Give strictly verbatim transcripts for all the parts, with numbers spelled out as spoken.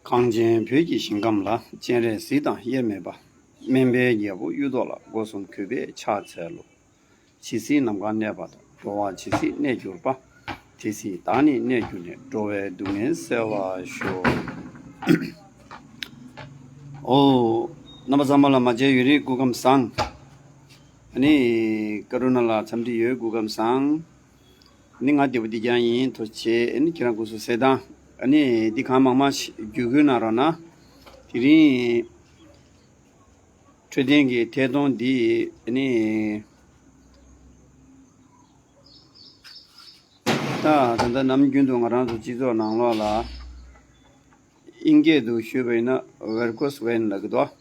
གངས་ཅན་བོད་ཀྱི་ཞིང་ཁམས་ལ། སྤྱན་རས་གཟིགས་དང་དབྱེར་མེད་པ། སྨན་པའི་རྒྱལ་པོ་གཡུ་ཐོག་ལ། སྒོ་གསུམ་གུས་པས་ཕྱག་འཚལ་ལོ། ཇི་སྲིད་ནམ་མཁའ་གནས་པ་དང་། འགྲོ་བ་ཇི་སྲིད་གནས་གྱུར་པ། དེ་སྲིད་བདག་ནི་གནས་གྱུར་ནས། འགྲོ་བའི་སྡུག་བསྔལ་སེལ་བར་ཤོག། ཨོ། རྣམ་པ་ཚང་མ་ལ་མ་མཇལ་ཡུན་རིང་སྐུ་ཁམས་བཟང་། ཨ་ནི། ཀ་རུ་ན་ལ་འཚམས་འདྲི་ཡོད། སྐུ་ཁམས་བཟང་། ཨ་ནི་ང་བདེ་པོ་བདེ་རྐྱང་ཡིན། ཐུགས་རྗེ་ཆེ། ཨ་ནི་ཁྱེད་རང་སྐུ་གཟུགས་གསལ་ཐང་། ཨ་ནི་འདི་གང་མང་མང་ཞིག་བརྒྱུད་སྐུལ་གནང་རོགས་གནང་། དེ་རིང་། འཕྲོད་བསྟེན་གྱི་ཐད་གཏོང་འདི་ནི། ད་ད་ལྟ་ནམ་རྒྱུན་དུ་ང་རང་ཚོ་སྤྱི་ཚོགས་ནང་ལོགས་ལ། དབྱིན་སྐད་དུ་ཞུས་པ་ཡིན་ན་ཝེར་ཀོས་ཝེན་ལབ་ཀྱི་འདུག།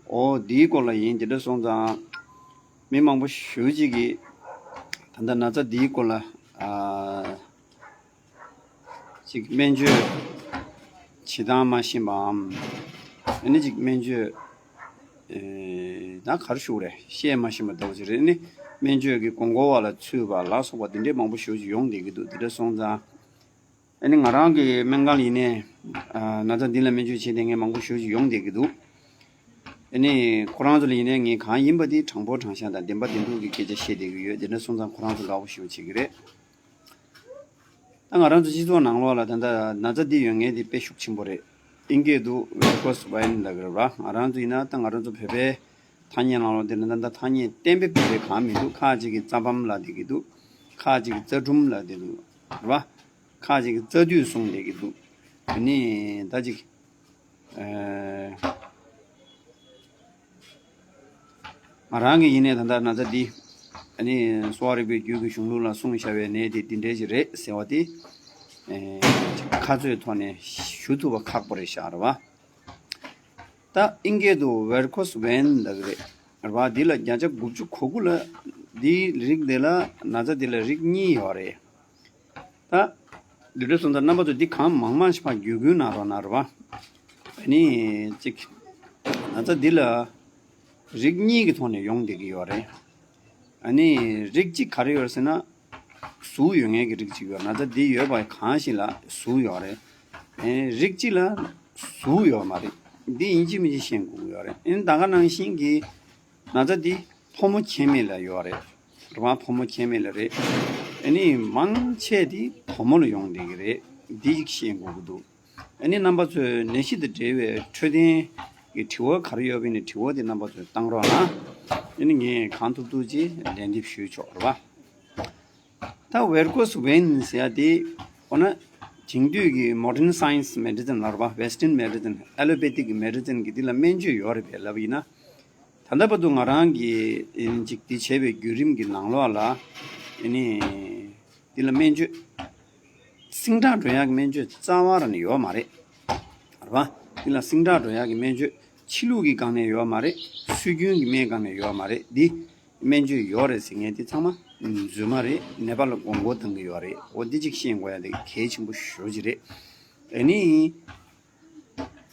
ཨོ་འདིའི་སྐོར་ལ་ཡིན། དེ་འདྲ་སོང་ཙང་། མི་མང་པོ་ཞེ་ཅིག་གིས་ད་ལྟ་ན་ཚ་འདིའི་སྐོར་ལ། ཨ། ཅིག་སྨན་བཅོས་བྱེད་སྟངས་མ་ཤེས་པའམ། ཨ་ནི་ཅིག་སྨན་བཅོས། ཨེ། ད་ག་རེ་ཞུ་དགོས་རེད། བཤད་མ་ཤེས་པ་འདྲ་བོ་ཅིག་རེད། ཨ་ནི་སྨན་བཅོས་ཀྱི་དགོས་མཁོ་བ་ལ་ཚུད་པ་ལ་སོགས་པ་འདི་འདྲའི་མང་པོ་ཞེ་ཅིག་ཡོང་བསྡད་ཀྱི་འདུག། འདི་འདྲ་སོང་ཙང་། ཨ་ནི་ང་རང་གི་སྨན་ཁང་ལ་ཡིན་ནའི། ཨ། ན་ཚ་འདི་ལ་སྨན་བཅོས་བྱེད་མཁན་མང་པོ་ཞེ་ཅིག་ཡོང་བསྡད་ཀྱི་འདུག། ཨ་ནི་ཁོ་རང་ཚོ་ལ་ཡིན་ནའི་ངས་གང་ཡིན་པ་དེ་དྲང་པོ་དྲང་བཞག་དང་བདེན་པ་བདེན་ཐུག་གི་སྐད་ཆ་བཤད་བསྡད་ཀྱི་ཡོད། དེ་འདྲ་སོང་ཙང་ཁོ་རང་ཚོ་དགའ་པོ་ཞེ་པོ་བྱེད་ཀྱི་རེད། ད་ང་རང་ཚོ་སྤྱི་ཚོགས་ནང་ལོགས་ལ་ད་ལྟ་ན་ཚ་འདི་ཡོད་མཁན་དེ་དཔེ་ཤུགས་ཆེན་པོ་རེད། དབྱིན་སྐད་དུ་ཝེར་ཀོས་ཝེན་ལབ་ཀྱི་རེད་པ། ང་རང་ཚོ་ཡིན་ན་ད་ང་རང་ཚོ་བོད་པའི་ཐ་སྙད་ནང་ལོགས་དེ་ལ་ད་ལྟ་ཐ་སྙད་གཏན་འབེབས་དེ་འདྲ་གང་མི་འདུག། ཁ་ཅིག་གིས་རྩ་བམ་ལབ་བསྡད་ཀྱི་འདུག། ཁ་ཅིག་གིས་རྩ་དྲུམ་ལབ་བསྡད་འདུག། རེད་པ། ཁ་ཅིག་གིས་རྩ་མདུད་གསུངས་བསྡད་ཀྱི་འདུག། ཨ་ནི་ད་ཅིག། ཨེ། ང་རང་གི་ཡིན་ནའི་ད་ལྟ་ན་ཚ་འདི། ཨ་ནི་གསོ་བ་རིག་པའི་རྒྱུད་ཀྱི་གཞུང་ལུགས་ལ་གསུངས་བཞག་པའི་ནད་དེ་འདི་འདྲའི་ཞིག་རེད་ཟེར་བ་དེ། ཨེ། ཁ་ཚོའི་ཐོག་ནས་ཞུ་ཐུབ་པ་ཁག་པོ་རེད་ཤག། རེད་པ། ད་དབྱིན་སྐད་དུ་ཝེར་ཀོས་ཝེན་ལབ་ཀྱི་རེད། རེད་པ། འདི་ལ་བརྒྱ་ཆ་དགུ་བཅུ་གོ་དགུ་ལ། འདིའི་རིགས་འདི་ལ། ན་ཚ་འདི་ལ་རིགས་གཉིས་ཡོད་རེད། ད་འདི་འདྲ་སོང་ཙང་རྣམ་པ་ཚོ་འདི་གང་མང་མང་ཞིག་ཕར་བརྒྱུད་སྐུལ་གནང་རོགས་གནང་། རེད་པ། ཨ་ནི་གཅིག། ན་ཚ་འདི་ལ་རིགས་གཉིས་ཀྱི་ཐོག་ནས་ཡོང་བསྡད་ཀྱི་ཡོད་རེད། ཨ་ནི་རིགས་གཅིག་ག་རེ་ཡོད་ཟེར་ན། ཟུག་ཡོད་མཁན་གྱི་རིགས་གཅིག་ཡོད། ན་ཚ་འདི་ཡོད་པ་གང་ཞིག་ལ་ཟུག་ཡོད་རེད། ཨེ། རིགས་གཅིག་ལ་ཟུག་ཡོད་མ་རེད། འདི་ཡིན་གཅིག་མིན་གཅིག་ཤེས་དགོས་ཀྱི་ཡོད་རེད། ཨེ། ད་ག་ནང་བཞིན་གྱི། ན་ཚ་འདི་ཕོ་མོ་ཁྱད་མེད་ལ་ཡོད་རེད། རེད་པ། ཕོ་མོ་ཁྱད་མེད་ལ་རེད། ཨ་ནི་མང་ཆེ་འདི་བུ་མོ་ལ་ཡོང་བསྡད་ཀྱི་རེད། འདི་ཞིག་ཤེས་དགོས་ཀྱི་འདུག། ཨ་ནི་རྣམ་པ་ཚོས་ནད་གཞི་དང་འབྲེལ་བའི་འཕྲོད་བསྟེན་གྱི་དྲི་བ་ག་རེ་ཡོད་པ་ཡིན་ན་དྲི་བ་དེ་རྣམ་པ་ཚོས་བཏང་རོགས་གནང་། ཨ་ནི་ངས་གང་ཐུབ་ཐུབ་ཅིག་ལན་འདེབས་ཞུས་ཆོག། རེད་པ། ད་ཝེར་ཀོས་ཝེན་ཟེར་ཡ་དེ། འོ་ན། དེང་དུས་ཀྱི་མོ་ཌརན་སའེན་སི་མེ་ཌི་སིན་ལབ་རེད་པ། ཝེ་སི་ཊརན་མེ་ཌི་སིན། ཨེ་ལོ་པེ་ཐིག་གི་མེ་ཌི་སིན་གྱི་འདི་ལ་སྨན་བཅོས་ཡོད་རེད་པས་ལབ་པ་ཡིན་ན། ད་ལྟ་བར་དུ་ང་རང་གིས་ཅིག་འདི་བྱས་པའི་བརྒྱུད་རིམ་གྱི་ནང་ལོགས་ལ། ཨ་ནི། འདི་ལ་སྨན་བཅོས། ཟིང་དྲག་འགྲོ་ཡག་གི་སྨན་བཅོས་རྩ་བ་རང་ནས་ཡོད་མ་རེད། རེད་པ། འདི་ལ་ཟིང་དྲག་འགྲོ་ཡག་གི་སྨན་བཅོས་ཕྱི་ལུགས་ཀྱི་སྒང་ནས་ཡོད་མ་རེད། སྲོལ་རྒྱུན་གྱི་སྨན་སྒང་ནས་ཡོད་མ་རེད། འདི་སྨན་བཅོས་ཡོད་རེད་ཟེར་མཁན་འདི་ཚང་མ་རྫུན་མ་རེད། ནད་པ་ལ་མགོ་སྐོར་བཏང་གི་ཡོད་རེད། འོ་འདི་གཅིག་ཤེས་དགོས་ཡ་དེ་གལ་ཆེན་པོ་ཞེ་པོ་ཅིག་རེད། ཨ་ནི།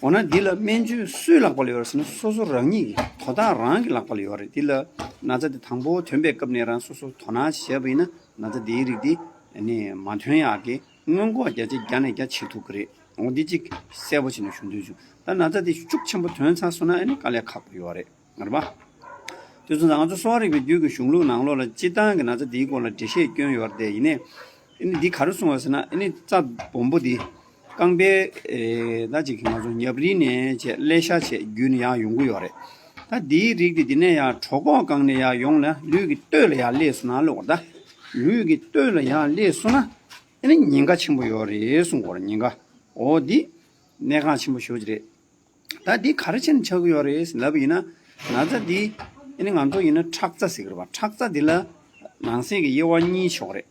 འོ་ན་འདི་ལ་སྨན་བཅོས་སུའི་ལག་པ་ལ་ཡོད་རེད་ཟེར་ན། སོ་སོ་རང་ཉིད་ཀྱི་དོ་བདག་རང་གི་ལག་པ་ལ་ཡོད་རེད། འདི་ལ་ན་ཚ་འདི་དང་པོ་ཐོན་པའི་སྐབས་ནས་རང་སོ་སོ་དོ་སྣང་བྱས་པ་ཡིན་ན། ན་ཚ་འདིའི་རིགས་འདི་ནི་མ་ཐོན་ཡག་གི་སྔོན་འགོག་བརྒྱ་ཆ་བརྒྱ་ནས་བརྒྱ་བྱེད་ཐུབ་ཀྱི་རེད། འོ་འདི་གཅིག་གསལ་པོ་བྱས་ནས་ཞུ་འདོད་བྱུང་། ད་ན་ཚ་འདི་ཤུགས་ཆེན་པོ་ཐོན་ཚར་སོང་ན། ཨ་ནི་དཀའ་ལས་ཁག་པོ་ཡོད་རེད། རེད་པ། དེ་ཚོ་ང་ཚོ་གསོ་བ་རིག་པའི་རྒྱུད་ཀྱི་གཞུང་ལུགས་ནང་ལོགས་ལ་སྤྱིར་བཏང་གི་ན་ཚ་འདིའི་སྐོར་ལ་འགྲེལ་བཤད་བསྐྱོན་ཡོད་རེད་དེ། ཡིན་ནའི། ཨ་ནི་འདི་ག་རེ་གསུངས་པ་ཟེར་ན། ཨ་ནི་རྩ་སྦོམ་པོ་འདི། རྐང་པའི། ཨེ། ད་ཅིག་ང་ཚོ་ཉབ་རིལ་ནས་བྱས། ཀླད་ཤ་བྱས་བརྒྱུད་ནས་ཡར་ཡོང་གི་ཡོད་རེད། ད་འདིའི་རིགས་འདི་འདི་ནས་ཡར་གྲོད་ཁོག་སྒང་ནས་ཡར་ཡོང་ན། ལུས་ཀྱི་སྟོད་ལ་ཡར་སླེབས་སོང་ན་ལབ་དགོས་རེད། ད་ལུས་ཀྱི་སྟོད་ལ་ཡར་སླེབས་སོང་ན། ཨ་ནི་ཉེན་ཁ་ཆེན་པོ་ཡོད་རེད་གསུང་གི་ཡོད་རེད། ཉེན་ཁ། འོ་འདི་གནད་འགག་ཆེན་པོ་ཞེ་པོ་ཅིག་རེད། ད་འདི་ག་རེ་བྱས་ནས་ཆགས་ཀྱི་ཡོད་རེད་ལབ་པ་ཡིན་ན། ན་ཚ་འདི་ཨ་ནི་ང་ཚོ་ཡིན་ན་ཁྲག་རྩ་ཟེར་གྱི་རེད་པ། ཁྲག་རྩ་འདི་ལ་ནང་གསེས་ཀྱི་དབྱེ་བ་གཉིས་ཕྱེ་གི་རེད།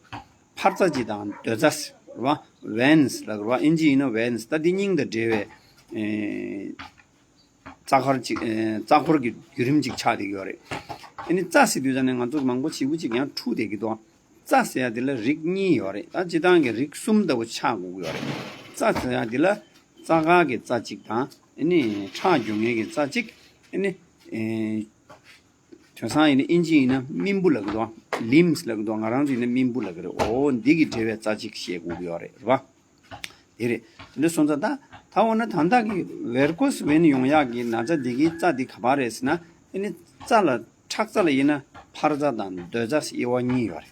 འཕར་རྩ་གཅིག་དང་སྡོད་རྩ་ཟེར་བ། ཝེན་སི་ལབ་ཀྱི་རེད་པ། ཨིན་ཇི་ཡིན་ན་ཝེན་སི། ད་འདི་སྙིང་དང་འབྲེལ་བའི། ཨེ། རྩ་འཁོར་གཅིག། ཨེ། རྩ་འཁོར་གྱི་བརྒྱུད་རིམ་གཅིག་ཆགས་བསྡད་ཀྱི་ཡོད་རེད། ཨ་ནི་རྩ་ཟེར་དུས་ཙང་ནས་ང་ཚོ་མང་པོ་ཞེ་པོ་ཅིག་ཡང་འཁྲུག་བསྡད་ཀྱི་འདུག། རྩ་ཟེར་ཡ་འདི་ལ་རིགས་གཉིས་ཡོད་རེད། ད་སྤྱིར་བཏང་གི་རིགས་གསུམ་ལྟ་བུ་ཆགས་དགོས་ཀྱི་ཡོད་རེད། རྩ་ཟེར་ཡ་འདི་ལ་རྩ་སྒང་གི་རྩ་གཅིག་དང་། ཨ་ནི་ཁྲག་རྒྱུག་མཁན་གྱི་རྩ་གཅིག། ཨ་ནི། ཨེ། དེང་སང་ཡིན་ན་ཨིན་ཇི་ཡིན་ན་རྨེན་བུ་ལབ་ཀྱི་འདུག། ལིམ་སི་ལབ་ཀྱི་འདུག། ང་རང་ཚོ་ཡིན་ན་རྨེན་བུ་ལབ་ཀྱི་རེད། འོ་འདི་གི་འབྲེལ་བའི་རྩ་གཅིག་བཤད་དགོས་ཀྱི་ཡོད་རེད། རེད་པ། དེ་རེད། དེ་འདྲ་སོང་ཙང་ད་ ད་འོ་ན་ད་ལྟ་གི་ཝེར་ཀོས་ཝེན་ཡོང་ཡག་གི་ན་ཚ་འདི་གི་རྩ་འདི་ག་པར་རེད་ཟེར་ན། ཨ་ནི་རྩ་ལ་ཁྲག་རྩ་ལ་ཡིན་ན་འཕར་རྩ་དང་སྡོད་རྩ་ཟེར་དབྱེ་བ་གཉིས་ཡོད་རེད།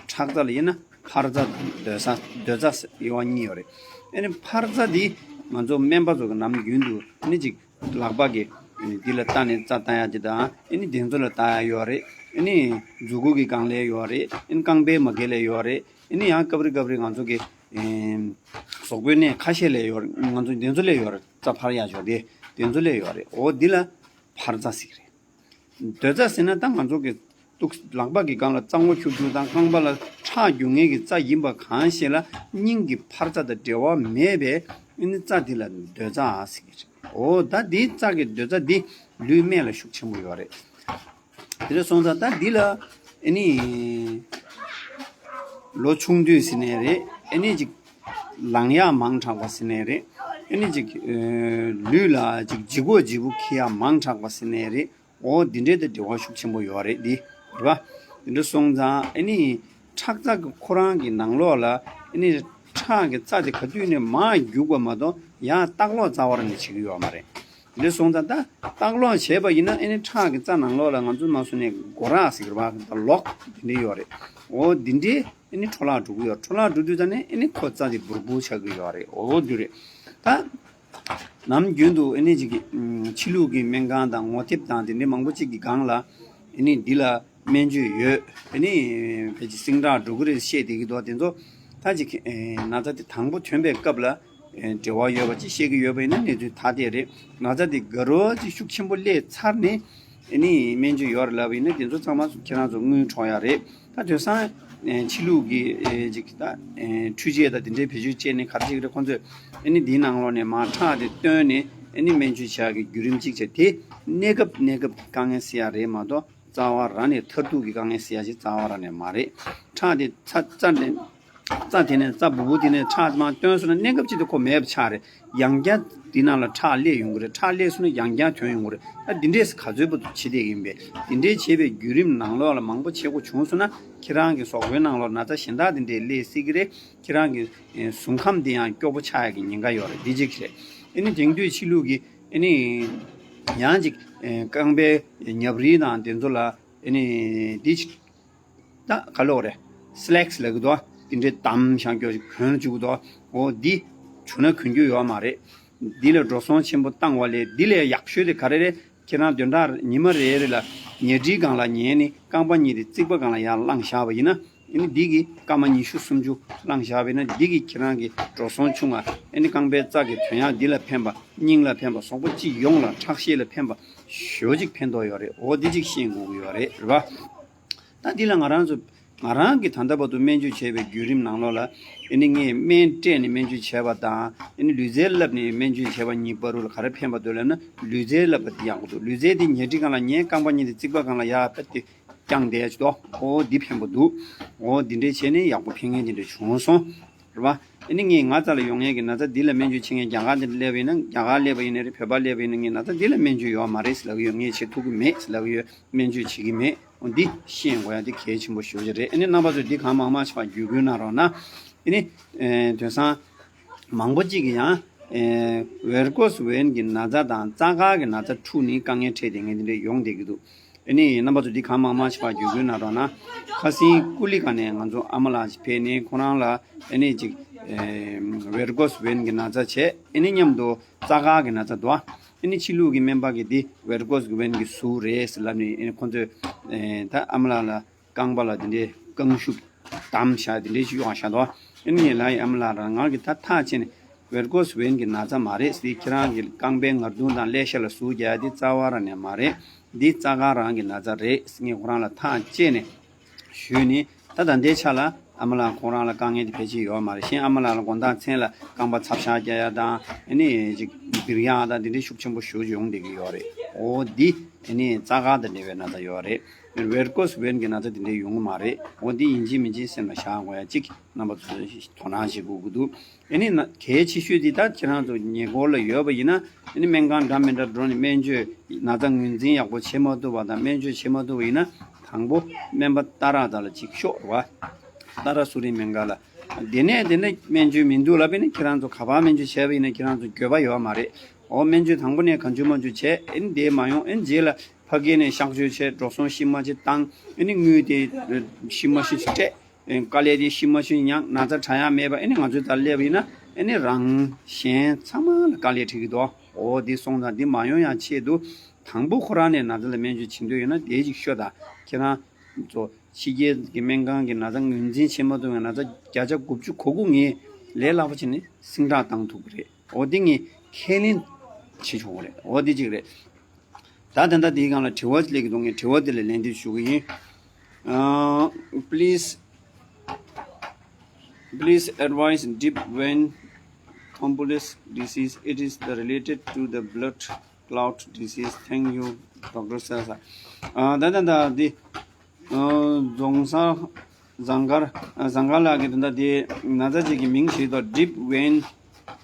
ཁྲག་རྩ་ལ་ཡིན་ན་འཕར་རྩ་དང་སྡོད་རྩ་སྡོད་རྩ་ཟེར་དབྱེ་བ་གཉིས་ཡོད་རེད། ཨ་ནི་འཕར་རྩ་འདི་ང་ཚོ་སྨན་པ་ཚོ་གི་ནམ་རྒྱུན་དུ་ཨ་ནི་ཅིག་ལག་པ་གི་འདི་ལ་བལྟ་ནས་རྩ་བལྟ་ཡག་ཅིག་དང་། ཨ་ནི་དེ་ཚོ་ལ་བལྟ་ཡག་ཡོད་རེད། ཨ་ནི་མཛུ་གུ་གི་སྒང་ལ་ཡོད་རེད། ཨ་ནི་རྐང་པའི་མ་གི་ལ་ཡོད་རེད། ཨ་ནི་ཡང་སྐབས་རེ་སྐབས་རེ་ང་ཚོ་གི་ཨེམ། གཟུགས་པོའི་གནས་ཁ་ཤས་ལ་ཡོད་རེད། ང་ཚོ་དེ་ཚོ་ལ་ཡོད་རེད། རྩ་འཕར་ཡག་ཅིག་དེ་དེ་ཚོ་ལ་ཡོད་རེད། འོ་འདི་ལ་འཕར་རྩ་ཟེར་གི་རེད། སྡོད་རྩ་ཟེར་ན་ད་ང་ཚོ་གི་ཏོག་ཙམ་ལག་པ་གི་སྒང་ལ་རྩ་སྔོ་ཁྱུག་ཁྱུག་དང་རྐང་པ་ལ་ཁྲག་རྒྱུག་མཁན་གྱི་རྩ་ཡིན་པ་གང་ཞིག་ལ་སྙིང་གི་འཕར་རྩ་དང་འབྲེལ་བ་མེད་པའི་ཨ་ནི་རྩ་དེ་ལ་སྡོད་རྩ་ཟེར་གི་རེད། འོ་ད་འདིའི་རྩ་གི་སྡོད་རྩ་འདི་ལུས་སྨད་ལ་ཤུགས་ཆེན་པོ་ཡོད་རེད། དེ་འདྲ་སོང་ཙང་ད་འདི་ལ་ཨ་ནི་ལོ་ཆུང་དུས་ཟེར་ནའི་རེད། ཨ་ནི་ཅིག་ལངས་ཡག་མང་དྲགས་པ་ཟེར་ནའི་རེད། ཨ་ནི་ཅིག་ཨ་ལུས་ལ་ཅིག་ལྗིད་ཁོག་ལྗིད་པོ་འཁྱེར་ཡག་མང་དྲགས་པ་ཟེར་ནའི་རེད། འོ་འདི་འདྲའི་དང་འབྲེལ་བ་ཤུགས་ཆེན་པོ་ཡོད་རེད། འདི་རེད་པ། འདི་འདྲ་སོང་ཙང་ཨ་ནི་ཁྲག་རྩ་གི་ཁོ་རང་གི་ནང་ལོགས་ལ་ཨ་ནི་ཁྲག་གི་རྩ་དེ་ག་དུས་ནས་མར་རྒྱུག་པ་མ་གཏོགས་ཡར་ལྟག་ལོག་རྩ་བ་རང་ནས་བྱེད་ཀྱི་ཡོད་མ་རེད། འདི་སོང་ཙང་ད་ལྟག་ལོག་བྱས་པ་ཡིན་ན་ཨ་ནི་ཁྲག་གི་རྩ་ནང་ལོགས་ལ་ང་ཚོ་མ་སུ་ནས་སྒོ་ར་ཟེར་གི་རེད་པ། ད་ལོག་འདི་འདྲ་ཡོད་རེད། འོ་འདི་འདྲའི་ཨ་ནི་འཕྲོ་བརླག་འགྲོ་གི་ཡོད། འཕྲོ་བརླག་འགྲོ་དུས་ད་ནི་ཨ་ནི་ཁོ་རྩ་དེ་འབུར་འབུར་ཆགས་ཀྱི་ཡོད་རེད། འོ་འདི་རེད། ད་ནམ་རྒྱུན་དུ་ཨ་ནི་ཅིག་གི་ཕྱི་ལུགས་ཀྱི་སྨན་ཁང་དང་ངོ་དེབ་དང་དེ་འདྲའི་མང་པོ་ཅིག་གི་སྒང་ལ་ཨ་ནི་འདི་ལ་སྨན་བཅོས་ཡོད། ཨ་ནི་ཕལ་ཆེར་ཟིང་དྲག་འགྲོ་གི་རེད་བཤད་བསྡད་ཀྱི་འདུག་དེ་ཚོ་ད་ཅིག་ཨེ་ན་ཚ་དེ་དང་པོ་ཐོན་པའི་སྐབས་ལ་ཨེ་འབྲེལ་བ་ཡོད་པ་ཅིག་བཤད་ཀྱི་ཡོད་པ་ཡིན་ན་གནས་ཚུལ་ཐ་དད་རེད། ན་ཚ་དེ་དགའ་རབ་ཅིག་ཤུགས་ཆེན་པོ་སླེབས་ཚར་ནས་ཨ་ནི་སྨན་བཅོས་ཡོད་རེད་ལབ་པ་ཡིན་ན་དེ་ཚོ་ཚང་མ་ཁྱེད་རང་ཚོ་དངུལ་འཕྲོག་ཡག་རེད། ད་དེང་སང་ཨེ་ཕྱི་ལུགས་ཀྱི་ཨེ་ཅིག་ད་ཨེ་འཕྲུལ་ཆས་དང་དེ་འདྲའི་བེད་སྤྱོད་བྱས་ནས་ག་རེ་བྱེད་ཀྱི་རེད། ཁོང་ཚོས་ཨ་ནི་འདིའི་ནང་ལོགས་ནས་མར་ཁྲག་དེ་བཏོན་ནས་ཨ་ནི་སྨན་བཅོས་བྱ་ཡག་གི་བརྒྱུད་རིམ་གཅིག་བྱས། དེ་གནས་སྐབས་གནས་སྐབས་དཀའ་ངལ་སེལ་ཡག་རེད་མ་གཏོགས་རྩ་བ་རང་ནས་མཐར་ཐུག་གི་དཀའ་ངལ་སེལ་ཡག་ཅིག་རྩ་བ་རང་ནས་མ་རེད། ཁྲག་དེ་ཚ་རྩ་ནས་རྩ་དེ་ནས་རྩ་འབུར་འབུར་དེ་ནས་ཁྲག་མར་བཏོན་སོང་ན་གནས་སྐབས་གཅིག་ཏུ་ཁོ་མེད་པ་ཆགས་རེད། ཡང་བསྐྱར་དེ་ནང་ལ་ཁྲག་སླེབས་ཡོང་གི་རེད། ཁྲག་སླེབས་སོང་ན་ཡང་བསྐྱར་ཐོན་ཡོང་གི་རེད། ད་འདི་འདྲས་ག་ཚོད་བར་དུ་བྱེད་བསྡད་ཡིན་པས། འདི་འདྲས་བྱེད་པའི་བརྒྱུད་རིམ་ནང་ལོགས་ལ་མང་པོ་བྱེད་དགོས་བྱུང་སོང་ན་ཁྱེད་རང་གི་གཟུགས་པོའི་ནང་ལོགས་ན་ཚ་གཞན་དག་འདི་འདྲས་སླེབས་སྲིད་ཀྱི་རེད། ཁྱེད་རང་གི་ཨེ་གཟུངས་ཁམས་འདི་ཡང་སྐྱོ་པོ་ཆགས་ཡག་གི་ཉེན་ཁ་ཡོད་རེད། འདི་གཅིག་རེད། ཨ་ནི་དེང་དུས་ཕྱི་ལུགས་ཀྱི་ཨ་ནི་ཡང་ཅིག་ཨེ་རྐང་པའི་ཉབ་རིལ་དང་དེ་ཚོ་ལ་ཨ་ནི་འདི་ཅིག་ད་ག་ལབ་དགོས་རེད། སི་ལེག་སི་ལབ་ཀྱི་འདུག་འདི་འདྲའི་དམ་བཞག་རྒྱུ་ཞིག་གོན་བཅུག་གི་འདུག་འོ་འདི་བྱུང་ན་གོན་རྒྱུ་ཡོད་མ་རེད། འདི་ལས་འགྲོ་སོང་ཆེན་པོ་བཏང་བ་ལས་འདི་ལས་ཡག་ཤོས་དེ་ག་རེ་རེད། ཁྱེད་རང་བདུན་ཕྲག་ཉི་མ་རེ་རེ་ལ་ཉལ་ཁྲིའི་སྒང་ལ་ཉལ་ནས་རྐང་པ་གཉིས་དེ་རྩིག་པ་སྒང་ལ་ཡར་བླངས་བཞག་པ་ཡིན་ན། ཨ་ནི་འདི་གི་སྐར་མ་ཉི་ཤུ་སུམ་ཅུ་བླངས་བཞག་པ་ཡིན་ན་འདི་གི་ཁྱེད་རང་གི་འགྲོ་སོང་ཆུང་བ། ཨ་ནི་རྐང་པའི་རྩ་གི་དོན་ཡག་འདི་ལ་ཕན་པ། སྙིང་ལ་ཕན་པ། གཟུགས་པོ་སྤྱི་ཡོངས་ལ་ཁྲག་ཤེད་ལ་ཕན་པ་ཞེ་པོ་ཅིག་ཕན་ཐོགས་ཡོད་རེད། འོ་འདི་གཅིག་ཤེས་དགོས་ཀྱི་ཡོད་རེད། རེད་པ། ད་འདི་ལ་ང་རང་ཚོ་ང་རང་གིས་ད་ལྟ་བར་དུ་སྨན་བཅོས་བྱས་པའི་བརྒྱུད་རིམ་ནང་ལོགས་ལ་ཨ་ནི་ངས་སྨན་སྤྲད་ནས་སྨན་བཅོས་བྱས་པ་དང་ཨ་ནི་ལུས་རྩལ་བསླབས་ནས་སྨན་བཅོས་བྱས་པ་གཉིས་བར་དུ་ལ་ག་རེ་ཕན་པ་འདུག་ལབ་ན་ལུས་རྩལ་བསླབས་པ་འདི་ཡག་པོ་འདུག་ལུས་རྩལ་འདི་ཉལ་ཁྲིའི་སྒང་ལ་ཉལ། རྐང་པ་གཉིས་འདི་རྩིག་པ་སྒང་ལ་ཡར་ཕེབས་ཏེ་བརྐྱངས་བསྡད་ཡག་ཅིག་འདུག་འོ་འདི་ཕན་པོ་འདུག་འོ་འདི་འདྲས་བྱས་ནས་ཡག་པོ་ཕན་མཁན་དེ་འདྲས་བྱུང་སོང་། རེད་པ། ཨ་ནི་ངས་ང་རྩ་ལ་ཡོང་མཁན་གྱི་ན་ཚ་འདི་ལ་སྨན་བཅོས་བྱེད་མཁན་རྒྱ་གར་འདི་འདྲ་སླེབས་པ་ཡིན་ན། རྒྱ་གར་སླེབས་པ་ཡིན་ན་རེད། བོད་པ་སླེབས་པ་ཡིན་ན་ངས་ན་ཚ་འདི་ལ་སྨན་བཅོས་ཡོད་མ་རེད་ཟེར་ལབ་ཀྱི་ཡོད། ངས་བྱེད་ཐུབ་ཀྱི་མེད་ཟེར་ལབ་ཀྱི་ཡོད། སྨན་བཅོས་བྱེད་ཀྱི་མེད། འོ་འདི་ཤེས་དགོས་ཡག་འདི་གལ་ཆེན་པོ་ཞེ་པོ་ཅིག་རེད། ཨ་ནི་རྣམ་པ་ཚོས་འདི་གང་མང་མང་ཞིག་ཕར་བརྒྱུད་སྐུར་གནང་རོགས་གནང་། ཨ་ནི་ཨེ་དེང་སང་མང་པོ་ཅིག་གིས་ཡང་ཨེ་ཝེར་ཀོས་ཝེན་གྱི་ན་ཚ་དང་རྩ་དཀར་གྱི་ན་ཚ་འཁྲུགས་ནས་དཀའ་ངལ་འཕྲད་བསྡད་མཁན་འདི་འདྲ་ཡོང་བསྡད་ཀྱི་འདུག་ཨ་ནི་རྣམ་པ་ཚོ་འདི་གང་མང་མང་ཞིག་ཕར་བརྒྱུད་སྐུར་གནང་རོགས་གནང་། ཁ་སང་ཀུ་ལི་ཀ་ནས་ང་ཚོ་ཨ་མ་ལགས་ཤིག་ཕེབས་ནས་ཁོ་རང་ལ་ཨ་ནི་ཅིག་ཨེ་ཝེར་ཀོས་ཝེན་གྱི་ན་ཚ་བྱས། ཨ་ནི་མཉམ་དུ་རྩ་དཀར་གྱི་ན་ཚ་འདུག་ཨ་ནི་ཕྱི་ལུགས་ཀྱི་སྨན་པ་གིས་འདི་ཝེར་ཀོས་ཝེན་གྱི་ཟུག་རེད་ཟེར་ལབ་ནས། ཨ་ནི་ཁོ་ཚོས་ཨེ་ད་ཨ་མ་ལགས་ལ་རྐང་པ་ལ་འདི་འདྲའི་རྐང་ཤུབས་བསྡམས་བཞག་འདི་འདྲའི་ཞིག་གཡོགས་བཞག་འདུག་ཨ་ནི་ངས་ལབ་ཡིན། ཨ་མ་ལགས་རང་ང་གིས་ད་ཐག་བཅད་ནས་ཝེར་ཀོས་ཝེན་གྱི་ན་ཚ་མ་རེད་ཟེར། ཁྱེད་རང་གི་རྐང་པའི་ངར་གདོང་དང་ཀླད་ཤ་ལ་ཟུག་རྒྱག་ཡག་འདི་རྩ་བ་རང་ནས་མ་རེད། འདི་རྩ་དཀར་རང་གི་ན་ཚ་རེད་ཟེར་ངས་ཁོ་རང་ལ་ཐག་བཅད་ནས་ཞུས་ནས། ད་ད་ལྟའི་ཆ་ལ་ཨ་མ་ལགས་ཁོ་རང་ལ་དཀའ་ངལ་དེ་ཕལ་ཆེར་ཡོད་མ་རེད། གཞན་ཨ་མ་ལགས་ལ་དགོང་དག་མཚན་ལ་རྐང་པ་ཚབ་ཤ་རྒྱག་ཡག་དང་ཨ་ནི་ཅིག་འབུར་ཡག་དང་འདི་འདྲའི་ཤུགས་ཆེན་པོ་ཞེ་པོ་ཅིག་ཡོང་བསྡད་ཀྱི་ཡོད་རེད། འོ་འདི་ཨ་ནི་རྩ་དཀར་དང་འབྲེལ་བའི་ན་ཚ་ཡོད་རེད། ཝེར་ཀོས་ཝེན་གྱི་ན་ཚ་འདི་འདྲའི་ཡོང་གི་མ་རེད། འོ་འདི་ཡིན་གཅིག་མིན་གཅིག་སེམས་ལ་བཞག་དགོས་ཡག་གཅིག་རྣམ་པ་ཚོས་དོ་སྣང་བྱེད་དགོས་ཀྱི་འདུག་ཨ་ནི་ན་གལ་ཆེ་ཤོས་འདི་ད་ཁྱེད་རང་ཚོ་ཉེ་འཁོར་ལ་ཡོད་པ་ཡིན་ན། ཨ་ནི་སྨན་ཁང་འདྲ་མི་འདྲ་འགྲོ་ནས་སྨན་བཅོས་ན་ཚ་ངོས་འཛིན་ཡག་པོ་བྱེད་མ་ཐུབ་པ་དང་། སྨན་བཅོས་བྱེད་མ་ཐུབ་པ་ཡིན་ན་དང་པོ་སྨན་པ་ཏཱ་ར་དང་ལ་གཅིག་ཤོག་རོགས། ཏཱ་ར་གསོ་རིག་སྨན་ཁང་ལ་ དེ་ནས་དེ་ནས་སྨན་བཅོས་མི་འདུག་ལབ་པས་ན། ཁྱེད་རང་ཚོ་ག་པར་སྨན་བཅོས་བྱས་པ་ཡིན་ན་ཁྱེད་རང་ཚོ་འགྱོད་པ་ཡོད་མ་རེད། འོ་སྨན་བཅོས་དང་པོ་ནས་གང་བྱུང་མང་བྱུང་བྱས། ཨེ་ནི་དེ་མ་ཡོང་། ཨེ་ནི་རྗེས་ལ་ཕ་གི་ནས་གཤག་བཅོས་བྱས། འགྲོ་སོང་ཤི་མ་ཤི་བཏང་། ཨེ་ནི་དངུལ་དེ་ཤི་མ་ཤི་སྤྲད། དཀའ་ལས་དེ་ཤི་མ་ཤི་མྱངས། ན་ཚ་དྲག་ཡག་མེད་པ། ཨེ་ནི་ང་ཚོའི་རྩར་སླེབས་པ་ཡིན་ན། ཨེ་ནི་རང་གཞན་ཚང་མ་ལ་དཀའ་ལས་འཕྲད་ཀྱི་འདུག་འོ་དེ་སོང་ཙང་དེ་མ་ཡོང་ཡག་ཆེད་དུ། དང་པོ་ཁོ་རང་ནས་ན་ཚ་ལ་སྨན་བཅོས་བྱེད་འདོད་ཡོད་ན་དེ་ཅིག་ཤོད་དང་། ཁྱེད་རང་ཚོ་ཕྱི་རྒྱལ་གྱི་སྨན་ཁང་གི་ན་ཚ་ངོས་འཛིན་བྱེད་མ་ཐུབ་པའི་ན་ཚ་བརྒྱ་ཆ་དགུ་བཅུ་གོ་དགུ་ངས་ལས་སླ་པོ་བྱས་ནས་ཟིང་དྲག་བཏང་ཐུབ་ཀྱི་རེད། འོ་དེ་ངས་ཁས་ལེན་བྱེད་ཆོག་གི་རེད། འོ་དེ་གཅིག་རེད། ད་ད་ལྟ་དེའི་སྒང་ལ་དྲི་བ་སླེབས་ཀྱི་འདུག་ངས་དྲི་བ་དེ་ལ་ལན་འདེབས་ཞུ་གི་ཡིན། Uh, please, please advise deep vein thrombosis disease. It is the related to the blood clot disease. Thank you, Doctor Sasa. ཨ་ད་ད་ད་འདི་ཨ་རྫོང་སར་ཟངས་དཀར། ཨ་ཟངས་དཀར་ལགས་ཀྱིས་ད་ལྟ་དེ་ན་ཚ་ཅིག་གི་མིང་བྲིས་འདུག deep vein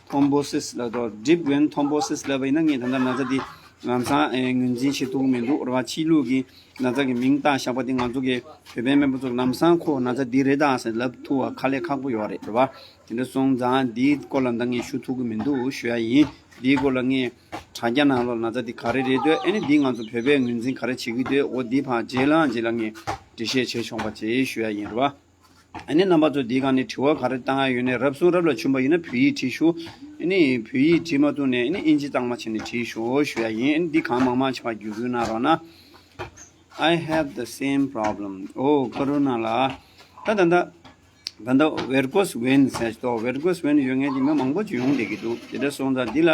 thrombosis ལབ་འདུག deep vein thrombosis ལབ་པ་ཡིན་ན་ངས་ད་ལྟ་ན་ཚ་དེ་ལམ་སང་ཨེ་ངོས་འཛིན་བྱེད་ཐུབ་ཀྱི་མི་འདུག་རེད་བ། ཕྱི་ལུགས་ཀྱི་ན་ཚ་གི་མིང་བཏགས་བཞག་པ་དེ་ང་ཚོ་གི་བོད་པའི་སྨན་པ་ཚོ་ལམ་སང་ཁོ་ན་ཚ་འདི་རེད་ད་ཟེར་ལབ་ཐུབ་པ་དཀའ་ལས་ཁག་པོ་ཡོད་རེད། རེད་བ། དེ་འདྲ་སོང་ཙང་འདིའི་སྐོར་ལ་ད་ངས་ཞུ་ཐུབ་ཀྱི་མི་འདུག་ཞུ་ཡ་ཡིན། འདིའི་སྐོར་ལ་ངས་དྲ་རྒྱ་ནང་ལོགས་ན་ཚ་འདི་ག་རེ་རེད་འདོད། ཨ་ནི་འདི་ང་ཚོ་བོད་པས་ངོས་འཛིན་ག་རེ་བྱེད་ཀྱི་འདོད། འོ་འདི་ཕར་རྗེས་ལ་རྗེས་ལ་ངས་འགྲེལ་བཤད་བྱེད་ཆོག་པ་བྱེད་ཞུ་ཡ་ཡིན། རེད་བ། ཨ་ནི་རྣམ་པ་ཚོ་འདིའི་སྒང་ནས་དྲི་བ་ག་རེ་བཏང་ཡ་ཡོད་ནའི་རབ་བྱུང་རབ་ལ་བྱུང་པ་ཡིན་ན་བོད་ཡིག་བྲིས་ཞུ། ཨ་ནི་བོད་ཡིག་བྲིས་མ་ཐུབ་ནའི་ཨ་ནི་ཨིན་ཇི་གཙང་མ་བྱས་ནས་བྲིས་ཞུ་ཞུ་ཡ་ཡིན། ཨ་ནི་འདི་གང་མང་མང་ཞིག་ཕར་བརྒྱུད་སྐུལ་གནང་རོགས་གནང་། I have the same problem. ཨོ་ཀ་རུ་ན་ལགས། ད་ད་ད་ད་ད་varicose vein ཟེར་ཞིག་འདུག varicose vein ཡོད་མཁན་གྱི་མི་མང་པོ་ཅིག་ཡོང་བསྡད་ཀྱི་འདུག་དེ་འདྲ་སོང་ཙང་འདི་ལ་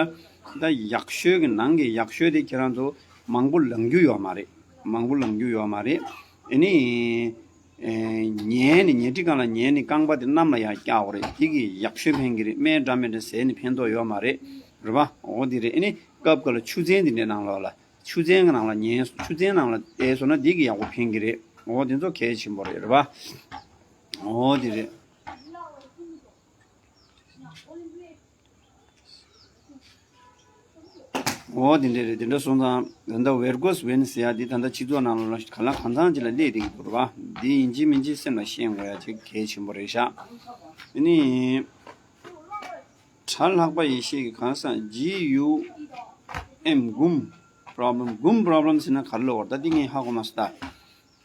ད་ཡག་ཤོས་ཀྱི་ནང་གི་ཡག་ཤོས་དེ་ཁྱེད་རང་ཚོ་མང་པོ་ལངས་རྒྱུ་ཡོད་མ་རེད། མང་པོ་ལངས་རྒྱུ་ཡོད་མ་རེད། ཨ་ནི། ཨེ། ཉལ་ནས་ཉལ་ཁྲི་སྒང་ལ་ཉལ་ནས་རྐང་པ་དེ་གནམ་ལ་ཡར་བཀྱག་དགོས་རེད། དེ་གིས་ཡག་ཤོས་ཕན་གྱི་རེད། སྨན་འདྲ་མི་འདྲ་ཟས་ནས་ཕན་ཐོགས་ཡོད་མ་རེད། རེད་པ། འོ་དེ་རེད། ཨ་ནི་སྐབས་འགའ་ལ་ཆུ་ཚན་དེ་འདྲའི་ནང་ལོགས་ལ། ཆུ་ཚན་གྱི་ནང་ལ་ཉལ། ཆུ་ཚན་ནང་ལ་བསྡད་སོང་ན་དེ་གིས་ཡག་པོ་ཕན་གྱི་རེད། འོ་དེ་ཚོ་གལ་ཆེན་པོ་རེད། རེད་པ། འོ་དེ་རེད། འོ་དེ་འདྲ་རེད། དེ་འདྲ་སོང་ཙང་ད་ལྟ་varicose vein ཟེར་ཡ་འདི་ད་ལྟ་སྤྱི་ཚོགས་ནང་ལ་གང་ལ་གང་འཚམ་ཅིག་ལ་སླེབས་བསྡད་ཀྱི་འདུག་རེད་པ། འདི་ཡིན་གཅིག་མིན་གཅིག་སེམས་ལ་ཤེས་དགོས་ཡ་ཅིག་གལ་ཆེན་པོ་རེད་ཤག་ཨ་ནི། གྲྭ་ལྷག་པ་ཡེ་ཤེས་ཀྱི་གང་ཟག G U M gum problem, gum problem ཟེར་ན་ག་རེ་ལབ་དགོས་རེད། ད་འདི་ངས་ཧ་གོ་མ་སོང་ད།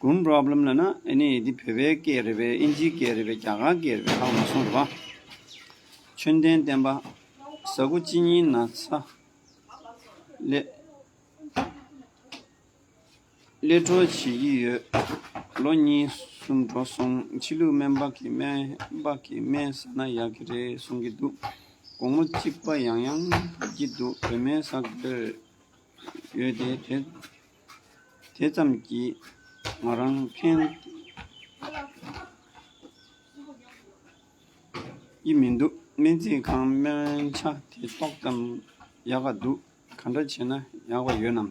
gum problem ལབ་ན་ཨ་ནི་འདི་བོད་པའི་སྐད་རེད་པས། ཨིན་ཇིའི་སྐད་རེད་པས། རྒྱ་གར་སྐད་རེད་པས། ཧ་གོ་མ་སོང་རེད་པ། ཆོས་ལྡན་བསྟན་པ། ཟ་ཁུ་གཅིན་སྙི་ན་ཚ་ལས། ལས་འཕྲོ་བྱེད་ཀྱི་ཡོད། ལོ་གཉིས་གསུམ་འགྲོ་སོང་། ཕྱི་ལུགས་སྨན་པ་གིས་སྨན་པ་གིས་སྨན་ཟ་ན་ཡག་གི་རེད་གསུང་གི་འདུག་དགོང་མོ་གཅིག་པ་ཡང་ཡང་བགྱིད་འདུག་བོད་སྨན་ཟ་དགོས་ཡོད་དེ། དེ་དེ་ཙམ་གྱིས་ང་རང་ཕན་གྱི་མི་འདུག་སྨན་རྩིས་ཁང་སྨན་ཆ་དེ་ཏོག་ཙམ་ཡག་ག་འདུག་ག་འདྲ་བྱས་ན་ཡག་པ་ཡོད་ནམ།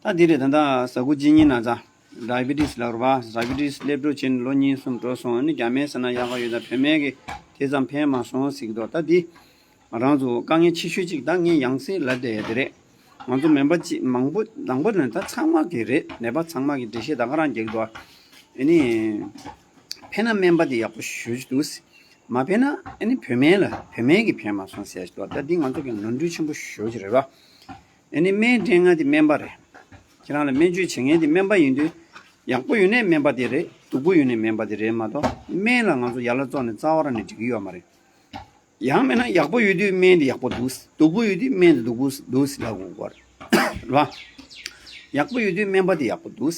ད་འདི་རེད། ད་ལྟ་ཟ་ཁུ་གཅིན་སྙི་ན་ཚ། diabetes ལབ་རེད་པ། diabetes སླེབས་འགྲོ་བྱས་ནས་ལོ་གཉིས་གསུམ་འགྲོ་སོང་། ཨ་ནི་རྒྱ་སྨན་ཟ་ན་ཡག་ག་ཡོད་ད། བོད་སྨན་གྱིས་དེ་ཙམ་ཕན་མ་སོང་ཟེར་གྱི་འདུག་ད་འདི་ང་རང་ཚོ་དཀའ་ངལ་ཆེ་ཤོས་གཅིག་ད་ངས་ཡང་སེ་ལབ་བསྡད་ཡ་དེ་རེད། ང་ཚོ་སྨན་པ་གཅིག་མང་པོ་དང་པོ་ནས་ད་ཚང་མ་གི་རེད། ནད་པ་ཚང་མ་གི་འགྲེལ་བཤད་ད་ག་རང་རྒྱག་གི་འདུག་ཨ་ནི། ཕན་ན་སྨན་པ་དེ་ཡག་པོ་ཞེ་པོ་ཅིག་འདུག་མ་ཕན་ན་ཨ་ནི་བོད་སྨན་ལ་བོད་སྨན་གྱིས་ཕན་མ་སོང་ཟེར་ཞིག་འདུག་ད་འདི་ང་ཚོ་གི་ནོར་འཁྲུལ་ཆེན་པོ་ཞེ་པོ་ཅིག་རེད་པ། ཨ་ནི་སྨན་སྤྲད་མཁན་དེ་སྨན་པ་རེད། ཁྱེད་རང་ལ་སྨན་བཅོས་བྱེད་མཁན་དེ་སྨན་པ་ཡིན་དུས། ཡག་པོ་ཡོད་ནའི་སྨན་པ་དེ་རེད། སྡུག་པོ་ཡོད་ནའི་སྨན་པ་དེ་རེད་མ་གཏོགས། སྨན་ལ་ང་ཚོ་ཡ་ལ་བཙོག་ནས་རྩ་བ་རང་ནས་འགྲིག་གི་ཡོད་མ་རེད། ཡང་མིན་ན་ཡག་པོ་ཡོད་དུས་སྨན་དེ་ཡག་པོ་འདུག་སྡུག་པོ་ཡོད་དུས་སྨན་དེ་སྡུག་པོ་འདུག་ཟེར་ལབ་དགོས་ཀྱི་རེད་པ། ཡག་པོ་ཡོད་དུས་སྨན་པ་དེ་ཡག་པོ་འདུག་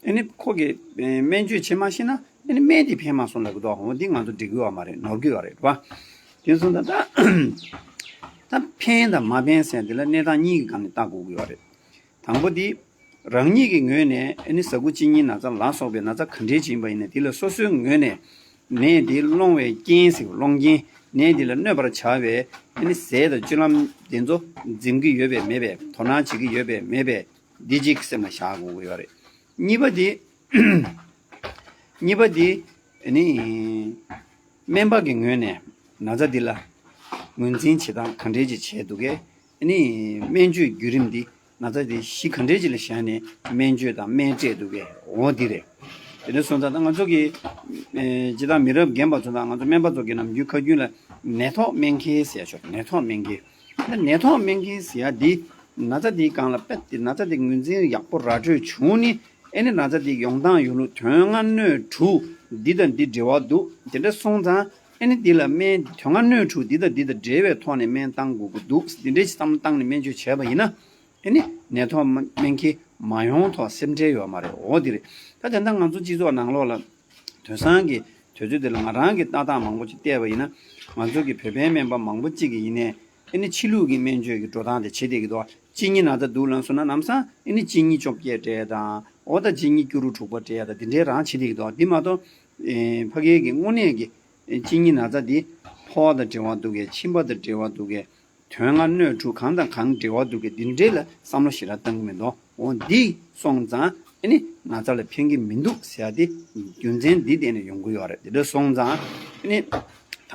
ཨ་ནི་ཁོ་གིས་ཨེ་སྨན་བཅོས་བྱེད་མ་ཤེས་ན་ཨ་ནི་སྨན་དེ་ཕན་མ་སོང་ལབ་ཀྱི་འདུག་འོ་འདི་ང་ཚོ་འགྲིག་གི་ཡོད་མ་རེད། ནོར་གྱི་ཡོད་རེད་པ། དེ་སོང་ཙང་ད་ད་ཕན་དང་མ་ཕན་ཟེར་འདི་ལ་གནས་སྟངས་གཉིས་ཀྱི་སྒང་ནས་ལྟ་དགོས་ཀྱི་ཡོད་རེད། དང་པོ་འདི། རང་ཉིད་ཀྱི་ངོས་ནས་ཨ་ནི་ཟ་ཁུ་གཅིན་སྙི་ན་ཚ་ལ་སོགས་པའི་ན་ཚ་ག་འདྲའི་ཅིག་ཡིན་པ་ཡིན་ནའི་དེ་ལ་སོ་སོའི་ངོས་ནས་ནད་འདི་སློང་བའི་རྐྱེན་ཟེར། སློང་རྐྱེན། ནད་འདི་ལ་གནོད་པར་བྱ་བའི་ཨ་ནི་ཟས་དང་སྤྱོད་ལམ་དེ་ཚོ་འཛེམ་གྱི་ཡོད་པས་མེད་པས། དོ་སྣང་བྱེད་ཀྱི་ཡོད་པས་མེད་པས། འདི་གཅིག་སེམས་ལ་བཞག་དགོས་ཀྱི་ཡོད་རེད། གཉིས་པ་འདི། གཉིས་པ་འདི། ཨ་ནི། སྨན་པ་གི་ངོས་ནས་ན་ཚ་འདི་ལ་ངོས་འཛིན་བྱེད་སྟངས་ག་འདྲའི་ཅིག་བྱས་འདུག་གས། ཨ་ནི་སྨན་བཅོས་བརྒྱུད་རིམ་འདི་ན་ཚ་འདི་གཞི་ག་འདྲའི་ཅིག་ལ་བཞག་ནས་སྨན་བཅོས་དང་སྨན་སྤྲད་འདུག་གས། འོ་འདི་རེད། དེ་འདྲ་སོང་ཙང་ད་ང་ཚོ་གི་ཨེ་སྤྱིར་བཏང་མི་རབས་རྒན་པ་ཚོ་དང་ང་ཚོ་སྨན་པ་ཚོ་གི་ནམ་རྒྱུན་ཁ་རྒྱུན་ལ་ནད་ཐོག་སྨན་འཁེལ་ཟེར་ཡ་ཆོག་ནད་ཐོག་སྨན་འཁེལ། ད་ནད་ཐོག་སྨན་འཁེལ་ཟེར་ཡ་འདི་ན་ཚ་འདིའི་སྒང་ལ་དཔེ་དེ་ན་ཚ་འདི་ངོས་འཛིན་ཡག་པོ་ར་སྤྲོད་བྱུང་ནི། ཨེ་ནི་ན་ཚ་འདི་ཡོང་སྟངས་ཡོང་ལུགས་དོན་ལྔ་སྣོད་དྲུག་འདི་དང་འདི་འབྲེལ་བ་འདུག་དེ་འདྲ་སོང་ཙང་ཨེ་ནི་འདི་ལ་སྨན་དོན་ལྔ་སྣོད་དྲུག་འདི་དང་འདི་དང་འབྲེལ་བའི་ཐོག་ནས་སྨན་བཏང་དགོས་ཀྱི་འདུག་འདི་འདྲའི་བསམ་བློ་བཏང་ནས་སྨན་བཅོས་བྱས་པ་ཡིན་ན། ཨེ་ནི་ནད་ཐོག་སྨན་འཁེལ་མ་ཡོང་ཐོག་སེམས་ཁྲལ་ཡོད་མ་རེད། འོ་འདི་རེད། ད་དེ་འདྲ་ང་ཚོ་སྤྱི་ཚོགས་ནང་ལོགས་ལ་དེང་སང་གི་དུས་ཚོད་འདི་ལ་ང་རང་གི་ལྟ་སྟངས་མང་པོ་ཅིག་བལྟས་པ་ཡིན་ན། ང་ཚོ་གི་བོད་པའི་སྨན་པ་མང་པོ་ཅིག་གིས་ཡིན་ནའི་ཨེ་ནི་ཕྱི་ལུགས་ཀྱི་སྨན་བཅོས་ཀྱི་འགྲོ་སྟངས་དེ་བྱེད་བསྡད་ཀྱི་འདུག་གཅིན་སྙི་ན་ཚ་འདུག་ལབ་སོང་ན་ལམ་སང་ཨེ་ནི་གཅིན་སྙི་བཅོ་བརྒྱད་སྤྲད་དང་། འོ་ད་གཅིན་སྙི་སྐྱུ་རུ་དྲུག་པ་སྤྲད་དང་། འདི་འདྲའི་རང་བྱེད་བསྡད་ཀྱི་འདུག་འདི་མ་གཏོགས་ཨེ་ཕ་གིའི་གི་དངོས་གནས་ཀྱི་ཨེ་གཅིན་སྙི་ན་ཚ་འདི་ཕོ་བ་དང་འབྲེལ་བ་འདུག་གས། མཆིན་པ་དང་འབྲེལ་བ་འདུག་གས། དོན་ལྔ་སྣོད་དྲུག་གང་དང་གང་འབྲེལ་བ་འདུག་གས། འདི་འདྲའི་ལ་བསམ་བློ་ཞེ་དྲག་བཏང་གི་མི་འདུག་འོ་འདི་སོང་ཙང་ཨེ་ནི་ན་ཚ་ལ་ཕན་གྱི་མི་འདུག་ཟེར་ཡ་དེ་རྒྱུ་མཚན་འདི་བརྟེན་ནས་ཡོང་གི་ཡོད་རེད། དེ་འདྲ་སོང་ཙང་ཨེ་ནི་ད་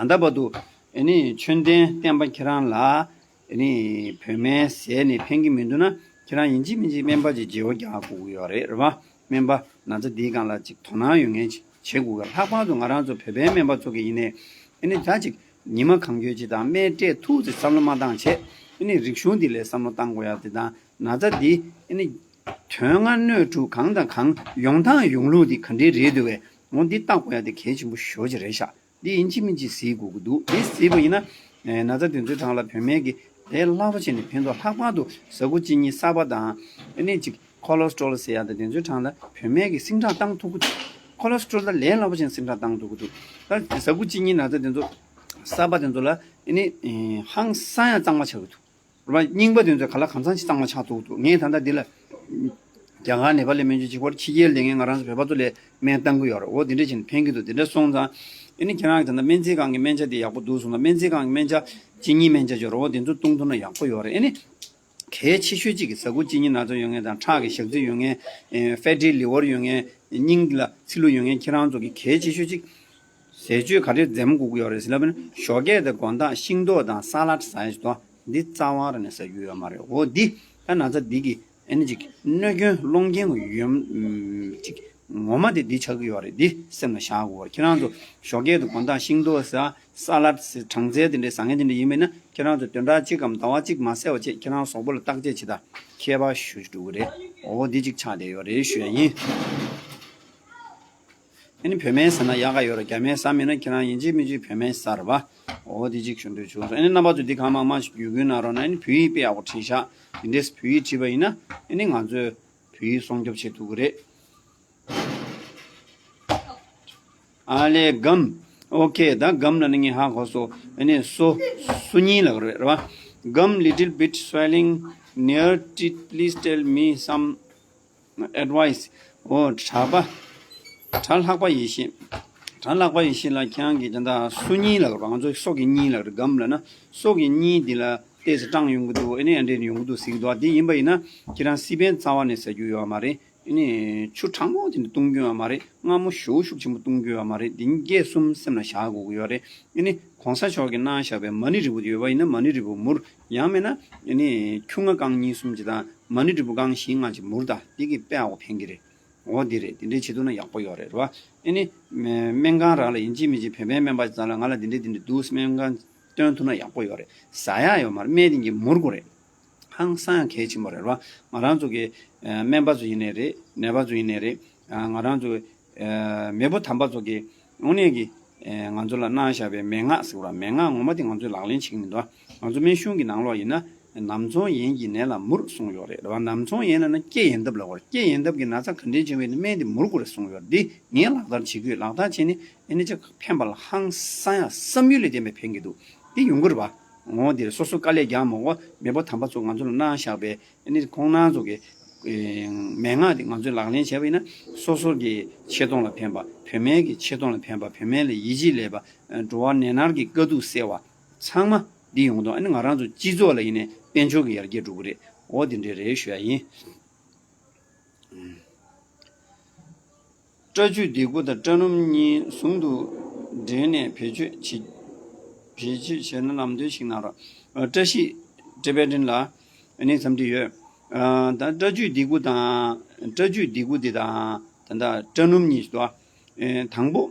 ལྟ་བར་དུ་ཨེ་ནི་ཆོས་ལྡན་བསྟན་པ་ཁྱེད་རང་ལ་ཨེ་ནི་བོད་སྨན་ཟས་ནས་ཕན་གྱི་མི་འདུག་ན། ཁྱེད་རང་ཡིན་གཅིག་མིན་གཅིག་སྨན་པ་ཅིག་བརྗེ་བོ་རྒྱག་དགོས་ཀྱི་ཡོད་རེད། རེད་པ། སྨན་པ་ན་ཚ་འདིའི་སྒང་ལ་ཅིག་དོ་སྣང་ཡོད་མཁན་ཅིག་བྱེད་དགོས་ཀྱི། ལྷག་པར་དུ་ང་རང་ཚོ་བོད་པའི་སྨན་པ་ཚོ་གི་ཡིན་ནའི་ཨེ་ནི་ད་ཅིག་ཉི་མ་གང་འཁྱོལ་ཅིག་དང་སྨན་སྤྲད་ཐུབ་ཙམ་བསམ་བློ་མ་བཏང་བྱས། ཨེ་ནི་རིག་གཞུང་འདི་ལ་བསམ་བློ་བཏང་དགོས་ཡ་དེ་དང་། ན་ཚ་འདི་ཨེ་ནི་དོན་ལྔ་སྣོད་དྲུག་གང་དང་གང་ཡོང་སྟངས་ཡོང་ལུགས་འདི་ག་འདྲས་རེད་འདུག་གས། འོ་འདི་བལྟ་དགོས་ཡ་དེ་གལ་ཆེན་པོ་ཞེ་པོ་ཅིག་རེད་ཤག་འདི་ཡིན་གཅིག་མིན་གཅིག་གཟིགས་དགོས་ཀྱི་འདུག་འདི་གཟིགས་པ་ཡིན་ན་ན་ཚ་དེ་ཚོའི་གྲས་ལ་བོད་སྨན་གྱི་ལས་སླ་པོ་བྱས་ནས་ཕན་ཐོགས། ལྷག་པར་དུ་ཟ་ཁུ་གཅིན་སྙི་གསར་པ་དང་། ཨེ་ནི་ཅིག་ཁོ་ལེ་སི་ཊོལ་ཟེར་ཡ་དང་དེ་ཚོའི་གྲས་ལ་བོད་སྨན་གྱིས་ཟིང་དྲག་བཏང་ཐུབ་ཀྱི་འདུག་ཁོ་ལེ་སི་ཊོལ་ད་ལས་སླ་པོ་བྱས་ནས་ཟིང་དྲག་བཏང་ཐུབ་ཀྱི་འདུག་ད་ཟ་ཁུ་གཅིན་སྙི་ན་ཚ་དེ་ཚོ་གསར་པ་དེ་ཚོ་ལ་ཨེ་ནི་ཧང་སང་ཡ་གཙང་མ་ཆགས་ཀྱི་འདུག་རེད་པ། རྙིང་པ་དེ་ཚོ་ག་ལ་གང་འཚམ་ཞིག་གཙང་མ་ཆགས་ཐུབ་འདུག་ངས་ད་ལྟ་འདི་ལ་རྒྱ་གར་ནེ་པ་ལ་སྨན་བཅོས་བྱེད་པར་ཕྱི་རྒྱལ་ལ་ངས་ང་རང་ཚོ་བོད་པ་ཚོ་ལ་སྨན་བཏང་གི་ཡོད་རེད། འོ་དེ་འདྲ་བྱས་ནས་ཕན་གྱི་འདུག་དེ་འདྲ་སོང་ཙང་ཨེ་ནི་ཁྱེད་རང་གི་ད་ལྟ་སྨན་རྩིས་ཁང་གི་སྨན་ཆ་དེ་ཡག་པོ་འདུག་སོང་ཙང་། སྨན་རྩིས་ཁང་གི་སྨན་ཆ་གཅིན་སྙི་སྨན་ཆ་ཅིག་ཡོད་རེད། འོ་དེ་ཚོ་བཏུང་ཐུབ་ན་ཡག་པོ་ཡོད་རེད། ཨེ་ནི་གལ་ཆེ་ཤོས་གཅིག་གི་ཟ་ཁུ་གཅིན་སྙི་ན་ཚ་ཡོད་མཁན་དང་། ཁྲག་གི་ཞག་རྩི་ཡོད་མཁན། ཕེ་ཊི་ལི་ཝར་ཡོད་མཁན། སྙིང་ལ་ཚིལ་ལུ་ཡོད་མཁན་ཁྱེད་རང་ཚོ་གི་གལ་ཆེ་ཤོས་གཅིག་ཟས་སྤྱོད་ག་འདྲས་འཛེམ་དགོས་ཀྱི་ཡོད་རེད་ཟེར་ལབ་ན། ཞོགས་ཀས་དང་དགོང་དག་ཤིང་ཏོག་དང་ས་ལཱ་ཌི་ཟ་ཡ་ཞིག་འདུག་འདི་རྩ་བ་རང་ནས་ཟ་རྒྱུ་ཡོད་མ་རེད། འོ་འདི་ད་ན་ཚ་འདི་གི་ཨེ་ནི་ཅིག་གནོད་སྐྱོན་སློང་རྐྱེན་ཡོད་ཅིག་ངོ་མ་དེ་འདི་ཆགས་ཀྱི་ཡོད་རེད། འདི་སེམས་ལ་བཞག་དགོས། ཁྱེད་རང་ཚོ་ཞོགས་ཀས་དང་དགོང་དག་ཤིང་ཏོག་ཟ། ས་ལཱ་ཌི་ཟ། གྲང་ཚལ་དེ་འདྲའི་ཟ་མཁན་དེ་འདྲ་ཡིན་པས་ན། ཁྱེད་རང་ཚོ་བདུན་ཕྲག་གཅིག་གམ་ཟླ་བ་གཅིག་མ་ཟས་པ་བྱས། ཁྱེད་རང་གཟུགས་པོ་ལ་བརྟག་དཔྱད་བྱེད་དང་། ཁྱད་པར་ཞེ་པོ་ཅིག་འགྲོ་གི་རེད། འོ་འདི་ཅིག་ཆགས་བསྡད་ཡོད་རེད་ཞུ་ཡ་ཡིན། ཨ་ནི་བོད་སྨན་ཟ་ན་ཡག་ག་ཡོད་རེད། རྒྱ་སྨན་ཟ་མེད་ན་ཁྱེད་རང་ཡིན་གཅིག་མིན་གཅིག་བོད་སྨན་ཟ་རེད་པ། འོ་འདི་གཅིག་ཞུ་འདོད་བྱུང་སོང་། ཨ་ནི་རྣམ་པ་ཚོ་འདི་གང་མང་མང་ཞིག་བརྒྱུད་སྐུལ་གནང་རོགས་གནང་། ཨ་ནི་བོད་ཡིག་དཔེ་ཡག་པོ་བྲིས་ཤག་འདི་འདྲས་བོད་ཡིག་བྲིས་པ་ཡིན་ན་ཨ་ནི་ང་ཚོས་བོད་ཡིག་སྲུང་སྐྱོབ་བྱེད་ཐུབ་ཀྱི་རེད། ཨ་ལས། སྒམ། ཨོ་ཁེ། ད་སྒམ་ལབ་ན་ངས་ཧ་གོ་སོང་། ཨ་ནི་སོ། སོ་སྙིང་ལབ་རེད་པ། སྒམ། little bit swelling near teeth, please tell me some advice. ཨོ། གྲྭ་པ། གྲྭ་ལྷག་པ་ཡེ་ཤེས། གྲྭ་ལྷག་པ་ཡེ་ཤེས་ལགས། ཁྱེད་རང་གིས་ད་ལྟ་སོ་སྙིང་ལབ་རེད་པ། ང་ཚོ་སོ་གི་སྙིང་ལབ་རེད། སྒམ་ལབ་ན་སོ་གི་སྙིང་འདི་ལ་ཏོག་ཙམ་སྐྲངས་ཡོང་གི་འདུག་ཨ་ནི་ཨ་འདྲས་ཡོང་གི་འདུག་ཟེར་གྱི་འདུག་དེ་ཡིན་པ་ཡིན་ན་ཁྱེད་རང་སི་པན་རྩ་བ་ནས་ཟ་རྒྱུ་ཡོད་མ་རེད། ཨ་ནི་ཆུ་གྲང་མོ་དེ་འདྲ་བཏུང་རྒྱུ་ཡོད་མ་རེད། མངར་མོ་ཞེ་པོ་ཤུགས་ཆེན་པོ་བཏུང་རྒྱུ་ཡོད་མ་རེད། དེ་གཉིས་ཀ་གསུམ་སེམས་ལ་བཞག་དགོས་ཀྱི་ཡོད་རེད། ཨ་ནི་གོང་ས་མཆོག་གིས་གནང་བཞག་པའི་མ་ཎི་རིལ་བུ་དེ་ཡོད་པ་ཡིན་ན་མ་ཎི་རིལ་བུ་མུར། ཡང་མིན་ན་ཨ་ནི་ཁྱུང་ལྔ་རྐང་གཉིས་གསུམ་ཅིག་དང་། མ་ཎི་རིལ་བུ་རྐང་བཞི་ལྔ་ཅིག་མུར་དང་། དེ་གིས་དཔེ་ཡག་པོ་ཕན་གྱི་རེད། འོ་འདི་རེད། དེ་འདྲས་བྱེད་ཐུབ་ན་ཡག་པོ་ཡོད་རེད། རེད་པ། ཨ་ནི་སྨན་ཁང་རང་ལ་ཡིན་གཅིག་མིན་གཅིག་བོད་པའི་སྨན་པ་ཅིག་རྩ་ལ་ང་ལ་འདི་འདྲས་འདི་འདྲས་འདུག་སྨན་ཁང་སྟོན་ཐུབ་ན་ཡག་པོ་ཡོད་རེད། ཟ་ཡག་ཡོད་མ་རེད། སྨན་དེ་གཉིས་མུར་དགོས་རེད། ཧང་སང་ཡང་གལ་ཆེན་པོ་རེད་པ། ང་རང་ཚོ་གི་ཨ་སྨན་པ་ཚོ་ཡིན་ནའི་རེད། ནད་པ་ཚོ་ཡིན་ནའི་རེད། ཨ་ང་རང་ཚོ་ཨ་མེས་པོ་དམ་པ་ཚོ་གི་དངོས་གནས་ཀྱི་ཨ་ང་ཚོ་ལ་གནང་བཞག་པའི་མན་ངག་ཟེར་བ། མན་ངག་ངོ་མ་དེ་ང་ཚོས་ལག་ལེན་བྱེད་ཀྱི་མི་འདུག་ང་ཚོ་སྨན་གཞུང་གི་ནང་ལོགས་ཡིན་ན་ནམ་ཚོང་ཡན་གྱི་ནད་ལ་མུར་གསུངས་ཡོད་རེད། རེད་པ། ནམ་ཚོང་ཡན་ལབ་ན་སྐྱེ་ཡན་འདབ་ལབ་པ་རེད། སྐྱེ་ཡན་འདབ་ཀྱི་ན་ཚ་ག་འདྲས་བྱུང་བ་ཡིན་ན་སྨན་དེ་མུར་དགོས་རེད་གསུངས་ཡོད་རེད། འདི་ངས་ལག་བསྟར་བྱེད་ཀྱི་ཡོད། ལག་བསྟར་བྱས་ནས་ཨ་ནི་ཅིག་ཕན་པ་ལ་ཧང་སང་ཡང་བསམ་ཡུལ་ལས་བརྟེན་པའི་ཕན་གྱི་འདུག་འདི་ཡོང་གི་རེད་པ། འོ་འདིར་སོ་སོ་དཀའ་ལས་རྒྱག་མ་དགོས། མེས་པོ་དམ་པ་ཚོ་ང་ཚོ་ལ་གནང་བཞག་པའི་ཨ་ནི་ཁོང་རྣམ་ཚོ་གི་ཨེ་མན་ངག་འདི་ང་ཚོས་ལག་ལེན་བྱས་པ་ཡིན་ན་སོ་སོ་གི་ཆེ་མཐོང་ལ་ཕན་པ། བོད་སྨན་གྱི་ཆེ་མཐོང་ལ་ཕན་པ། བོད་སྨན་ལ་ཡིད་ཆེས་སླེབས་པ། འགྲོ་བ་ནད་མནར་གྱི་དཀའ་སྡུག་སེལ་བ། ཚང་མ་འདི་ཡོང་དོན་ཨ་ནི་ང་རང་ཚོ་སྤྱི་ཚོགས་ལ་ཡིན་ནའི་དཔལ་འབྱོར་གྱི་ཡར་རྒྱས་འགྲོ་གི་རེད། འོ་འདི་འདྲ་རེད་ཞུ་ཡ་ཡིན། སྐྲ་བཅུད་ལྡེ་གུ་དང་སྐྲ་སྣུམ་གཉིས་ཟུང་དུ་འབྲེལ་ནས་བེད་སྤྱོད་བྱེད། བེད་སྤྱོད་བྱས་ན་ལམ་སྟོན་ཞིག་གནང་རོགས། ཨ་བཀྲ་ཤིས་ཊི་བེ་ཊན་ལགས། ཨ་ནི་འཚམས་འདྲི་ཡོད། ཨ་ད་སྐྲ་བཅུད་ལྡེ་གུ་དང་། སྐྲ་བཅུད་ལྡེ་གུ་འདི་དང་ ད་ལྟ་སྐྲ་སྣུམ་གཉིས་ཤིག་འདུག་ཨ། ཨེ། དང་པོ།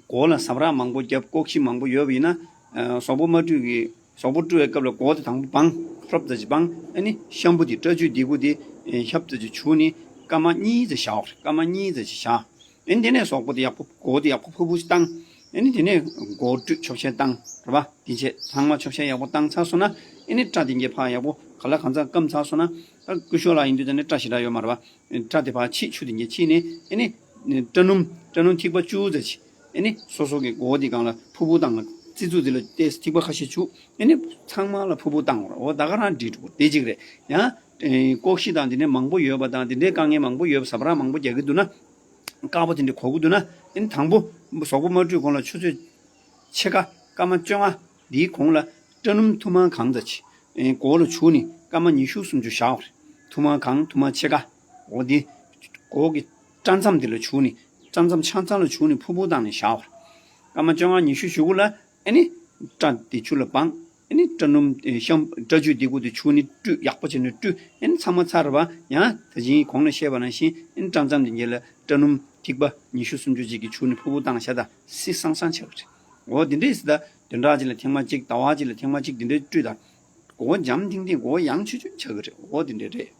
མགོ་ལ་ཟ་འཕྲུག་མང་པོ་བརྒྱབ། ལྐོག་ཤི་མང་པོ་ཡོད་པ་ཡིན་ན། ཨ། གཟུགས་པོ་མ་བཀྲུས་ཀྱི། གཟུགས་པོ་བཀྲུ་བའི་སྐབས་ལ་མགོ་དེ་དང་པོ་སྦང་། ཧྲོབ་ཙམ་ཅིག་སྦང་། ཨ་ནི་ཤམ་པུ་དེ། སྐྲ་བཅུད་ལྡེ་གུ་དེ། ཨེ། ཧྲོབ་ཙམ་ཅིག་བྱུགས་ནས་སྐར་མ་གཉིས་ཙམ་བཞག་དགོས་རེད། སྐར་མ་གཉིས་ཙམ་ཅིག་བཞག་ཨ་ནི་དེ་ནས་གཟུགས་པོ་དེ་ཡག་པོ། མགོ་དེ་ཡག་པོ་ཕུར་ཕུར་ཞིག་བཏང་། ཨ་ནི་དེ་ནས་མགོ་བཀྲུས། ཆོག་ཤེས་བཏང་རེད་པ། དེ་བྱས་ཚང་མ་ཆོག་ཤེས་ཡག་པོ་བཏང་ཚར་སོང་ན། ཨ་ནི་སྐྲ་དེ་གས་ཕར་ཡག་པོ་ག་ལ་གང་ཚང་སྐམ་ཚར་སོང་ན། ད་སྐུ་ཞབས་ལགས་ཡིན་དུས་ད་ནི་སྐྲ་ཞེ་དྲག་ཡོད་མ་རེད་པ། སྐྲ་དེ་ཕར་ཕྱིས། ཆུ་དེ་གས་ཕྱིས་ནས། ཨ་ནི་སྐྲ་སྣུམ། སྐྲ་སྣུམ་ཐིགས་པ་བཅུ་ཙམ་ཅིག་ཨ་ནི་སོ་སོ་གི་མགོ་དེ་སྒང་ལ་ཕུར་ཕུར་བཏང་ལ། རྩི་ཚུགས་དེ་ལ་ཏོག་ཙམ་ཐིགས་པ་ཁ་ཤས་བྱུགས། ཨ་ནི་ཚང་མ་ལ་ཕུར་ཕུར་བཏང་རོགས། འོ་ད་ག་རང་འགྲིག་འགྲོ་གི། དེ་གཅིག་རེད། ཡང་། ཨེ། ལྐོག་ཤི་དང་དེ་འདྲའི་མང་པོ་ཡོད་པ་དང་། དེ་འདྲའི་དཀའ་ངལ་མང་པོ་ཡོད་པ། ཟ་འཕྲུག་མང་པོ་རྒྱག་གི་འདུག་ན། དཀར་པོ་དེ་འདྲ་གོ་གི་འདུག་ན། ཨ་ནི་དང་པོ་གཟུགས་པོ་མ་བཀྲུས་གོང་ལ་ཆུ་ཚོད་ཕྱེད་ཀ། སྐར་མ་བཅོ་ལྔ། འདིའི་གོང་ལ་སྐྲ་སྣུམ་ཐུར་མ་གང་ཙམ་ཅིག་ཨེ། མགོ་ལ་བྱུགས་ནས་སྐར་མ་ཉི་ཤུ་སུམ་ཅུ་བཞག་དགོས་རེད། ཐུར་མ་གང་། ཐུར་མ་ཕྱེད་ཀ། འོ་འདི། མགོ་གི་སྐྲ་མཚམས་དེ་ལ་བྱུགས་ནས། སྐྲ་མཚམས་ཆ་ཚང་ལ་བྱུགས་ནས་ཕུར་ཕུར་བཏང་ནས་བཞག་དགོས་རེད། སྐར་མ་བཅོ་ལྔ་ཉི་ཤུ་གཞུག་གུ་ལ། ཨ་ནི་སྐྲ་དེ་ཆུ་ལ་སྦང་། ཨ་ནི་སྐྲ་སྣུམ། ཨེ། ཤམ། སྐྲ་བཅུད་ལྡེ་གུ་དེ་བྱུགས་ནས་བཀྲུས། ཡག་པོ་བྱས་ནས་བཀྲུས། ཨ་ནི་ཚང་མ་ཚར་བ། ཡང་ད་གིན་གོང་ལ་བཤད་པ་ནང་བཞིན། ཨ་ནི་སྐྲ་མཚམས་དེ་གས་ལ་སྐྲ་སྣུམ་ཐིགས་པ་ཉི་ཤུ་སུམ་ཅུ་ཅིག་གིས་བྱུགས་ནས་ཕུར་ཕུར་བཏང་བཞག་ད་སི་སང་སང་ཆགས་ཀྱི་རེད། འོ་དེ་འདྲས་སི་ད་བདུན་ཕྲག་གཅིག་ལ་ཐེངས་མ་གཅིག་ཟླ་བ་གཅིག་ལ་ཐེངས་མ་གཅིག་དེ་འདྲས་བཀྲུས་ད། མགོ་བོ་འཇམ་ཐིང་ཐིང་། མགོ་བོ་ཡང་ཆུ་ཆུ་ཆགས་ཀྱི་རེད། འོ་དེ་འདྲས་རེད།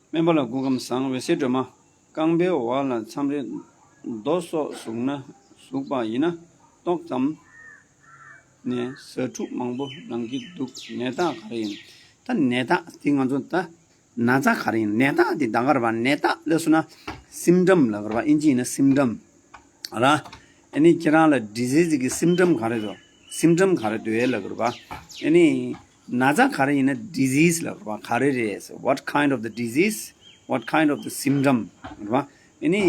སྨན་པ་ལགས་སྐུ་ཁམས་བཟང་། འོད་ཟེར་སྒྲོལ་མ། རྐང་པའི་འོག་ལ་མཚམས་རེ་རྡོ་སོགས་ཟུག་ན། ཟུག་པ་ཡིན་ན་ཏོག་ཙམ་ནས་ཟ་འཕྲུག་མང་པོ་ལང་གི་འདུག་ནད་རྟགས་ག་རེ་ཡིན། ད་ནད་རྟགས་དེ་ང་ཚོ་ད། ན་ཚ་ག་རེ་ཡིན། ནད་རྟགས་དེ་ད་ག་རེ་བ། ནད་རྟགས་ལབ་སོང་ན་སིམ་ཊམ་ལབ་དགོས་རེད་པ། ཨིན་ཇི་ཡིན་ན་སིམ་ཊམ་ར། ཨ་ནི་ཁྱེད་རང་ལ་ཌི་ཟི་སི་གི་སིམ་ཊམ་ག་རེ་འདུག་སིམ་ཊམ་ག་རེ་འདུག་ལབ་དགོས་རེད་པ། ཨ་ནི་ན་ཚ་ག་རེ་ཡིན་ན་ཌི་ཟི་སི་ལབ་དགོས་རེད་པ། ག་རེ་རེད། What kind of the disease? What kind of the symptom? རེད་པ། ཨ་ནི་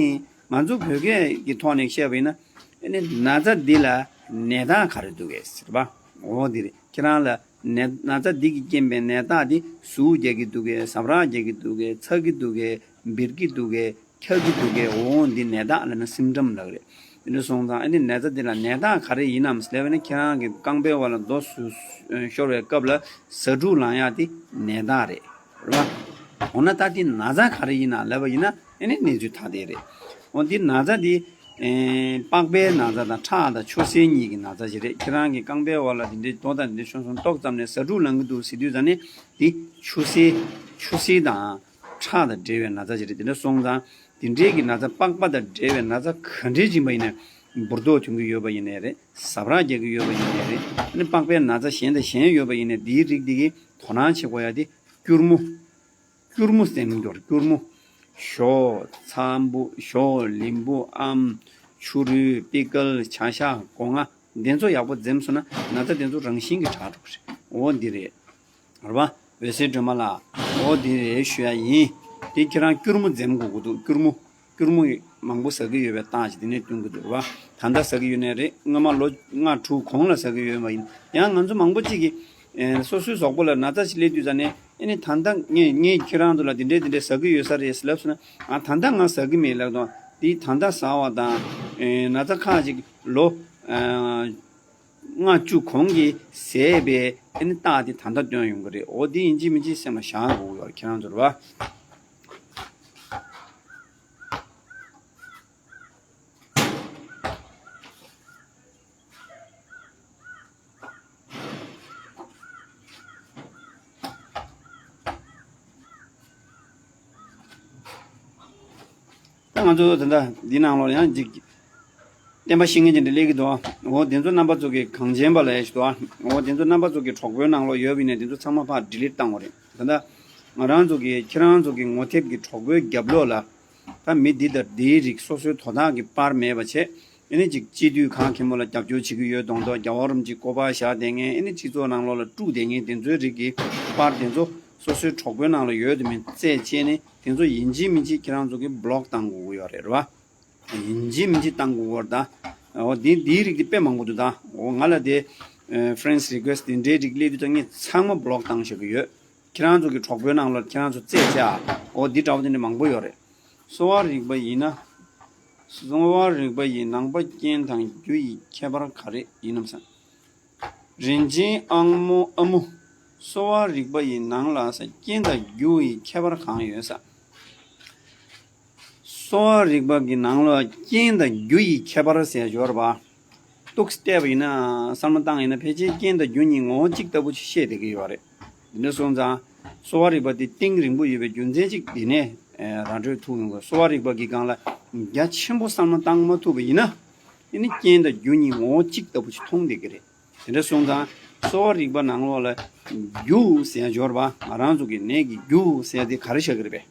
ང་ཚོ་བོད་སྐད་ཀྱི་ཐོག་ནས་བཤད་པ་ཡིན་ན། ཨ་ནི་ན་ཚ་འདི་ལ་ནད་རྟགས་ག་རེ་འདུག་གས་ཟེར་བ། འོ་འདི་རེད། ཁྱེད་རང་ལ་ནད། ན་ཚ་འདི་གིས་རྐྱེན་པས་ནད་རྟགས་འདི། ཟུག་རྒྱག་གི་འདུག་གས། ཟ་འཕྲུག་རྒྱག་གི་འདུག་གས། ཚ་གི་འདུག་གས། འབིར་གི་འདུག་གས། འཁྱག་གི་འདུག་གས། འོ་འདི་ནད་རྟགས་ལབ་ན་སིམ་ཊམ་ལབ་རེད། དེ་འདྲ་སོང་ཙང་ཨ་ནི་ན་ཚ་འདི་ལ་ནད་རྟགས་ག་རེ་ཡིན་ནམ་ལབ་པ་ཡིན་ན། ཁྱེད་རང་གི་རྐང་པའི་འོག་ལ་རྡོ་ཤོར་བའི་སྐབས་ལ་ཟ་འཕྲུག་ལང་ཡག་དེ་ནད་རྟགས་རེད། རེད་པ། འོ་ན་ད་དེ་ན་ཚ་ག་རེ་ཡིན་ན་ལབ་པ་ཡིན་ན། ཨ་ནི་གནས་ཚུལ་ད་དེ་རེད། འོ་འདི་ན་ཚ་འདི། ཨེ། པགས་པའི་ན་ཚ་དང་ཁྲག་དང་ཆུ་སེར་གཉིས་ཀྱི་ན་ཚ་ཞིག་རེད། ཁྱེད་རང་གི་རྐང་པའི་འོག་ལ་འདི་འདྲའི་རྡོ་དང་འདི་འདྲ་ཤོར་སོང་། ཏོག་ཙམ་ནས་ཟ་འཕྲུག་ལང་གི་འདུག་ཟེར་དུས་ཙ་ནས་འདི་ཆུ་སེར། ཆུ་སེར་དང་ཁྲག་དང་འབྲེལ་བའི་ན་ཚ་ཞིག་རེད། དེ་འདྲ་སོང་ཙང་དེ་འདྲའི་གི་ན་ཚ། པགས་པ་དང་འབྲེལ་བའི་ན་ཚ་ག་འདྲའི་ཡིན་པ་ཡིན་ནའི། འབུར་ཏོག་ཐོན་གྱི་ཡོད་པ་ཡིན་ནའི་རེད། ཟ་འཕྲུག་རྒྱག་གི་ཡོད་པ་ཡིན་ནའི་རེད། ཨ་ནི་པགས་པའི་ན་ཚ་གཞན་དང་གཞན་ཡོད་པ་ཡིན་ནའི། འདིའི་རིགས་འདི་གི་དོ་སྣང་བྱེད་དགོས་ཡ་དེ་སྐྱུར་མོ། སྐྱུར་མོ་ཟེར་ནས་འགྲོ་རེད། སྐྱུར་མོ། ཞོ། ཚ་བོ། ཞོ། ལིམ་བུ། ཨམ། ཆུ་རུལ། པི་ཀལ། བྱ་ཤ། སྒོ་ང་། འདི་ཚོ་ཡག་པོ་འཛེམ་སོང་ན་ན་ཚ་འདི་ཚོ་རང་བཞིན་གྱིས་དྲག་འགྲོ་གི་རེད། འོ་འདི་རེད། རེད་པ། འོད་ཟེར་སྒྲོལ་མ་ལགས། འོ་འདི་རེད་ཞུ་ཡ་ཡིན། དེ་ཁྱེད་རང་སྐྱུར་མོ་འཛེམ་དགོས་ཀྱི་འདུག་སྐྱུར་མོ། སྐྱུར་མོ་མང་པོ་ཟ་གི་ཡོད་པའི་རྟགས་ཅིག་དེ་ནས་སྟོན་གྱི་འདུག་རེད་པ། ད་ལྟ་ཟ་གི་ཡོད་ནའི་རེད། སྔོན་མ་ལོ་ལྔ་དྲུག་གོང་ལ་ཟ་གི་ཡོད་པ་ཡིན། ཡང་ང་ཚོ་མང་པོ་ཅིག་གིས། ཨེ། སོ་སོའི་གཟུགས་པོ་ལ་ན་ཚ་ཞིག་སླེབས་དུས་ཙ་ནས། ཨ་ནི་ད་ལྟ་ངས། ངས་ཁྱེད་རང་ཚོ་ལ་འདི་འདྲས་འདི་འདྲས་ཟ་གི་ཡོད་ས་རེད་ཟེར་ལབ་སོང་ན། ཨ། ད་ལྟ་ང་ཟ་གི་མེད་ལབ་དང་། དེ་ད་ལྟ་ཟ་བ་དང་། ཨེ། ན་ཚ་ཁག་ཅིག་ལོ། ཨ། ལྔ་བཅུ་གོང་གི་ཟས་པའི། ཨ་ནི་རྟགས་དེ་ད་ལྟ་སྟོན་ཡོང་གི་རེད། འོ་འདི་ཡིན་གཅིག་མིན་གཅིག་སེམས་ལ་བཞག་དགོས་ཀྱི་ཡོད་རེད། ཁྱེད་རང་ཚོ་རེད་པ། ད་ང་ཚོ་ད་ལྟ་འདི་ནང་ལོགས་ཡང་ཅིག་བསྟན་པ་བཤིག་མཁན་ཅིག་འདྲ་སླེབས་ཀྱི་འདུག་འོ་དེ་ཚོ་རྣམ་པ་ཚོ་གི་གངས་ཅན་པ་ལ་ཡ་ཞིག་འདུག་འོ་དེ་ཚོ་རྣམ་པ་ཚོ་གི་གྲོགས་པོའི་ནང་ལོགས་ཡོད་པ་ཡིན་ན་དེ་ཚོ་ཚང་མ་ཕར་ཌི་ལིཊ་བཏང་དགོས་རེད། ད་ལྟ་ང་རང་ཚོ་གི། ཁྱེད་རང་ཚོ་གི་ངོ་དེབ་ཀྱི་གྲོགས་པོའི་རྒྱབ་ལོགས་ལ། ད་མི་འདི་དང་འདིའི་རིགས་སོ་སོའི་དོ་བདག་གི་པར་མེད་པ་བྱས། ཨ་ནི་ཅིག་སྤྱི་འཐུས་གང་མཁན་པོ་ལ་རྒྱབ་སྐྱོར་བྱེད་ཀྱི་ཡོད་མདོག་མདོག་རྒྱལ་བ་རིན་པོ་ཆེ་སྐུ་པར་བཞག་བསྡད་མཁན། ཨ་ནི་སྤྱི་ཚོགས་ནང་ལོགས་ལ་དཀྲུགས་བསྡད་མཁན། དེ་ཚོའི་རིགས་ཀྱི་པར་དེ་ཚོ་སོ་སོའི་གྲོགས་པོའི་ནང་ལ་ཡོད་དུ་མེད་རྩད་བཅད་ནས། དེ་ཚོ་ཡིན་གཅིག་མིན་གཅིག་ཁྱེད་རང་ཚོ་གིས་བྷི་ལོག་བཏང་དགོས་ཀྱི་ཡོད་རེད། རེད་པ། ཡིན་གཅིག་མིན་གཅིག་བཏང་དགོས་ཀྱི་ཡོད་རེད་ད། འོ་དེ། དེའི་རིགས་དེ་དཔེ་མང་པོ་འདུག་ད། འོ་ང་ལ་དེ། ཨ། ཕི་རེན་ཌི་རི་ཀུ་ཨེ་སི་ཊི་དེ་འདྲའི་རིགས་སླེབས་དུས་ད་ངས་ཚང་མ་བྷི་ལོག་བཏང་བཞག་གི་ཡོད། ཁྱེད་རང་ཚོ་གི་གྲོགས་པོའི་ནང་ལ་ཁྱེད་རང་ཚོ་རྩད་བཅད་ཨ། འོ་འདི་འདྲ་བོ་དེ་འདྲ་མང་པོ་ཡོད་རེད། གསོ་བ་རིག་པ་ཡིན་ན། གསོ་བ་རིག་པ་ཡི་ནང་པ་རྐྱེན་དང་རྒྱུ་ཡི་ཁྱད་པར་ག་རེ་ཡིན་ནམ་ཟེར། རིན་ཆེན་ཨ་མོ་ཨ་མོ། གསོ་བ་རིག་པ་ཡི་ནང་ལ་ས་རྐྱེན་དང་རྒྱུ་ཡི་ཁྱད་པར་གང་ཡོད་ས། གསོ་བ་རིག་པ་གི་ནང་ལ་རྐྱེན་དང་རྒྱུ་ཡི་ཁྱད་པར་ཟེར་ཡ་ཡོད་རེད་པ། ཏོག་ཙམ་བལྟས་པ་ཡིན་ན་བསམ་བློ་བཏང་ཡིན་ན་ཕལ་ཆེར་རྐྱེན་དང་རྒྱུ་གཉིས་ངོ་བོ་གཅིག་ལྟ་བུ་ཞིག་བཤད་བསྡད་ཀྱི་ཡོད་རེད། འདི་འདྲ་སོང་ཙང་གསོ་བ་རིག་པ་འདི་གཏིང་རིང་པོ་ཡོད་པའི་རྒྱུ་མཚན་གཅིག་འདི་ནས་ར་འཕྲོད་ཐུབ་ཡོང་གི། གསོ་བ་རིག་པ་གི་སྒང་ལ་རྒྱ་ཆེན་པོ་བསམ་བློ་བཏང་མ་ཐུབ་པ་ཡིན་ན་ཨ་ནི་རྐྱེན་དང་རྒྱུ་གཉིས་ངོ་བོ་གཅིག་ལྟ་བུ་ཞིག་མཐོང་བསྡད་ཀྱི་རེད། དེ་འདྲ་སོང་ཙང་གསོ་བ་རིག་པ་ནང་ལོགས་ལ་རྒྱུ་ཟེར་ཡ་འབྱོར་བ་ང་རང་ཚོ་གི་ནད་ཀྱི་རྒྱུ་ཟེར་ཡ་དེ་ག་རེ་བཞག་གི་རེད་པས།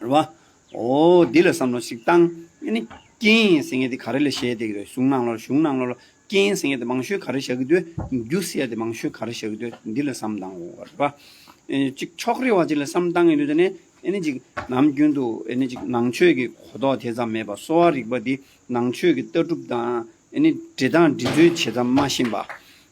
རེད་བ། འོ་འདི་ལ་བསམ་བློ་ཞིག་བཏང་། ཨ་ནི་རྐྱེན་ཟེར་མཁན་དེ་ག་རེ་ལ་བཤད་བསྡད་ཀྱི་རེད། གཞུང་ནང་ལོགས་གཞུང་ནང་ལོགས་ལ་རྐྱེན་ཟེར་མཁན་དེ་མང་ཤོས་ག་རེ་བཞག་གི་འདུག་རྒྱུ་ཟེར་ཡ་དེ་མང་ཤོས་ག་རེ་བཞག་གི་འདུག་འདི་ལ་བསམ་བཏང་དགོས་པ་རེད་བ། ཨ་ནི་ཅིག་ཕྱོགས་རེ་བ་ཅིག་ལ་བསམ་བཏང་ཡོང་དུས་དེ་ནས་ཨ་ནི་ཅིག་ནམ་རྒྱུན་དུ་ཨ་ནི་ཅིག་ནང་ཆོས་ཀྱི་གོ་རྟོགས་དེ་ཙམ་མེད་པ། གསོ་བ་རིག་པ་འདི་ནང་ཆོས་ཀྱི་ལྟ་གྲུབ་དང་ཨ་ནི་འབྲི་སྟངས་འབྲི་ཚུལ་ཇི་ཙམ་མ་ཤེས་པ། ཨ་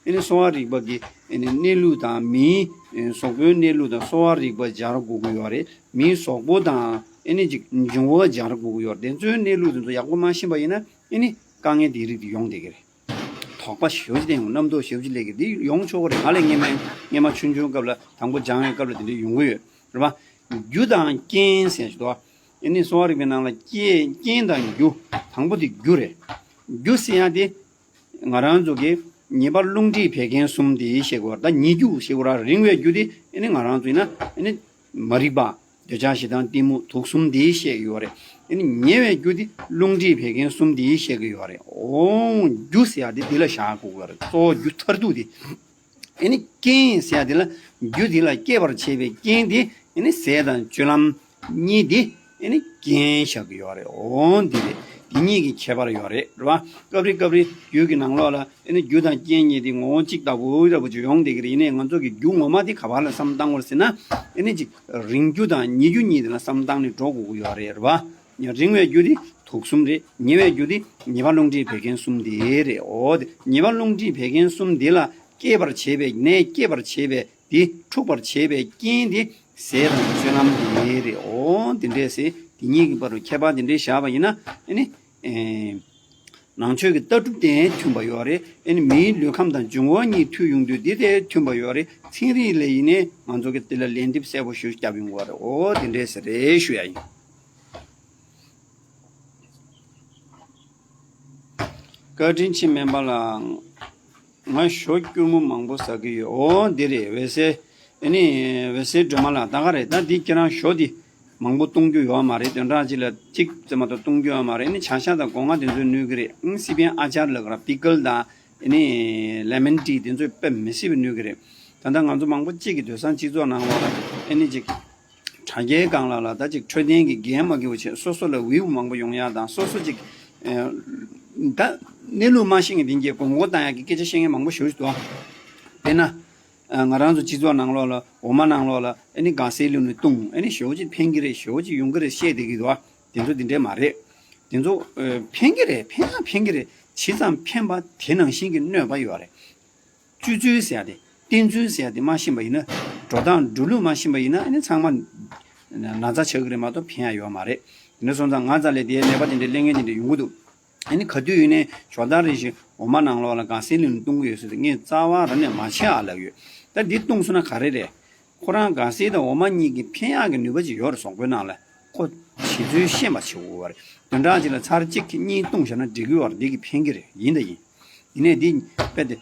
ནི་གསོ་བ་རིག་པ་གི་ཨ་ནི་གནས་ལུགས་དང་མིའི་ཨ་གཟུགས་པོའི་གནས་ལུགས་དང་གསོ་བ་རིག་པ་སྦྱར་དགོས་ཀྱི་ཡོད་རེད། མིའི་གཟུགས་པོ་དང་ཨ་ནི་ཅིག་འབྱུང་བ་སྦྱར་དགོས་ཀྱི་ཡོད་རེད། དེ་ཚོའི་གནས་ལུགས་དེ་ཚོ་ཡག་པོ་མ་ཤེས་པ་ཡིན་ན་ཨ་ནི་དཀའ་ངལ་དེའི་རིགས་དེ་ཡོང་བསྡད་ཀྱི་རེད། དོགས་པ་ཞེ་པོ་ཅིག་བསྟན་ཡོང་། རྣམ་རྟོག་ཞེ་པོ་ཅིག་སླེབས་ཀྱི་འདི་ཡོང་ཆོག་གི་རེད། ང་ལ་སྔས་མ་སྔས་མ་ཆུང་ཆུང་སྐབས་ལ་དང་པོ་སྦྱང་བའི་སྐབས་ལ་དེ་འདྲ་ཡོང་གི་ཡོད་རེད་བ། རྒྱུ་དང་རྐྱེན་ཟེར་ཞིག་འདུག་ཨ་ནི་གསོ་བ་རིག་པའི་ནང་ལ་རྐྱེན་རྐྱེན་དང་རྒྱུ། དང་པོ་དེ་རྒྱུ་རེད། རྒྱུ་ཟེར་ཡ་དེ་ང་རང་ཚོ་གི་ཉེ་བར་རླུང་མཁྲིས་བད་ཀན་གསུམ་དེ་བཤད་དགོས་རེད། ད་ཉེ་རྒྱུ་བཤད་དགོས་རེད། རིང་བའི་རྒྱུ་དེ་ཨ་ནི་ང་རང་ཚོ་ཡིན་ན་ཨ་ནི་མ་རིག་པ། འདོད་ཆགས་ཞེ་སྡང་གཏི་མུག་དུག་གསུམ་འདི་བཤད་ཀྱི་ཡོད་རེད། ཨ་ནི་ཉེ་བའི་རྒྱུ་འདི་རླུང་མཁྲིས་བད་ཀན་གསུམ་འདི་བཤད་ཀྱི་ཡོད་རེད། འོང་རྒྱུ་ཟེར་ཡ་འདི་འདི་ལ་བཞག་དགོས་ཀྱི་རེད། གཙོ་བོ་རྒྱུ་མཐར་ཐུག་འདི། ཨ་ནི་རྐྱེན་ཟེར་ཡ་འདི་ལ་རྒྱུ་འདི་ལ་སྐྱེད་པར་བྱེད་པའི་རྐྱེན་འདི་ཨ་ནི་ཟས་དང་སྤྱོད་ལམ་གཉིས་འདི་ཨ་ནི་རྐྱེན་བཞག་གི་ཡོད་རེད། འོང་འདི་རེད། འདི་གཉིས་ཀྱི་ཁྱད་པར་ཡོད་རེད། རེད་བ། སྐབས་རེ་སྐབས་རེ་རྒྱུད་ཀྱི་ནང་ལོགས་ལ། ཨ་ནི་རྒྱུ་དང་རྐྱེན་གཉིས་དེ་ངོ་བོ་གཅིག་ལྟ་བུ་འདྲ་པོ་ཅིག་ཡོང་བསྡད་ཀྱི་རེད། ཡིན་ནའི་ང་ཚོ་གི་རྒྱུ་ངོ་མ་དེ་ག་པར་ལ་བསམ་བཏང་དགོས་ཟེར་ན། ཨ་ནི་ཅིག་རིང་རྒྱུ་དང་ཉེ་རྒྱུ་གཉིས་དེ་ལ་བསམ་བཏང་ནས་འགྲོ་དགོས་ཀྱི་ཡོད་རེད། རེད་བ། རིང་བའི་རྒྱུ་དེ་དུག་གསུམ་རེད། ཉེ་བའི་རྒྱུ་དེ་ཉེ་བར་རླུང་མཁྲིས་བད་ཀན་གསུམ་དེ་རེད། འོ་དེ་ཉེ་བར་རླུང་མཁྲིས་བད་ཀན་གསུམ་དེ་ལ་སྐྱེད་པར་བྱེད་པའི་ནད། སྐྱེད་པར་བྱེད་པའི་དེ་འཁྲུགས་པར་བྱེད་པའི་རྐྱེན་དེ་ཟས་དང་སྤྱོད་ལམ་དེ་རེད། འོ་དེ་འདྲས་ཟེར། དེ་གཉིས་ཀྱི་བར་དུ་ཁྱད་པར་དེ་འདྲས་བཞག་པ་ཡིན་ན། ཨ་ནི། ཨེ། ནང་ཆོས་ཀྱི་ལྟ་གྲུབ་དེ་མཐུན་པ་ཡོད་རེད། ཨ་ནི་མིའི་ལུས་ཁམས་དང་འབྱུང་བ་གཉིས་མཐུན་ཡོང་དུས་འདི་དེ་མཐུན་པ་ཡོད་རེད། ཚན་རིག་ལ་ཡིན་ནའི་ང་ཚོ་གི་དེ་ལ་ལན་འདེབས་གསལ་པོ་ཞིག་བརྒྱབ་ཡོང་གི་ཡོད་རེད། འོ་དེ་འདྲས་ཟེར་རེད་ཞུ་ཡ་ཡིན། བཀའ་དྲིན་ཆེ་སྨན་པ་ལགས། ང་ཞོ་སྐྱུར་མོ་མང་པོ་ཟ་གི་ཡོད། འོ་འདི་རེད། འོད་ཟེར། ཨ་ནི་འོད་ཟེར་སྒྲོལ་མ་ལགས། ད་ག་རེད། ད་འདི་ཁྱེད་རང་ཞོ་འདི་མང་པོ་གཏོང་རྒྱུ་ཡོད་མ་རེད། བདུན་ཕྲག་གཅིག་ལ་གཅིག་ཙམ་མ་གཏོགས་གཏོང་རྒྱུ་ཡོད་མ་རེད། ཨ་ནི་བྱ་ཤ་དང་སྒོ་ང་དེ་ཚོས་གནོད་གི་རེད། ཨང་སི་པན་ཨ་ཅར་ལབ་གི་ར། པི་ཀལ་དང་ཨ་ནི་ལེ་མན་ཊི་དེ་ཚོས་དཔེ་མི་སྲིད་པའི་གནོད་གི་རེད། ད་ལྟ་ང་ཚོ་མང་པོ་གཅིག་གི་སྡོད་སའི་སྤྱི་ཚོགས་ནང་ལོགས་ལ་ཨ་ནི་ཅིག་དྲ་རྒྱའི་སྒང་ལ་ལ་ད་ཅིག་འཕྲོད་བསྟེན་གྱི་འགན་མ་འཁྱེར་བ་བྱས། སོ་སོ་ལ་ཝིའུ་མང་པོ་ཡོང་ཡ་དང་། སོ་སོ་ཅིག་ཨེ། ད་གནས་ལུགས་མ་ཤེས་མཁན་དེ་གྱད་མགོ་སྐོར་བཏང་ཡག་གི་སྐད་ཆ་བཤད་མཁན་མང་པོ་ཞེ་པོ་ཞིག་འདུག་དཔེར་ན། ཨ། ང་རང་ཚོ་སྤྱི་ཚོགས་ནང་ལོགས་ལ། འོ་མ་ནང་ལོགས་ལ་ཨ་ནི་སྒ་སེར་བླུགས་ནས་བཏུང་། ཨ་ནི་ཞེ་པོ་ཅིག་ཕན་གྱི་རེད། ཞེ་པོ་ཅིག་ཡོང་གི་རེད་བཤད་བསྡད་ཀྱི་འདུག་དེ་ཚོ་དེ་འདྲས་མ་རེད། དེ་ཚོ་ཨ། ཕན་གྱི་རེད། ཕན་ཡང་ཕན་གྱི་རེད། ཇི་ཙམ་ཕན་པ་དེ་ནང་བཞིན་གྱི་གནོད་པ་ཡོད་རེད། སྤྱོད་ཚུལ་ཟེར་ཡ་དེ། བསྟེན་ཚུལ་ཟེར་ཡ་དེ་མ་ཤེས་པ་ཡིན་ན། འགྲོ་སྟངས་འགྲོ་ལུགས་མ་ཤེས་པ་ཡིན་ན། ཨ་ནི་ཚང་མ་ན་ཚ་ཆགས་ཀྱི་རེད་མ་གཏོགས་ཕན་ཡ་ཡོད་མ་རེད། དེ་འདྲ་སོང་ཙང་ང་རྩ་ལས་དེའི་ནད་པ་དེ་འདྲས་སླེབས་མཁན་དེ་འདྲས་ཡོང་གི་འདུག་ཨ་ནི་ག་དུས་ཡིན་ནའི་ཞོགས་ད་རེ་བཞིན་འོ་མ་ནང་ལོགས་ལ་སྒ་སེར་བླུགས་ནས་བཏུང་གི་ཡོད་ཟེར་དུས། ངས་རྩ་བ་རང་ནས་མ་བྱེད་ཨ་ལབ་ཡོད། ད་འདི་བཏུང་སོང་ན་ག་རེ་རེད། ཁོ་རང་སྒ་སེར་དང་འོ་མ་གཉིས་ཀྱི་ཕན་ཡག་གི་ནུས་པ་ཅིག་ཡོད་རེད། གཟུགས་པོའི་ནང་ལ། ཁོ་བྱེད་ཚུལ་ཤེས་པ་བྱེད་དགོས་པ་རེད། བདུན་ཕྲག་གཅིག་ལ་ཚར་གཅིག་གཉིས་བཏུང་བཞག་ན་འགྲིག་གི་ཡོད་རེད། འདི་གི་ཕན་གྱི་རེད། ཡིན་དང་ཡིན། ཡིན་ནའི་འདི་དཔེ་དེ།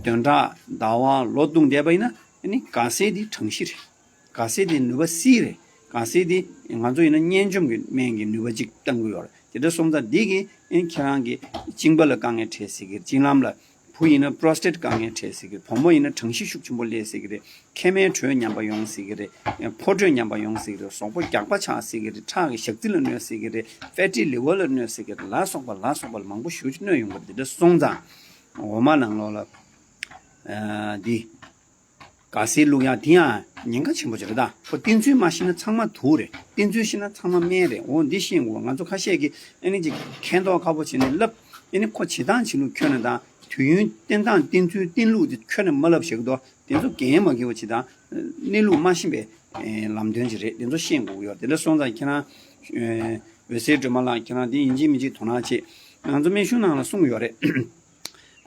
བདུན་ཕྲག་ཟླ་བ་ལོ་བཏུང་བསྡད་པ་ཡིན་ན། ཨ་ནི་སྒ་སེར་འདི་གྲང་གཤིས་རེད། སྒ་སེར་འདི་ནུས་པ་བསིལ་རེད། སྒ་སེར་འདི་ང་ཚོ་ཡིན་ན་གཉན་འཇོམས་ཀྱི་སྨན་གྱི་ནུས་པ་ཅིག་བཏང་གི་ཡོད་རེད། དེ་འདྲ་སོང་ཙང་འདི་གིས་ཨ་ནི་ཁྱེད་རང་གི་གཅིན་པ་ལ་དཀའ་ངལ་འཕྲད་སྲིད་ཀྱི་རེད། གཅིན་ལམ་ལ། བུ་ཡིན་ན་པྲོ་སི་ཊེཊ་དཀའ་ངལ་འཕྲད་སྲིད་ཀྱི་རེད། བུ་མོ་ཡིན་ན་གྲང་གཤིས་ཤུགས་ཆེན་པོ་སླེབས་སྲིད་ཀྱི་རེད། མཁལ་མའི་དྲོད་ཉམས་པ་ཡོང་སྲིད་ཀྱི་རེད། ཕོ་དྲོད་ཉམས་པ་ཡོང་སྲིད་ཀྱི་རེད། གཟུགས་པོ་རྒྱགས་པ་ཆགས་སྲིད་ཀྱི་རེད། ཁྲག་གི་ཞག་རྩི་ལ་གནོད་སྲིད་ཀྱི་རེད། ཕེ་ཊི་ལི་ཝར་ལ་གནོད་སྲིད་ཀྱི་རེད། ལ་སོགས་པ་ལ་སོགས་པ་ལ་མང་པོ་ཞེ་པོ་ཅིག་གནོད་ཡོང་གི་རེད། དེ་འདྲ་སོང་ཙང་འོ་མ་ནང་ལོགས་ལ། ཨ། འདི། སྒ་སེར་བླུགས་ཡག་དེ་ཡང་ཉེན་ཁ་ཆེན་པོ་ཅིག་རེད་ད། ཁོ་བསྟེན་ཚུལ་མ་ཤེས་ན་ཚང་མ་དུག་རེད། བསྟེན་ཚུལ་ཤེས་ན་ཚང་མ་སྨན་རེད། འོ་འདི་ཤེས་དགོས། ང་ཚོ་ཁ་ཤས་ཀྱིས་ཨ་ནི་ཅིག་མཁྱེན་རྟོགས་ཁ་པོ་བྱས་ནས་ལབ། ཨ་ནི་ཁོ་བྱེད་སྟངས་བྱེད་ལུགས་ཁྱོན་ནས་དང་། དུས་ཡུན་བསྟེན་སྟངས་བསྟེན་ཚུལ་བསྟེན་ལུགས་དེ་ཁྱོན་ནས་མ་ལབ་བཞག་གི་འདུག་དེ་ཚོ་འགན་མ་འཁྱེར་བ་བྱེད་དང་། གནས་ལུགས་མ་ཤེས་པའི་ཨེ། ལམ་སྟོན་ཅིག་རེད། དེ་ཚོ་ཤེས་དགོས་ཀྱི་ཡོད། དེ་འདྲ་སོང་ཙང་ཁྱེད་རང་ཨེ། འོད་ཟེར་སྒྲོལ་མ་ལགས། ཁྱེད་རང་དེ་ཡིན་གཅིག་མིན་གཅིག་དོ་སྣང་བྱེད། ང་ཚོ་སྨན་གཞུང་ནང་ལ་གསུངས་ཡོད་རེད།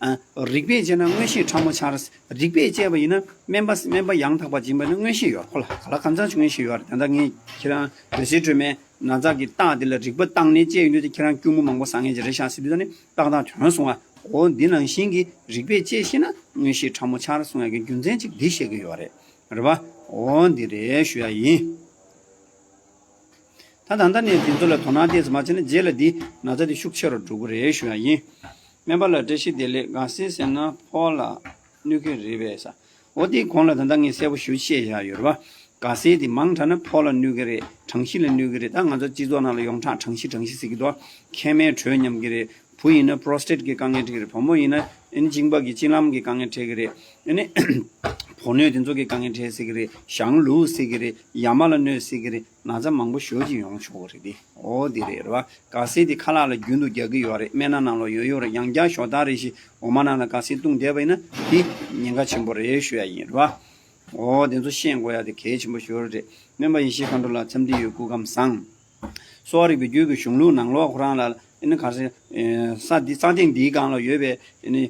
ཨ། རིག་པས་དཔྱད་ན་མངོན་ཤེས་ཕྲ་མོ་འཆར། རིག་པས་དཔྱད་པ་ཡིན་ན་སྨན་པ་སྨན་པ་ཡང་དག་པ་སྦྱིན་པ་ནི་མངོན་ཤེས་ཡོད། ཁོ་ལ་ག་ལ་གང་འཚམ་ཞིག་མངོན་ཤེས་ཡོད་རེད། ད་ལྟ་ངས་ཁྱེད་རང་འོད་ཟེར་སྒྲོན་མའི་ན་ཚ་གི་རྟགས་འདི་ལ་རིག་པ་བཏང་ནས་དཔྱད་ཡོང་དུས་ཁྱེད་རང་སྐྱུར་མོ་མང་པོ་ཟ་མཁན་ཅིག་རེད་ཤག་ཟེར་དུས་ད་ནི་ཏག་ཏག་དོན་སོང་བ། འོ་འདི་ནང་བཞིན་གྱི་རིག་པས་དཔྱད་ཤེས་ན་མངོན་ཤེས་ཕྲ་མོ་འཆར་གསུང་ཡག་གི་རྒྱུ་མཚན་ཅིག་འདི་བཤད་ཀྱི་ཡོད་རེད། རེད་པ། འོ་འདི་རེད་ཞུ་ཡ་ཡིན། ད་ད་ལྟ་ནས་འདི་ཚོ་ལ་དོ་སྣང་ཏོག་ཙམ་མ་བྱས་ན་རྗེས་ལ་འདི་ན་ཚ་འདི་ཤུགས་ཆེ་རུ་འགྲོ་གི་རེད་ཞུ་ཡ་ཡིན། སྨན་པ་ལགས་བཀྲ་ཤིས་བདེ་ལེགས། སྒ་སེར་ཟེར་ན་ཕོ་ལ་གནོད་ཀྱི་རེད་པས་ས། འོ་དེའི་གོང་ལ་ད་ལྟ་ངས་གསལ་པོ་ཞེ་པོ་བཤད་བཞག་ཡོད་རེད་པ། སྒ་སེར་དེ་མང་དྲགས་ན་ཕོ་ལ་གནོད་ཀྱི་རེད། གྲང་གཤིས་ལ་གནོད་ཀྱི་རེད། ད་ང་ཚོ་སྤྱི་ཚོགས་ནང་ལ་ཡོངས་གྲགས་གྲང་གཤིས་གྲང་གཤིས་ཟེར་གྱི་འདུག་མཁལ་མའི་དྲོད་ཉམས་ཀྱི་རེད། བུ་ཡིན་ན་པོ་རོ་སི་ཊེཊ་གི་དཀའ་ངལ་འཕྲད་ཀྱི་རེད། བུ་མོ་ཡིན་ན་ཨ་ནི་གཅིན་པ་གི་གཅིན་ལམ་གི་དཀའ་ངལ་འཕྲད་ཀྱི་རེད། ཨ་ནི་བུ་སྣོད་དེ་ཚོ་གི་དཀའ་ངལ་འཕྲད་སྲིད་ཀྱི་རེད། ཞང་ལུག་སྲིད་ཀྱི་རེད། ཡ་མ་ལ་གནོད་སྲིད་ཀྱི་རེད། ན་ཚ་མང་པོ་ཞེ་པོ་ཅིག་ཡོང་ཆོག་གི་རེད་དེ། འོ་དེ་རེད་རེད་པ། སྒ་སེར་དེ་ཁ་ལག་ལ་རྒྱུན་དུ་རྒྱག་གི་ཡོད་རེད། སྨན་སྣ་ནང་ལ་ཡོད་ཡོད་རེད། ཡང་བསྐྱར་ཞོ་སྟག་རེ་བཞིན་འོ་མ་ནང་ལ་སྒ་སེར་བཏུངས་བསྡད་པ་ཡིན་ན་དེ་ཉེན་ཁ་ཆེན་པོ་རེད་ཞུ་ཡ་ཡིན་རེད་པ། འོ་དེ་ཚོ་ཤེས་དགོས་ཡ་དེ་གལ་ཆེན་པོ་ཞེ་པོ་རེད། སྨན་པ་ཡེ་ཤེས་མཁའ་འགྲོ་ལགས་འཚམས་འདྲི་ཡོད། སྐུ་ཁམས་བཟང་། གསོ་བ་རིག་པའི་རྒྱུད་ཀྱི་གཞུང་ལུགས་ནང་ལོགས་ཁོ་རང་ལ་ཨ་ནི་ག་རེ་ཟེར། ས་འདི་ས་སྟེང་འདིའི་སྒང་ལ་ཡོད་པའི་ཨ་ནི་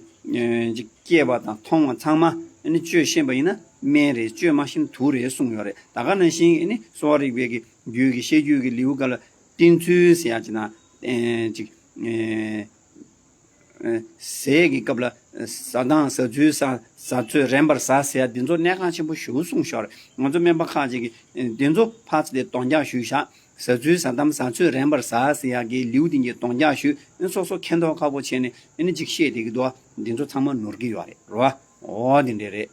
ཅིག་སྐྱེས་པ་དང་མཐོང་བ་ཚང་མ་ཨ་ནི་བཅོས་ཤེས་པ་ཡིན་ན་སྨན་རེད། བཅོས་མ་ཤེས་ན་དུག་རེད་གསུངས་ཡོད་རེད། ད་ག་ནང་བཞིན་ཨ་ནི་གསོ་བ་རིག་པའི་གི་རྒྱུད་ཀྱི་བཤད་རྒྱུད་ཀྱི་ལེའུ་སྒང་ལ་བསྟེན་ཚུལ་ཟེར་ཡ་ཅིག་དང་ཅིག་ཟས་ཀྱི་སྐབས་ལ་ཟ་སྟངས་ཟ་ཚུལ་ཟ་ཟ་ཚོད་རན་པར་ཟ་ཟེར་ཡ་འདི་ཚོ་གནད་འགག་ཆེན་པོ་ཞེ་པོ་གསུངས་ཤག་རེད། ང་ཚོ་སྨན་པ་ཁག་ཅིག་གིས་འདི་ཚོ་ཕར་ཚུར་དེ་དོན་རྐྱང་ཞུས་བཞག་ཟ་ཚུལ་ཟ་སྟངས་ཟ་ཚོད་རན་པར་ཟ་ཟེར་ཡག་གི་ལེའུ་དེ་གའི་དོན་རྐྱང་ཞུས། ཨ་ནི་སོ་སོ་མཁྱེན་རྟོགས་ཁག་པོ་བྱས་ནས་ཨ་ནི་ཅིག་བཤད་བསྡད་ཀྱི་འདུག་འདི་ཚོ་ཚང་མ་ནོར་གྱི་ཡོད་རེད། རེད་པ། འོ་དེ་འདྲས་རེད།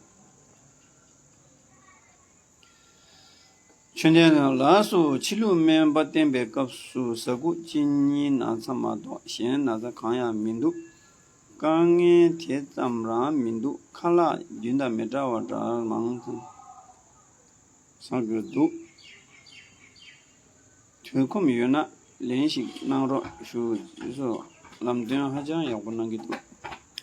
ཆོས་ལྡན་ལགས་སོ། ཕྱི་ལུགས་སྨན་པ་བསྟེན་པའི་སྐབས་སུ་ཟ་ཁུ་གཅིན་སྙི་ན་ཚ་མ་གཏོགས་གཞན་ན་ཚ་གང་ཡང་མི་འདུག་དཀའ་ངལ་དེ་ཙམ་རང་མི་འདུག་ཁ་ལག་རྒྱུན་དང་མི་འདྲ་བ་འདྲ་མང་ཙམ་ཟ་དགོས་འདུག་དུས་ཁོམ་ཡོད་ན་ལན་ཞིག་གནང་རོགས་ཞུ། རྗེས་སུ་ལམ་སྟོན་ཧ་ཅང་ཡག་པོ་གནང་གི་འདུག་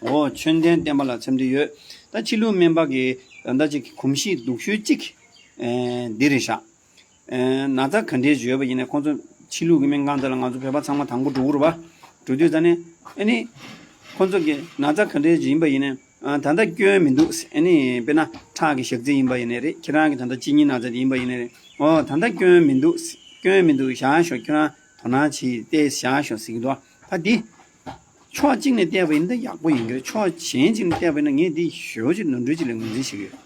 འོ་ཆོས་ལྡན་བསྟན་པ་ལ་འཚམས་འདྲི་ཡོད། ད་ཕྱི་ལུགས་སྨན་པ་གི་ད་ལྟ་ཅིག་གོམས་གཤིས་སྡུག་ཤོས་གཅིག་ཨེ་འདི་རེད་ཤག་ཨེ་ན་ཚ་ག་འདྲས་ཡོད་པ་ཡིན་ན་ཁོང་ཚོ་ཕྱི་ལུགས་ཀྱི་སྨན་ཁང་དེ་ལ་ང་ཚོ་བོད་པ་ཚང་མ་དང་པོ་འགྲོ་གི་རེད་པ། འགྲོ་དུས་ད་ནི་ཨ་ནི་ཁོང་ཚོ་གི་ན་ཚ་ག་འདྲས་ཡིན་པ་ཡིན་ན། ཨ་ད་ལྟ་སྐྱོན་མི་འདུག་ཨ་ནི་དཔེར་ན་ཁྲག་གི་ཞག་རྩི་ཡིན་པ་ཡིན་ནའི་རེད། ཁྱེད་རང་གི་ད་ལྟ་གཅིན་སྙི་ན་ཚ་དེ་ཡིན་པ་ཡིན་ནའི་རེད། ཨོ་ད་ལྟ་སྐྱོན་མི་འདུག་སྐྱོན་མི་འདུག་བཞག་ཤོག་ཁྱེད་རང་དོ་སྣང་བྱེད་བལྟས་བཞག་ཤོག་ཟེར་གྱི་འདུག་ད་འདི་ཕྱོགས་གཅིག་ནས་བལྟས་པ་ཡིན་ན་ད་ཡག་པོ་ཡིན་གྱི་རེད། ཕྱོགས་གཞན་གཅིག་ནས་བལྟས་པ་ཡིན་ན་ངས་འདི་ཞེ་པོ་ཅིག་ནོར་འཁྲུལ་ཅིག་ལ་ངོས་འཛིན་བྱེད་ཀྱི་ཡོད།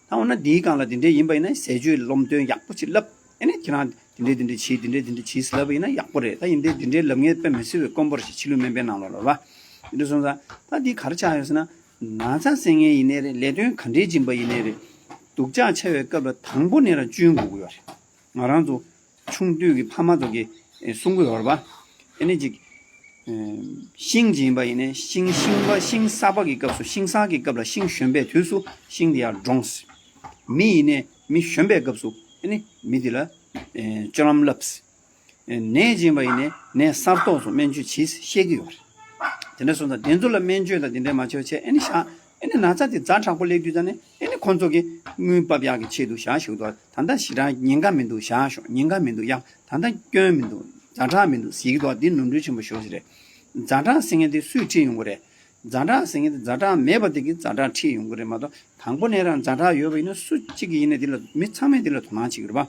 ད་འོ་ན་འདིའི་སྒང་ལ་འདི་འདྲས་ཡིན་པ་ཡིན་ན་ཟས་སྤྱོད་སློབ་སྟོན་ཡག་པོ་ཅིག་བསླབ། ཨ་ནི་ཁྱེད་རང་འདི་འདྲས་འདི་འདྲས་བྱེད། འདི་འདྲས་འདི་འདྲས་བྱེད་ཟེར་ལབ་པ་ཡིན་ན་ཡག་པོ་རེད། ད་ཡིན་འདྲས་འདི་འདྲས་ལབ་མཁན་དཔེ་མི་སྲིད་པའི་དཀོན་པོ་རེད་ཤག་ཕྱི་ལུགས་སྨན་པའི་ནང་ལོགས་ལ་རེད་པ། འདི་འདྲས་སོང་ཙང་ད་འདི་ག་རེ་ཆགས་ཡོད་ཟེར་ན། ན་ཚ་སེལ་མཁན་ཡིན་ནའི་རེད། ལས་དོན་ག་འདྲས་སྦྱིན་པ་ཡིན་ནའི་རེད། སྡུག་ཅག་ཆེ་བའི་སྐབས་ལ་དང་པོ་ནས་རང་སྐྱོན་དགོས་ཀྱི་ཡོད་རེད། ང་རང་ཚོ་ཆུང་དུས་ཀྱི་ཕ་མ་ཚོ་གིས་ཨེ་གསུང་གི་ཡོད་རེད་པ། ཨ་ནི་ཅིག་ཨེ་ཤིང་ཅིག་ཡིན་པ་ཡིན་ནའི་ཤིང་ཤིང་པ་ཤིང་གསར་པ་གི་སྐབས་སུ་ཤིང་གསར་གྱི་སྐབས་ལ་ཤིང་གཞོན་པའི་དུས་སུ་ཤིང་དེ་ཡར་འདྲོངས། མི་ཡིན་ནའི་མི་གཞོན་པའི་སྐབས་སུ་ཨ་ནི་མི་དེ་ལ་ཨེ་སྤྱོད་ལམ་བསླབས། ནད་ཅིག་ཡིན་པ་ཡིན་ནའི་ནད་གསར་ཐོག་སུ་སྨན་བཅོས་བྱེད་ཤེས་ཀྱི་ཡོད་རེད། དེ་འདྲ་སོང་ཙང་དེ་ཚོ་ལ་སྨན་བཅོས་དང་དེ་འདྲ་མ་བྱས་པ་བྱས། ཨ་ནི་བཞག་ཨ་ནི་ན་ཚ་དེ་ཛ་དྲག་པོ་སླེབས་དུས་ཙ་ནས་ཨ་ནི་ཁོང་ཚོ་གིས་དངུལ་འབབ་ཡག་གི་ཆེད་དུ་བཞག་ཞུ་གི་འདུག་ད་ལྟ་ཞེ་དྲག་ཉེན་ཁ་མི་འདུག་བཞག་ཤོག་ཉེན་ཁ་མི་འདུག་ཡ་ད་ལྟ་སྐྱོན་མི་འདུག་ཛ་དྲག་མི་འདུག་ཟེར་གྱི་འདུག་འདི་ནོར་འཁྲུལ་ཆེན་པོ་ཞེ་པོ་ཞིག་རེད། ཛ་དྲག་ཟེར་མཁན་དེ་སུས་ཁྲིད་ཡོང་གི་རེད། ཛ་དྲག་ཟེར་མཁན་དེ་ཛ་དྲག་མེད་པ་དེ་གིས་ཛ་དྲག་ཁྲིད་ཡོང་གི་རེད་མ་གཏོགས། དང་པོ་ནས་རང་ཛ་དྲག་ཡོད་པ་ཡིན་ན་སུ་གཅིག་གིས་ཡིན་ནའི་འདི་ལ་མི་ཚང་མས་འདི་ལ་དོ་སྣང་བྱེད་ཀྱི་རེད་པ།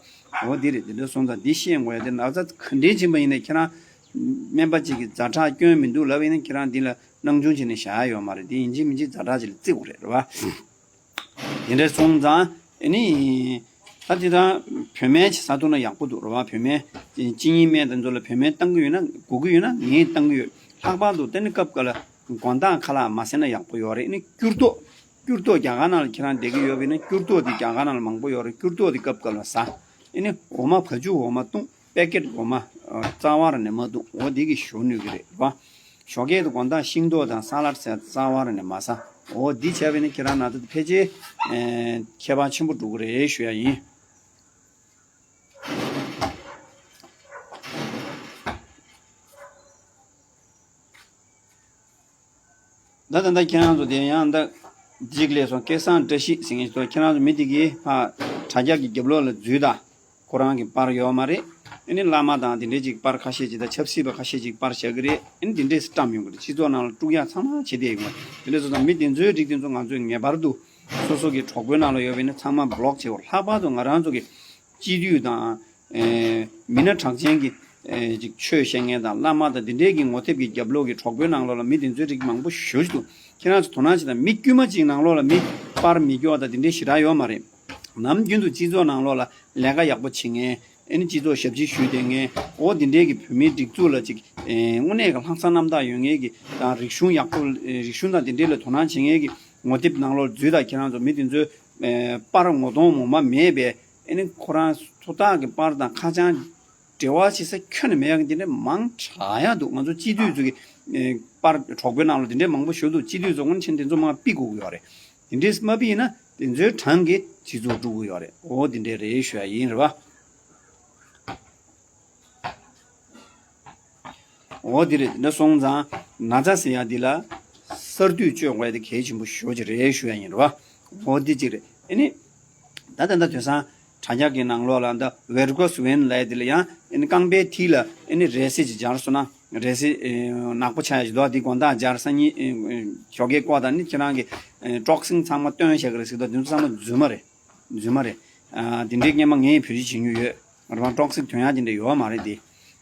འོ་འདི་རེད། འདི་འདྲ་སོང་ཙང་འདི་ཤེས་དགོས་ཡ་དེ། ན་ཚ་ག་འདྲའི་ཕྱིན་པ་ཡིན་ནའི་ཁྱེད་རང་སྨན་པ་གཅིག་གིས་ཛ་དྲག་སྐྱོན་མི་འདུག་ལབ་པ་ཡིན་ན་ཁྱེད་རང་འདི་ལ་སྣང་ཆུང་བྱས་ནས་བཞག་ཡ་ཡོད་མ་རེད། འདི་ཡིན་གཅིག་མིན་གཅིག་ཛ་དྲག་ཅིག་ལ་བརྩི་དགོས་རེད། རེད་པ། དེ་འདྲ་སོང་ཙང་ཨ་ནི་ད་དེ་དང་བོད་སྨན་ཅིག་ཟ་ཐུབ་ན་ཡག་པོ་འདུག་རེད་པ། བོད་སྨན་གཅིན་སྙི་སྨན་དེ་ཚོ་ལ་བོད་སྨན་བཏང་གི་ཡོད་ན། དགོས་ཀྱི་ཡོད་ན་ངས་བཏང་གི་ཡོད། ལྷག་པར་དུ་དེ་ནི་སྐབས་འགའ་ལ་དགོང་དག་ཁ་ལག་མ་ཟས་ན་ཡག་པོ་ཡོད་རེད། ཨ་ནི་སྐྱུར་ཏོག་སྐྱུར་ཏོག་རྒྱ་གར་ནང་ལ་ཁྱེད་རང་བསྡད་ཀྱི་ཡོད་པ་ཡིན་ན་སྐྱུར་ཏོག་དེ་རྒྱ་གར་ནང་ལ་མང་པོ་ཡོད་རེད། སྐྱུར་ཏོག་དེ་སྐབས་འགའ་ལ་ཟ། ཨ་ནི་འོ་མ་བ་ཕྱུགས་འོ་མ་བཏུང་། པེ་ཀེཊ་འོ་མ་རྩ་བ་རང་ནས་མ་བཏུང་། འོ་འདི་གིས་ཞོ་གནོད་ཀྱི་རེད་པ། ཞོགས་ཀས་དུ་དགོང་དག་ཤིང་ཏོག་དང་ས་ལཱཌ་ཟེར་རྩ་བ་རང་ནས་མ་ཟ། འོ་འདི་བྱས་པ་ཡིན་ན་ཁྱེད་རང་ན་ཚ་དེ་ཕལ་ཆེར་ཨེ་ཁྱད་པར་ཆེན་པོ་འགྲོ་གི་རེད་ཞུ་ཡ་ཡིན། ད་ད་ལྟ་ཁྱེད་རང་ཚོ་དེ་ཡང་ད་འཇིགས་ལས་སོང་སྐལ་བཟང་བཀྲ་ཤིས་ཟེར་མཁན་ཞིག་འདུག་ཁྱེད་རང་ཚོ་མི་དེ་གིས་ཕར་དྲ་རྒྱ་གི་རྒྱབ་ལོགས་ལ་འཛུལ་དང་། ཁོ་རང་གི་པར་ཡོད་མ་རེད། ཨ་ནི་བླ་མ་དང་དེ་འདྲའི་ཅིག་པར་ཁ་ཤས་ཅིག་དང་ཆབ་སྲིད་པ་ཁ་ཤས་ཅིག་པར་བཞག་གི་རེད། ཨ་ནི་དེ་འདྲས་བཀྲམ་ཡོང་གི་རེད། སྤྱི་ཚོགས་ནང་ལ་དཀྲུག་ཡག་ཚང་མ་བྱེད་བསྡད་ཡོང་གི་རེད། དེ་འདྲས་སོང་ཙང་མི་དེ་ཚོའི་རིགས་དེ་ཚོ་ང་ཚོས་ངེས་པར་དུ་སོ་སོ་གི་གྲོགས་པོའི་ནང་ལ་ཡོད་པ་ཡིན་ན་ཚང་མ་བློག་བྱེད་དགོས། ལྷག་པར་དུ་ང་རང་ཚོ་གི་སྤྱི་འཐུས་དང་། ཨེ། མི་སྣ་གྲགས་ཅན་གྱི། ཨེ། ཅིག་ཆོས་བཤད་མཁན་དང་བླ་མ་དང་དེ་འདྲས་ཀྱི་ངོ་དེབ་ཀྱི་རྒྱབ་ལོགས་ཀྱི་གྲོགས་པོའི་ནང་ལོགས་ལ་མི་དེ་ཚོའི་རིགས་མང་པོ་ཞེ་པོ་ཅིག་འདུག་ཁྱེད་རང་ཚོ་དོ་སྣང་བྱེད་དང་། མི་དཀྱུས་མ་ཅིག་ནང་ལོགས་ལ་མི་པར་མི་སྐྱོར་དང་དེ་འདྲས་ཞེ་དྲག་ཡོད་མ་རེད། ནམ་རྒྱུན་དུ་སྤྱི་ཚོགས་ནང་ལོགས་ལ་ལས་ཀ་ཡག་པོ་བྱེད་མཁན། ཨ་ནི་སྤྱི་ཚོགས་ཞབས་ཕྱི་ཞུས་བསྡད་མཁན། འོ་དེ་འདྲའི་གི་བོད་མིའི་སྒྲིག་འཛུགས་ལ་ཅིག་ཨེ། དངོས་གནས་ཀྱི་ལྷག་བསམ་རྣམ་དག་ཡོད་མཁན་གྱི་དང་། རིག་གཞུང་ཡག་པོ། ཨེ། རིག་གཞུང་དང་དེ་འདྲའི་ལ་དོ་སྣང་བྱེད་མཁན་གྱི་ངོ་དེབ་ནང་ལོགས་འཛུལ་དང་། ཁྱེད་རང་ཚོ་མི་དེ་ཚོའི། ཨེ། པར་ངོ་གདོང་ངོ་མ་མེད་པའི། ཨ་ནི་ཁོ་རང་ཚོ་ཐག་གི་པར་དང་ཁ་བྱང་འབྲེལ་བ་བྱེད་ས་ཁྱོན་ནས་མེད་ཡག་གི་དེ་འདྲ་མང་དྲགས་ཡག་འདུག་ང་ཚོ་སྤྱི་འཐུས་ཚོ་གི། ཨེ། པར་གྲོགས་པོའི་ནང་ལ་དེ་འདྲའི་མང་པོ་ཞེ་པོ་འདུག་སྤྱི་འཐུས་ཚོ་དངོས་གནས་དེ་ཚོ་མར་ཕུད་དགོས་ཀྱི་ཡོད་རེད། དེ་འདྲས་མ་ཕུད་ཡིན་ན་དེ་ཚོའི་གྲངས་ཀྱིས་སྤྱི་ཚོགས་དཀྲུག་གི་ཡོད་རེད། འོ་དེ་འདྲས་རེད་ཞུ་ཡག་ཡིན། རེད་པ། འོ་དེ་རེད། དེ་འདྲ་སོང་ཙང་ན་ཚ་ཟེར་ཡག་འདི་ལ་གསར་དུས་བཅོས་དགོས་ཡག་དེ་གལ་ཆེན་པོ་ཞེ་པོ་ཅིག་རེད་ཞུ་ཡག་ཡིན། རེད་པ། འོ་དེ་གཅིག་རེད། ཨ་ནི་ད་ད་ལྟ་དེང་སང་དྲ་རྒྱ་གི་ནང་ལོགས་ལ་ད་ཝེར་ཀོས་ཝེན་ལབ་ཡག་དེ་ལ་ཡང་། ཨ་ནི་རྐང་པའི་མཐིལ་ལ་ཨ་ནི་རས་གཟི་ཅིག་སྦྱར་སོང་ན། རས་གཟི། ཨེ། ནག་པོ་ཆགས་ཡག་ཅིག་འདུག་དེ་དགོང་དག་སྦྱར། སང་ཉིན། ཨེ། ཨེ། ཞོགས་ཀས་བཀོག་དང་། ཨ་ནི་ཁྱེད་རང་གི། ཨེ། ཀྲོག་སིན་ཚང་མ་བཏོན་བཞག་གི་རེད་ཟེར་གི་འདུག་དེ་ཚོ་ཚང་མ་རྫུན་མ་རེད། རྫུན་མ་རེད། ཨ། དེ་འདྲའི་སྔོན་མ་ངས་བེད་སྤྱོད་བྱེད་མྱོང་ཡོད། རེད་པ། ཀྲོག་སི་དོན་ཡག་དེ་འདྲ་ཡོད་མ་རེད་དེ།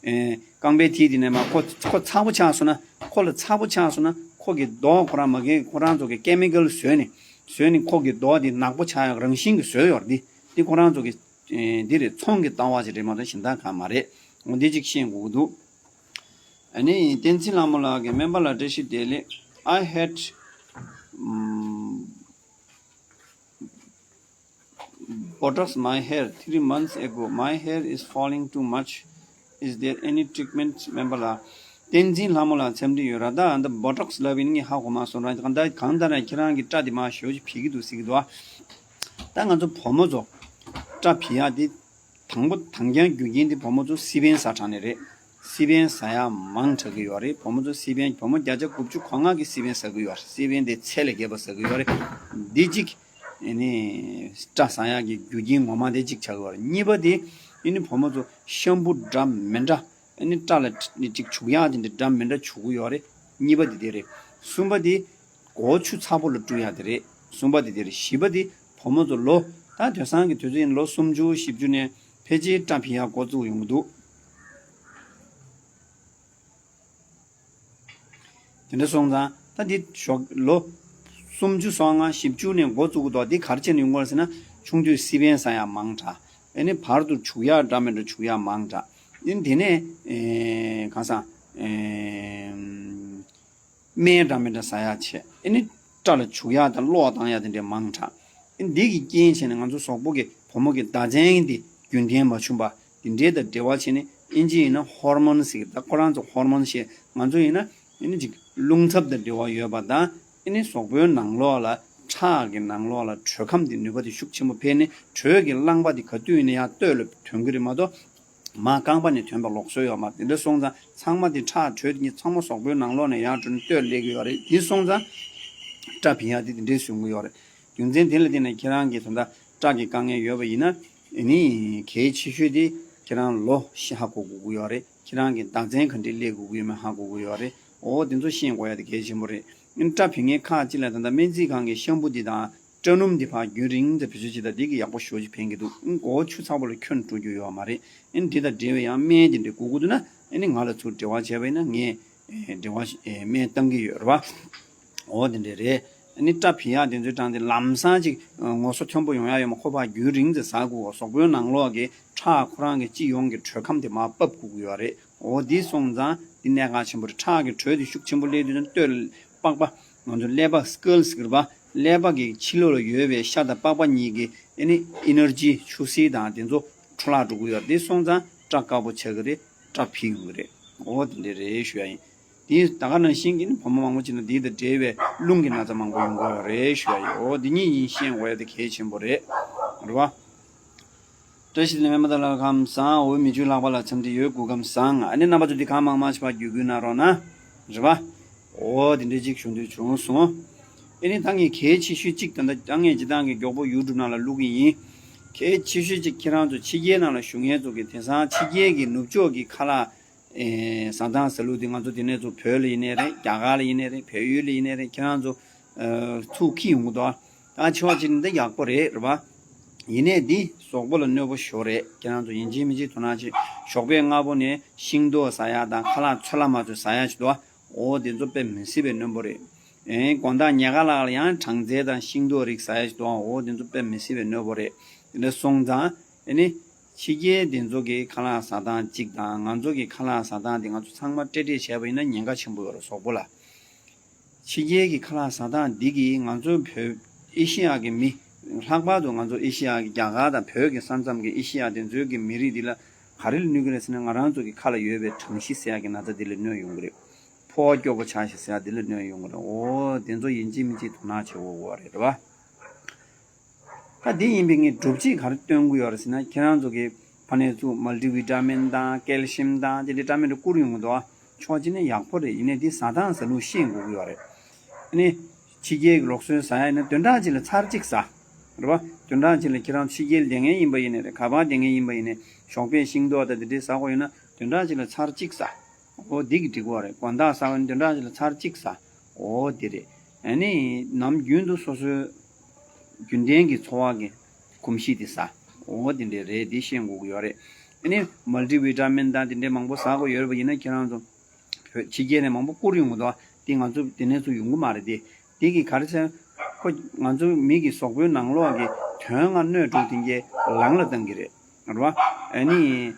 ཨེ། རྐང་པའི་མཐིལ་དེ་ནས་མར་ཁོ་ཁོ་ཚ་པོ་ཆགས་སོང་ན། ཁོ་ལ་ཚ་པོ་ཆགས་སོང་ན་ཁོ་གི་མདོག་ཁོ་རང་མ་གི་ཁོ་རང་ཚོ་གི་ཀེ་མི་ཀལ་བཟོས་ནས། བཟོས་ནས་ཁོ་གི་མདོག་དེ་ནག་པོ་ཆགས་ཡག་རང་བཞིན་གྱིས་བཟོས་ཡོད་རེད་དེ། དེ་ཁོ་རང་ཚོ་གི། ཨེ། འདི་རེད། ཚོང་གི་ལྟ་བ་ཞིག་རེད་མ་གཏོགས་གཞན་དག་གང་མ་རེད། འོ་འདི་གཅིག་ཤེས་དགོས་ཀྱི་འདུག་ཨ་ནི་བསྟན་འཛིན་ལྷ་མོ་ལགས་ཀྱིས། སྨན་པ་ལགས་བཀྲ་ཤིས་བདེ་ལེགས། I had, um, Botox my hair three months ago. My hair is falling too much. Is there any treatment, སྨན་པ་ལགས། བསྟན་འཛིན་ལྷ་མོ་ལགས་འཚམས་འདྲི་ཡོད་ར། ད་ཨ་ད་བོ་ཊོག་སི་ལབ་ཡིན་ངས་ཧ་གོ་མ་སོང་ར། གང་ལྟར་གང་ལྟར་ན་ཁྱེད་རང་གི་སྐྲ་དེ་མར་ཞེ་པོ་ཅིག་འཕེལ་གྱི་འདུག་ཟེར་གྱི་འདུག་ཨ། ད་ང་ཚོ་བུ་མོ་ཚོ་སྐྲ་འཕེལ་ཡག་དེ། དང་པོ་དང་རྐྱང་རྒྱུ་རྐྱེན་དེ་བུ་མོ་ཚོ་སི་པན་ཟ་དྲགས་ནས་རེད། སི་པན་ཟ་ཡག་མང་དྲགས་ཀྱི་ཡོད་རེད། བུ་མོ་ཚོ་སི་པན། བུ་མོ་བརྒྱ་ཆ་དགུ་བཅུ་གོ་ལྔ་གིས་སི་པན་ཟ་གི་ཡོད་རེད། སི་པན་དེ་ཚད་ལས་བརྒལ་བ་ཟ་གི་ཡོད་རེད། འདི་གཅིག་ཨ་ནི་སྐྲ་ཟ་ཡག་གི་རྒྱུ་རྐྱེན་ངོ་མ་དེ་གཅིག་ཆགས་ཀྱི་ཡོད་རེད། གཉིས་པ་དེ་ཨ་ནི་བུ་མོ་ཚོ་ཤམ་བུ་འདྲ་མི་འདྲ། ཨ་ནི་སྐྲ་ལ་ནི་གཅིག་བྱུག་ཡག་དེ་འདྲ་འདྲ་མི་འདྲ་བྱུག་གི་ཡོད་རེད། གཉིས་པ་དེ་དེ་རེད། གསུམ་པ་དེ་མགོ་བོ་ཆུ་ཚ་པོ་ལ་བཀྲུ་ཡག་དེ་རེད། གསུམ་པ་དེ་དེ་རེད། བཞི་པ་དེ་བུ་མོ་ཚོ་ལོ། ད་དེང་སང་གི་དུས་ཚོད་ཡིན། ལོ་སུམ་ཅུ་བཞི་བཅུ་ནས་ཕལ་ཆེར་སྐྲ་འཕེལ་ཡག་འགོ་བཙུགས་ཡོང་གི་འདུག་དེ་འདྲ་སོང་ཙང་ད་འདི་ཞོགས་ལོ་སུམ་ཅུ་སོ་ལྔ་བཞི་བཅུ་ནས་འགོ་བཙུགས་གི་འདུག་འདི་ག་རེ་བྱས་ནས་ཡོང་གི་ཡོད་རེད་ཟེར་ན། ཆུང་དུས་སི་པན་ཟ་ཡག་མང་དྲགས། ཨ་ནི་བར་དུ་བྱུག་ཡག་འདྲ་མི་འདྲ་བྱུག་ཡག་མང་དྲགས། ཨ་ནི་དེ་ནས་ཨེ་གང་ཟག་ཨེ་སྨན་འདྲ་མི་འདྲ་ཟ་ཡག་བྱས། ཨ་ནི་སྐྲ་ལ་བྱུག་ཡག་དང་གློག་བཏང་ཡག་དེ་འདྲ་མང་དྲགས། ཨ་ནི་འདི་གི་རྐྱེན་བྱས་ནས་ང་ཚོ་གཟུགས་པོ་གི་བུ་མོ་གི་ཟླ་མཚན་འདི་རྒྱུན་ལྡན་མ་བྱུང་བ་འདི་འདྲའི་དང་འབྲེལ་བ་བྱས་ནས། ཨིན་ཇི་ཡིན་ན་ཧོར་མོན་ཟེར་གི། ད་ཁོ་རང་ཚོ་ཧོར་མོན་ཞེས། ང་ཚོ་ཡིན་ན་ཨ་ནི་ཅིག་རླུང་འཚུབ་དང་འབྲེལ་བ་ཡོད་པ་དང་། ཨ་ནི་གཟུགས་པོའི་ནང་ལོགས་ལ་ཁྲག་གི་ནང་ལོགས་ལ་དྲོད་ཁམས་དེ་ནུས་པ་དེ་ཤུགས་ཆེན་པོ་འཕེལ་ནས། དྲོད་ཀྱི་རླངས་པ་དེ་ག་དུས་ཡིན་ན་ཡང་སྟོད་ལ་ཐོན་གི་རེད་མ་གཏོགས། མར་རྐང་པ་ནས་ཐོན་པ་ལོགས་སུ་ཡོད་མ་རེད། དེ་འདྲ་སོང་ཙང་ཚང་མ་དེ་ཁྲག་དྲོད་དེ་གཉིས་ཚང་མ་གཟུགས་པོའི་ནང་ལོགས་ནས་ཡར་འགྲོ་ནས་སྟོད་སླེབས་ཀྱི་ཡོད་རེད། དེ་སོང་ཙང་སྐྲ་འཕེལ་ཡག་དེ་དེ་འདྲའི་བཟོ་གི་ཡོད་རེད། རྒྱུ་མཚན་དེ་ལ་བརྟེན་ནས་ཁྱེད་རང་གིས་ད་ལྟ་སྐྲ་གི་དཀའ་ངལ་ཡོད་པ་ཡིན་ན། ཨ་ནི་གལ་ཆེ་ཤོས་དེ་ཁྱེད་རང་ལོ་ཤི་ཧ་གོ་དགོས་ཀྱི་ཡོད་རེད། ཁྱེད་རང་གི་ཟླ་མཚན་ག་འདྲས་སླེབས་དགོས་ཀྱི་ཡོད་མེད་ཧ་གོ་དགོས་ཡོད་རེད། འོ་དེ་ཚོ་ཤེས་དགོས་ཡག་དེ་གལ་ཆེན་པོ་རེད། ཨ་ནི་སྐྲ་འཕེལ་མཁན་ཁག་ཅིག་ལ་ད་ལྟ་སྨན་རྩིས་ཁང་གི་ཤམ་བུ་འདི་དང་། སྐྲ་སྣུམ་འདི་ཕར་རྒྱུན་རིང་དུ་བེད་སྤྱོད་བྱེད་ད་འདི་གིས་ཡག་པོ་ཞེ་པོ་ཅིག་ཕན་གྱི་འདུག་ཨ་ནི་མགོ་བོ་ཆུ་ཚ་པོ་ལ་ཁྱོན་འགྲོ་རྒྱུ་ཡོད་མ་རེད། ཨ་ནི་འདི་དང་འབྲེལ་བའི་ཡང་སྨན་དེ་འདྲ་དགོས་ཀྱི་འདུག་ན། ཨ་ནི་ང་ལ་ཚུར་འབྲེལ་བ་བྱས་པ་ཡིན་ན་ངས་ཨེ་འབྲེལ་བ་ཞིག་ཨེ་སྨན་བཏང་གི་ཡོད་རེད་པ། འོ་དེ་འདྲ་རེད། ཨ་ནི་སྐྲ་འཕེལ་ཡག་དེ་ཚོའི་གྲས་དེ་ལམ་སང་ཅིག་ཨ་ངོ་སོ་མཐོན་པོ་ཡོང་ཡག་ཡོད་མ། ཁོ་ཕར་རྒྱུན་རིང་དུ་ཟ་དགོས། གཟུགས་པོའི་ནང་ལོགས་ཀྱི་ཁྲག་ཁོ་རང་གི་སྤྱི་ཡོངས་ཀྱི་དྲོད་ཁམས་དེ་མར་ཕབ་དགོས་ཀྱི་ཡོད་རེད། འོ་འདི་སོང་ཙང་འདི་གནད་འགག་ཆེན་པོ་རེད། ཁྲག་གི་དྲོད་དེ་ཤུགས་ཆེན་པོ་སླེབས་དུས་ཙམ་སྟོད་པགས་པ། ང་ཚོ་ཀླད་པ་སི་ཀལ་ཟེར་གི་རེད་པ། ཀླད་པ་གི་ཕྱི་ལོགས་ལ་ཡོད་པའི་ཤ་དང་པགས་པ་གཉིས་ཀྱི་ཨ་ནི་ཨེ་ནར་ཇི་ཆུ་སེར་དང་དེ་ཚོ་འཕྲོ་བརླག་འགྲོ་གི་ཡོད་རེད། འདི་སོང་ཙང་སྐྲ་དཀར་པོ་ཆགས་ཀྱི་རེད། སྐྲ་འཕེལ་ཡོང་གི་རེད། འོ་དེ་འདྲ་རེད་ཞུ་ཡག་ཡིན། དེ་ད་ག་ནང་བཞིན་གྱི་ནི་བུ་མོ་མང་པོ་ཅིག་ལ་འདི་དང་འབྲེལ་བའི་རླུང་གི་ན་ཚ་མང་པོ་ཡོང་གི་ཡོད་རེད་ཞུ་ཡག་ཡིན། འོ་འདི་གཉིས་ཡིན་ཤེས་དགོས་ཡག་དེ་གལ་ཆེན་པོ་རེད། རེད་པ། བཀྲ་ཤིས་བདེ་ལེགས་སྨན་པ་དང་ལགས། ཁམས་བཟང་། འོ་མི་ཆོས་ལྷག་པ་ལ་འཚམས་འདྲི་ཡོད། སྐུ་ཁམས་བཟང་། ཨ་ནི་རྣམ་པ་ཚོ་འདི་གང་མང་མང་ཞིག་ཕར་བརྒྱུད་སྐུལ་གནང་རོགས་གནང་། རེད་པ། འོ་དེ་འདྲ་ཅིག་ཞུ་འདོད་བྱུང་སོང་། ཨ་ནི་ད་ངས་གལ་ཆེ་ཤོས་གཅིག་ད་ལྟ་ད་ངས་སྤྱིར་བཏང་གི་མགྱོགས་པོ་ཡུ་ཊུབ་ནང་ལ་བླུག་གི་ཡིན། གལ་ཆེ་ཤོས་ཅིག་ཁྱེད་རང་ཚོ་ཕྱི་རྒྱལ་ནང་ལ་བཞུགས་མཁན་ཚོ་གི་དེང་སང་ཕྱི་རྒྱལ་གྱི་ནུབ་ཕྱོགས་ཀྱི་ཁ་ལག་ཨེ་ཟ་སྟངས་ཟ་ལུགས་དེ་ང་ཚོ་དེ་ནས་ཚོ་བོད་ལ་ཡིན་ནའི་རེད། རྒྱ་གར་ལ་ཡིན་ནའི་རེད། བལ་ཡུལ་ལ་ཡིན་ནའི་རེད། ཁྱེད་རང་ཚོ་ཨ་ཚུགས་ཁྱི་ཡོང་གི་འདུག་ད་ཆོག་ཅིག་འདི་ཡག་པོ་རེད། རེད་པ། ཡིན་ནའི་འདི་གཟུགས་པོ་ལ་གནོད་པོ་ཞོ་རེད། ཁྱེད་རང་ཚོ་ཡིན་གཅིག་མིན་གཅིག་དོ་སྣང་བྱེད། ཞོགས་པའི་སྔ་པོ་ནས་ཤིང་ཏོག་ཟ་ཡ་དང་ཁ་ལག་ཚོད་ལ་མ་ཚོད་ཟ་ཡ་ཞིག་འདུག་འོ་དེ་ཚོ་དཔེ་མི་སྲིད་པའི་རྣོན་པོ་རེད། ཨེ་དགོང་དག་ཉལ་ཁ་ལ་ཡང་སྦྲང་རྩི་དང་ཤིང་ཏོག་རིགས་ཟ་ཡ་ཞིག་འདུག་འོ་དེ་ཚོ་དཔེ་མི་སྲིད་པའི་རྣོན་པོ་རེད། དེ་འདྲ་སོང་ཙང་ཨེ་ནི་ཕྱི་རྒྱལ་དེ་ཚོ་གི་ཁ་ལག་ཟ་སྟངས་གཅིག་དང་ང་ཚོ་གི་ཁ་ལག་ཟ་སྟངས་དེ་ང་ཚོ་ཚང་མ་འབྲེལ་འདྲིས་བྱས་པ་ཡིན་ན་ཉེན་ཁ་ཆེན་པོ་ཡོད་རེད་གཟུགས་པོ་ལ། ཕྱི་རྒྱལ་གྱི་ཁ་ལག་ཟ་སྟངས་འདི་གིས་ང་ཚོའི་བོད་ཨེ་ཤི་ཡ་གི་མི། ལྷག་པར་དུ་ང་ཚོ་ཨེ་ཤི་ཡ་གི་རྒྱ་གར་དང་བོད་ཀྱི་ས་མཚམས་ཀྱི་ཨེ་ཤི་ཡ་དེ་ཚོའི་གི་མི་རིགས་འདི་ལ་ག་རེ་ལ་གནོད་ཀྱི་རེད་ཟེར་ན། ང་རང་ཚོ་གི་ཁ་ལ་ཡོད་པའི་གྲང་གཤིས་ཟེར་ཡ་གི་ན་ཚ་འདི་ལ་གནོད་ཡོང་གི་རེད། ཕོ་བ་སྐྱོ་པོ་ཆགས་ཤིག་ཟེར་ཡ་འདི་ལ་གནོད་ཡོང་གི་རེད། འོ་དེ་ཚོ་ཡིན་གཅིག་མིན་གཅིག་དོ་སྣང་བྱེད་དགོས་ཀྱི་རེད། རེད་པ། ད་འདི་ཡིན་པའི་ངས་སྒྲུབ་བྱེད་ག་རེ་སྟོན་གྱི་ཡོད་རེད་ཟེར་ན། ཁྱེད་རང་ཚོ་གི་ཕ་ནས་ཚུར་མལ་ཊི་ཝི་ཊ་མིན་དང་ཀལ་ཤིམ་དང་དེ་འདྲའི་ཊ་མིན་དུ་བསྐུར་ཡོང་གི་འདུག་ཆོག་ཅིག་ནི་ཡག་པོ་རེད། ཡིན་ནའི་འདི་ཟ་སྟངས་ཟ་ལུགས་ཤེས་དགོས་ཀྱི་ཡོད་རེད། ཨ་ནི་ཕྱི་རྒྱལ་གྱི་ལུགས་སྲོལ་ཟ་ཡ་ཡིན་ན་བདུན་ཕྲག་གཅིག་ལ་ཚར་གཅིག་ཟ། རེད་པ། བདུན་ཕྲག་གཅིག་ལ་ཁྱེད་རང་ཕྱི་རྒྱལ་བསྡད་མཁན་ཡིན་པ་ཡིན་ནའི་རེད། ག་པར་བསྡད་མཁན་ཡིན་པ་ཡིན་ནའི་ཞོགས་པའི་ཤིང་ཏོག་དང་དེ་འདྲའི་ཟ་དགོས་ཡོད་ན་བདུན་ཕྲག་གཅིག་ལ་ཚར་གཅིག་ཟ། འོ་འདི་གི་འགྲིག་གོ་རེད། དགོང་དག་ཟ་བ་ནི་བདུན་ཕྲག་གཅིག་ལ་ཚར་གཅིག་ཟ། འོ་འདི་རེད། ཨ་ནི་ནམ་རྒྱུན་དུ་སོ་སོའི་རྒྱུན་ལྡན་གྱི་འཚོ་བ་གི་གོམས་གཤིས་དེ་ཟ། འོ་འདི་འདྲས་རེད། འདི་ཤེས་དགོས་ཀྱི་ཡོད་རེད། ཨ་ནི་མལ་ཊི་ཝི་ཊ་མིན་དང་དེ་འདྲས་མང་པོ་ཟ་དགོས་ཡོད་པ་ཡིན་ན་ཁྱེད་རང་ཚོ་བོད་ཕྱི་རྒྱལ་ནས་མང་པོ་བསྐུར་ཡོང་གི་འདུག་འདི་ང་ཚོ་དེ་ནས་ཚུར་ཡོང་གི་མ་རེད་དེ། འདི་གི་ག་རེ་ཟེར། ཁོ་ང་ཚོ་མི་གི་གཟུགས་པོའི་ནང་ལོགས་ཀྱི་དོན་ལྔ་སྣོད་དྲུག་དེ་གའི་ལང་ལ་བཏང་གི་རེད། རེད་བ། ཨ་ནི་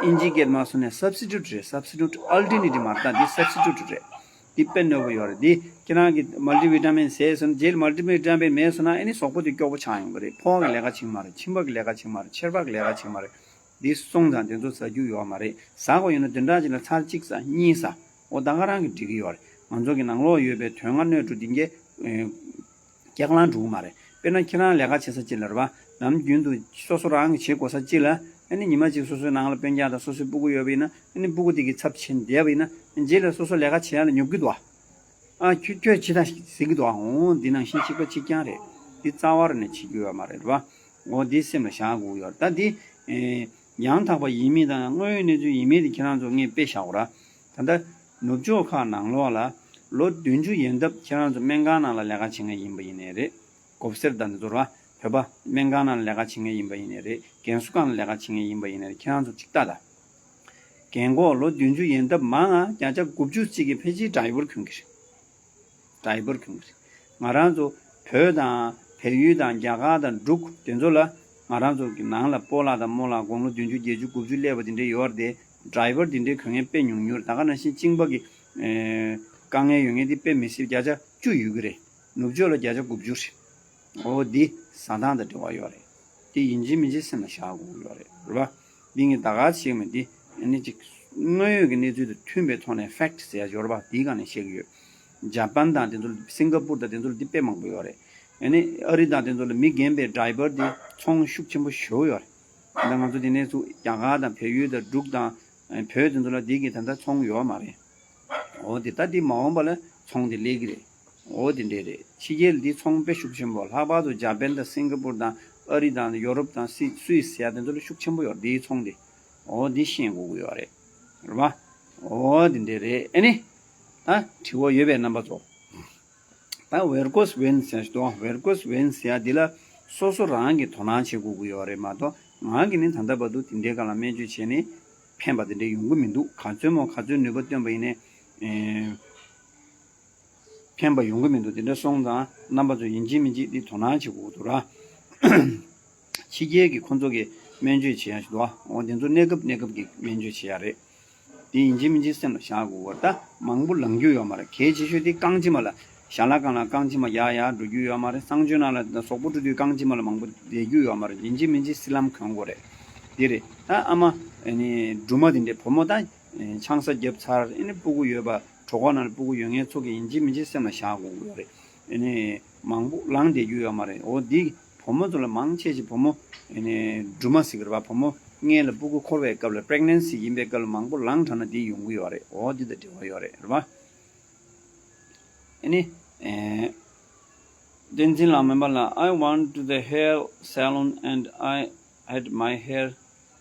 ཨིན་ཇི་སྐད་མ་སོང་ནས་སབ་སི་ཊུ་ཊི་རེད། སབ་སི་ཊུ་ཊི། ཨལ་ཊར་ནེ་ཊིབ་མ་རེད། ད་འདི་སབ་སི་ཊུ་ཊི་རེད། འདི་དཔེ་གནོད་པོ་ཡོད་རེད། འདི་ཁྱེད་རང་གི་མལ་ཊི་ཝི་ཊ་མིན་ཟས་སོང་རྗེས་མལ་ཊི་ཝི་ཊ་མིན་མེད་སོང་ན་ཨ་ནི་གཟུགས་པོ་དེ་སྐྱོ་པོ་ཆགས་ཡོང་གི་རེད། ཕོ་བ་གི་ལས་ཀ་བྱེད་མ་རེད། མཆིན་པ་གི་ལས་ཀ་བྱེད་མ་རེད། མཆེར་པ་གི་ལས་ཀ་བྱེད་མ་རེད། འདི་སོང་ཙང་དེ་ཚོ་ཟ་རྒྱུ་ཡོད་མ་རེད། ཟ་དགོས་ཡོད་ན་བདུན་ཕྲག་གཅིག་ལ་ཚར་གཅིག་ཟ། གཉིས་ཟ། འོ་ད་ག་རང་གི་འགྲིག་གི་ཡོད་རེད། ང་ཚོ་གི་ནང་ལོགས་ཡོད་པའི་དོན་ལྔ་སྣོད་དྲུག་འདི་གའི་ཨེ། སྐྱག་ལང་འགྲོ་གི་མ་རེད། དཔེར་ན་ཁྱེད་རང་ལས་ཀ་བྱེད་ས་གཅིག་ལ་རེད་པ། ནམ་རྒྱུན་དུ་སོ་སོ་རང་གི་བྱེད་དགོས་ས་གཅིག་ལ་ཨ་ནི་ཉི་མ་གཅིག་སོ་སོའི་ནང་ལ་དཔོན་རྒྱག་དང་སོ་སོའི་སྤུ་གུ་ཡོད་པ་ཡིན་ན་ཨ་ནི་སྤུ་གུ་དེ་གི་ཚབ་བྱེད་བསྡད་པ་ཡིན་ན་རྗེས་ལ་སོ་སོ་ལས་ཀ་བྱེད་ཡ་ལ་ཉོབ་ཀྱི་འདུག་ཨ། ཨ་ཁྱོད་ཁྱོད་བྱེད་དང་ཟེར་གྱི་འདུག་ཨ། འོ་འདི་ནང་བཞིན་གཅིག་པ་གཅིག་རྐྱང་རེད། འདི་རྩ་བ་རེ་ནས་བྱེད་རྒྱུ་ཡོད་མ་རེད། རེད་པ། འོ་འདི་སེམས་ལ་བཞག་དགོས་ཀྱི་ཡོད་རེད། ད་འདི་ཨེ། ཡང་དག་པ་ཡིན་མིན་དང་དངོས་ཡོད་གནས་ཚུལ་ཡིན་མིན་དེ་ཁྱེད་རང་ཚོ་ངས་དཔེ་བཞག་གོ་ར། ད་ལྟ་ནུབ་ཕྱོགས་ཁག་ནང་ལོགས་ལ་ལོ་བདུན་ཅུ་ཡན་འདབ་ཁྱེད་རང་ཚོ་སྨན་ཁང་ནང་ལ་ལས་ཀ་བྱེད་མཁན་ཡིན་པ་ཡིན་ནའི་རེད། གོ་སེར་དང་འདི་ཚོ་ར་བོད་པ་སྨན་ཁང་ནང་ལ་ལས་ཀ་བྱེད་མཁན་ཡིན་པ་ཡིན་ནའི་རེད། རྒན་གསོ་ཁང་ལ་ལས་ཀ་བྱེད་མཁན་ཡིན་པ་ཡིན་ནའི་རེད། ཁྱེད་རང་ཚོ་གཅིག་ལྟ་ད། རྒན་གོག་ལོ་བདུན་ཅུ་ཡན་འདབ་མང་ང་བརྒྱ་ཆ་དགུ་བཅུ་གཅིག་གིས་ཕལ་ཆེར་ཌ་རའི་ཝར་གྱོན་གྱི་རེད། ཌ་རའི་ཝར་གྱོན་གྱི་རེད། ང་རང་ཚོ་བོད་དང་བལ་ཡུལ་དང་རྒྱ་གར་དང་འབྲུག་དེ་ཚོ་ལ་ང་རང་ཚོ་གི་ནང་ལ་སྤོ་ལགས་དང་རྨོ་ལགས་དགུང་ལོ་བདུན་ཅུ་བརྒྱད་ཅུ་དགུ་བཅུ་སླེབས་པ་དེ་འདྲས་ཡོད་རེད་དེ། ཌ་རའི་ཝར་དེ་འདྲས་གྱོན་མཁན་དཔེ་ཉུང་ཉུང་རེད། ད་ག་ནང་བཞིན་གཅིན་པ་གི་ཨེ། དཀའ་ངལ་ཡོད་མཁན་དེ་དཔེ་མི་སྲིད་བརྒྱ་ཆ་བཅུ་ཡོད་ཀྱི་རེད། ནུབ་ཕྱོགས་ལ་བརྒྱ་ཆ་དགུ་བཅུ་རེད། འོ་འདི་ཟ་སྟངས་དང་འབྲེལ་བ་ཡོད་རེད། དེ་ཡིན་གཅིག་མིན་གཅིག་སེམས་ལ་བཞག་དགོས་ཀྱི་ཡོད་རེད། རེད་པ། འདི་ངས་ད་ག་བྱེད་མི་འདི་ཨ་ནི་ཅིག་དངོས་ཡོད་ཀྱི་གནས་ཚུལ་དང་མཐུན་པའི་ཐོག་ནས་ཕེག་ཊི་ཟེར་ཡ་ཡོད་རེད་པ། དེའི་སྒང་ནས་བཤད་ཀྱི་ཡོད། ཇ་པན་དང་དེ་ཚོ་ལ་སིང་ག་པུར་དང་དེ་ཚོ་ལ་འདི་དཔེ་མང་པོ་ཡོད་རེད། ཨ་ནི་ཨ་རི་དང་དེ་ཚོ་ལ་མི་རྒན་པའི་ཌ་རའི་ཝར་འདི་ཚོང་ཤུགས་ཆེན་པོ་ཞེ་པོ་ཡོད་རེད། ད་ང་ཚོ་དེ་ནས་ཚུར་རྒྱ་གར་དང་བལ་ཡུལ་དང་འབྲུག་དང་བོད་དེ་ཚོ་ལ་འདི་གི་ད་ལྟ་ཚོང་ཡོད་མ་རེད། འོ་དེ་ད་འདི་མ་འོངས་པ་ལ་ཚོང་དེ་སླེབས་ཀྱི་རེད། འོ་དེ་འདྲས་རེད། ཕྱི་རྒྱལ་འདི་ཚོང་དཔེ་ཤུགས་ཆེན་པོ། ལྷག་པར་དུ་ཇ་པན་དང་སིང་ག་པུར་དང་ཨ་རི་དང་ཡོ་རོབ་དང་སི་སུད་སི་ཡ་དེ་ཚོ་ལ་ཤུགས་ཆེན་པོ་ཡོད་རེད། འདིའི་ཚོང་དེ། འོ་འདི་ཤེས་དགོས་ཀྱི་ཡོད་རེད། རེད་པ། འོ་དེ་འདྲས་རེད། ཨ་ནི། ད་དྲི་བ་ཡོད་པའི་རྣམ་པ་ཚོ། ད་ཝེར་ཀོས་ཝེན་ཟེར་ཞིག་འདུག་ཝེར་ཀོས་ཝེན་ཟེར་ཡ་འདི་ལ་སོ་སོ་རང་གིས་དོ་སྣང་བྱེད་དགོས་ཀྱི་ཡོད་རེད་མ་གཏོགས། ང་གིས་ནི་ད་ལྟ་བར་དུ་དེ་འདྲའི་སྒང་ལ་སྨན་བཅོས་བྱས་ནས་ཕན་པ་དེ་འདྲ་ཡོང་གི་མི་འདུག་ག་ཚོད་མོ་ག་ཚོད་ནུས་པ་བཏོན་པ་ཡིན་ནའི་ཨེ། ཕན་པ་ཡོང་གི་མི་འདུག་དེ་འདྲ་སོང་ཙང་རྣམ་པ་ཚོ་ཡིན་གཅིག་མིན་གཅིག་འདི་དོ་སྣང་བྱེད་དགོས་ཀྱི་འདུག་ར། ཕྱི་རྒྱལ་གྱི་ཁོང་ཚོ་གི་སྨན་བཅོས་བྱེད་ཡ་ཞིག་འདུག་འོ་དེ་ཚོ་གནས་སྐབས་གནས་སྐབས་ཀྱི་སྨན་བཅོས་བྱེད་ཡ་རེད། དེ་ཡིན་གཅིག་མིན་གཅིག་སེམས་ལ་བཞག་དགོས་པ་རེད། ད་མང་པོ་ལང་རྒྱུ་ཡོད་མ་རེད། གལ་ཆེ་ཤོས་དེ་རྐང་མཆིལ་མ་ལ། ཞལ་ལག་སྒང་ལ་རྐང་མཆིལ་མ་ཡར་ཡར་འགྲོ་རྒྱུ་ཡོད་མ་རེད། གསང་སྤྱོད་ནང་ལ་གཟུགས་པོ་བཀྲུ་དུས་རྐང་མཆིལ་མ་ལ་མང་པོ་བསྡད་རྒྱུ་ཡོད་མ་རེད། ཡིན་གཅིག་མིན་གཅིག་སིལ་ལམ་གྱོན་དགོས་རེད། དེ་རེད། ད་ཨ་མ་ཨ་ནི་སྦྲུམ་མ་དེ་འདྲས་བུ་མོ་ད་ཆང་ས་བརྒྱབ་ཚར་ཨ་ནི་སྤུ་གུ་ཡོད་པ། གྲོད་ཁོག་ནང་ལ་སྤུ་གུ་ཡོད་མཁན་ཚོ་གིས་ཡིན་གཅིག་མིན་གཅིག་སེམས་ལ་བཞག་དགོས་ཀྱི་ཡོད་རེད། ཨ་ནི་མང་པོ་ལངས་བསྡད་རྒྱུ་ཡོད་མ་རེད། འོ་འདི་བུ་མོ་ཚོ་ལ་མང་ཆེ་ཞིག་བུ་མོ་ཨ་ནི་སྦྲུམ་མ་ཟེར་གི་རེད་པ། བུ་མོ་མངལ་ལ་སྤུ་གུ་འཁོར་བའི་སྐབས་ལ་པི་རེག་ནན་སི་ཡིན་པའི་སྐབས་ལ་མང་པོ་ལངས་དྲགས་ན་འདི་ཡོང་གི་ཡོད་རེད། འོ་འདི་དང་འབྲེལ་བ་ཡོད་རེད། རེད་པ། ཨ་ནི་ཨེ། བསྟན་འཛིན་ལགས་སྨན་པ་ལགས། I went to the hair salon and I had my hair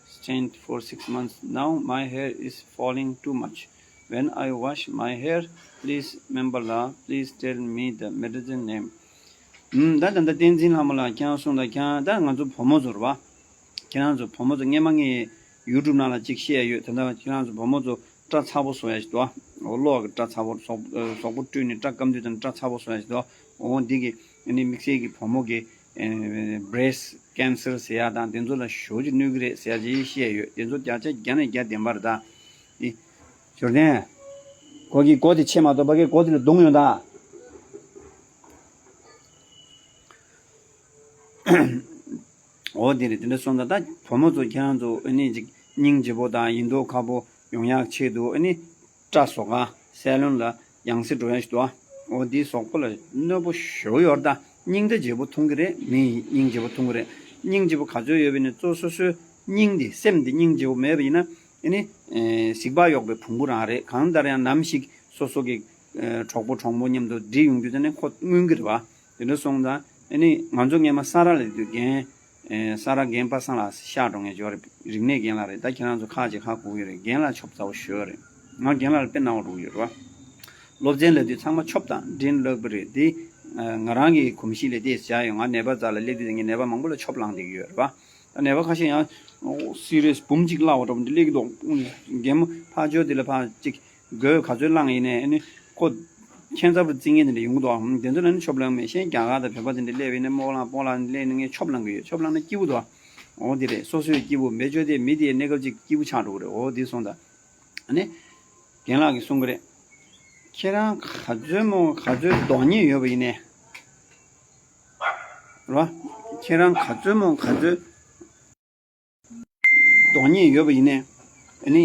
stained for six months. Now my hair is falling too much. When I wash my hair, please remember la, please tell me the medicine name. ཨུམ། ད་ད་ད་བསྟན་འཛིན་ལྷ་མོ་ལགས་ཁྱེད་རང་གསུངས་དང་། ཁྱེད་རང་ད་ང་ཚོ་བུ་མོ་ཚོ་རེད་བ། ཁྱེད་རང་ཚོ་བུ་མོ་ཚོ་སྔས་མ་ངས་ཡུ་ཊུབ་ནང་ལ་ཅིག་བཤད་ཡོད། ད་ད་ཁྱེད་རང་ཚོ་བུ་མོ་ཚོ་སྐྲ་ཚ་པོ་བཟོ་ཡ་ཞིག་འདུག་བ། འོ་གློག་གི་སྐྲ་ཚ་པོ། གཟུགས་གཟུགས་པོ་བཀྲུས་ནས་སྐྲ་སྐམ་དུས་དང་སྐྲ་ཚ་པོ་བཟོ་ཡ་ཞིག་འདུག་འོ་འདི་གི་ཨ་ནི་དམིགས་བསལ་གྱི་བུ་མོ་གི་breast cancer ཟེར་ཡ་དང་དེ་ཚོ་ལ་ཞེ་པོ་ཅིག་གནོད་གི་རེད་ཟེར་ཡ་ཅིག་བཤད་ཡོད། དེ་ཚོ་བརྒྱ་ཆ་བརྒྱ་ནས་བརྒྱ་བདེན་པ་རེད་ད། འདི་ཞོར་ལྡན། ཁོ་གི་མགོ་དེ་ཆེ་མ་གཏོགས་ཕ་གིའི་མགོ་དེ་ལ་རྡུང་ཡོང་ད། འོ་དེ་རེད། དེ་འདྲ་སོང་ཙང་ད་བུ་མོ་ཚོ་ཁྱེད་རང་ཚོ་ཨ་ནི་ཅིག་སྙིང་རྗེ་པོ་དང་ཡིན་མདོག་ཁ་པོ་ཡོང་ཡག་ཆེད་དུ་ཨ་ནི་སྐྲ་བཟོ་ཁང་སེ་ལོན་ལ་ཡང་སེ་འགྲོ་ཡ་ཞིག་འདུག་ཨ། འོ་དེའི་གཟུགས་པོ་ལ་གནོད་པོ་ཞེ་པོ་ཡོད་རེད་ད། སྙིང་རྗེ་པོ་མཐོང་གི་རེད། མི་ཡི་སྙིང་རྗེ་པོ་མཐོང་གི་རེད། སྙིང་རྗེ་པོ་ག་ཚོད་ཡོད་པ་ཡིན་ན་གཙོ་སོ་སོའི་སྙིང་འདི་སེམས་འདི་སྙིང་རྗེ་པོ་མེད་པ་ཡིན་ན་ཨ་ནི་ཨེ་གཟིག་པ་གཡོགས་པའི་བོང་བུ་རང་རེད། གང་ལྟར་ཡང་ནམ་ཞིག་སོ་སོ་གི་ཨེ་གྲོགས་པོ་གྲོགས་མོ་མཉམ་དུ་འགྲིག་ཡོང་དུས་ཙ་ནས་ཁོ་མངོན་གྱི་རེད་བ། དེ་འདྲ་སོང་ཙང་ཨ་ནི་ང་ཚོ་སྔས་མ་ས་ར་ལ་དུས་རྒན་ཨེ་ས་ར་རྒན་པ་སངས་ལགས་ཤག་འགྲོ་མཁན་ཅིག་ཡོད་རེད། རིག་གནས་རྒན་ལགས་རེད། ད་ཁྱེད་རང་ཚོ་ཁག་ཅིག་ཧ་གོ་གི་རེད། རྒན་ལགས་ཆོབ་ཚ་བོ་ཞེ་པོ་རེད། ང་རྒན་ལགས་ལ་དཔེ་སྣང་བ་འགྲོ་གི་ཡོད་རེད་བ། སློབ་ཚན་ལབ་དུས་ཚང་མ་ཆོབ་དང་འགྲན་ལབ་པ་རེད། དེ་ཨ་ང་རང་གི་གོམས་གཤིས་ལས་དེ་བྱ་ཡོད། ང་ནད་པ་རྩ་ལ་སླེབས་དུས་ངས་ནད་པ་མང་པོ་ལ་ཆོབ་ལངས་བསྡད་ཀྱི་ཡོད་རེད་བ། ད་ནད་པ་ཁ་ཤས་ཡང་སི་རི་ཡས་འབུམ་གཅིག་བརླག་པ་འདྲ་པོ་འདི་སླེབས་ཀྱི་འདུག་རྒན་མོ་ཕར་ཕྱོགས་འདི་ལ་ཕར་གཅིག་སྒོས་ག་ཚོད་བླངས་ཡིན་ནའི་ཨ་ནི་ཁོ་ཁྱད་མཚར་པོ་རྩི་མཁན་དེ་འདྲ་ཡོང་གི་འདུག་ཨ། དེ་ཚོ་ལ་ནི་ཆོབ་ལངས་མེད། གཞན་རྒྱ་གར་དང་བོད་པ་དེ་འདྲ་སླེབས་ཡིན་ནའི་སྨོན་ལམ་སྤོ་ལགས་སླེབས་ནས་ངས་ཆོབ་ལངས་གི་ཡོད། ཆོབ་ལངས་ན་སྐྱིད་པོ་འདུག་ཨ། འོ་དེ་རེད། སོ་སོའི་སྐྱིད་པོ་མེད་ཆོག་དེ་མི་དེའི་གནས་སྐབས་ཅིག་སྐྱིད་པོ་ཆགས་འགྲོ་གི་རེད། འོ་དེ་སོང་ད། ཨ་ནི་རྒན་ལགས་ཀྱིས་གསུང་གི་རེད། ཁྱེད་རང་ག་ཚོད་མོ་ག་ཚོད་སྡོད་མཁན་ཡོད་པ་ཡིན་ནའི་རོ། ཁྱེད་རང་ག་ཚོད་མོ་ག་ཚོད་སྡོད་མཁན་ཡོད་པ་ཡིན་ནའི་ཨ་ནི་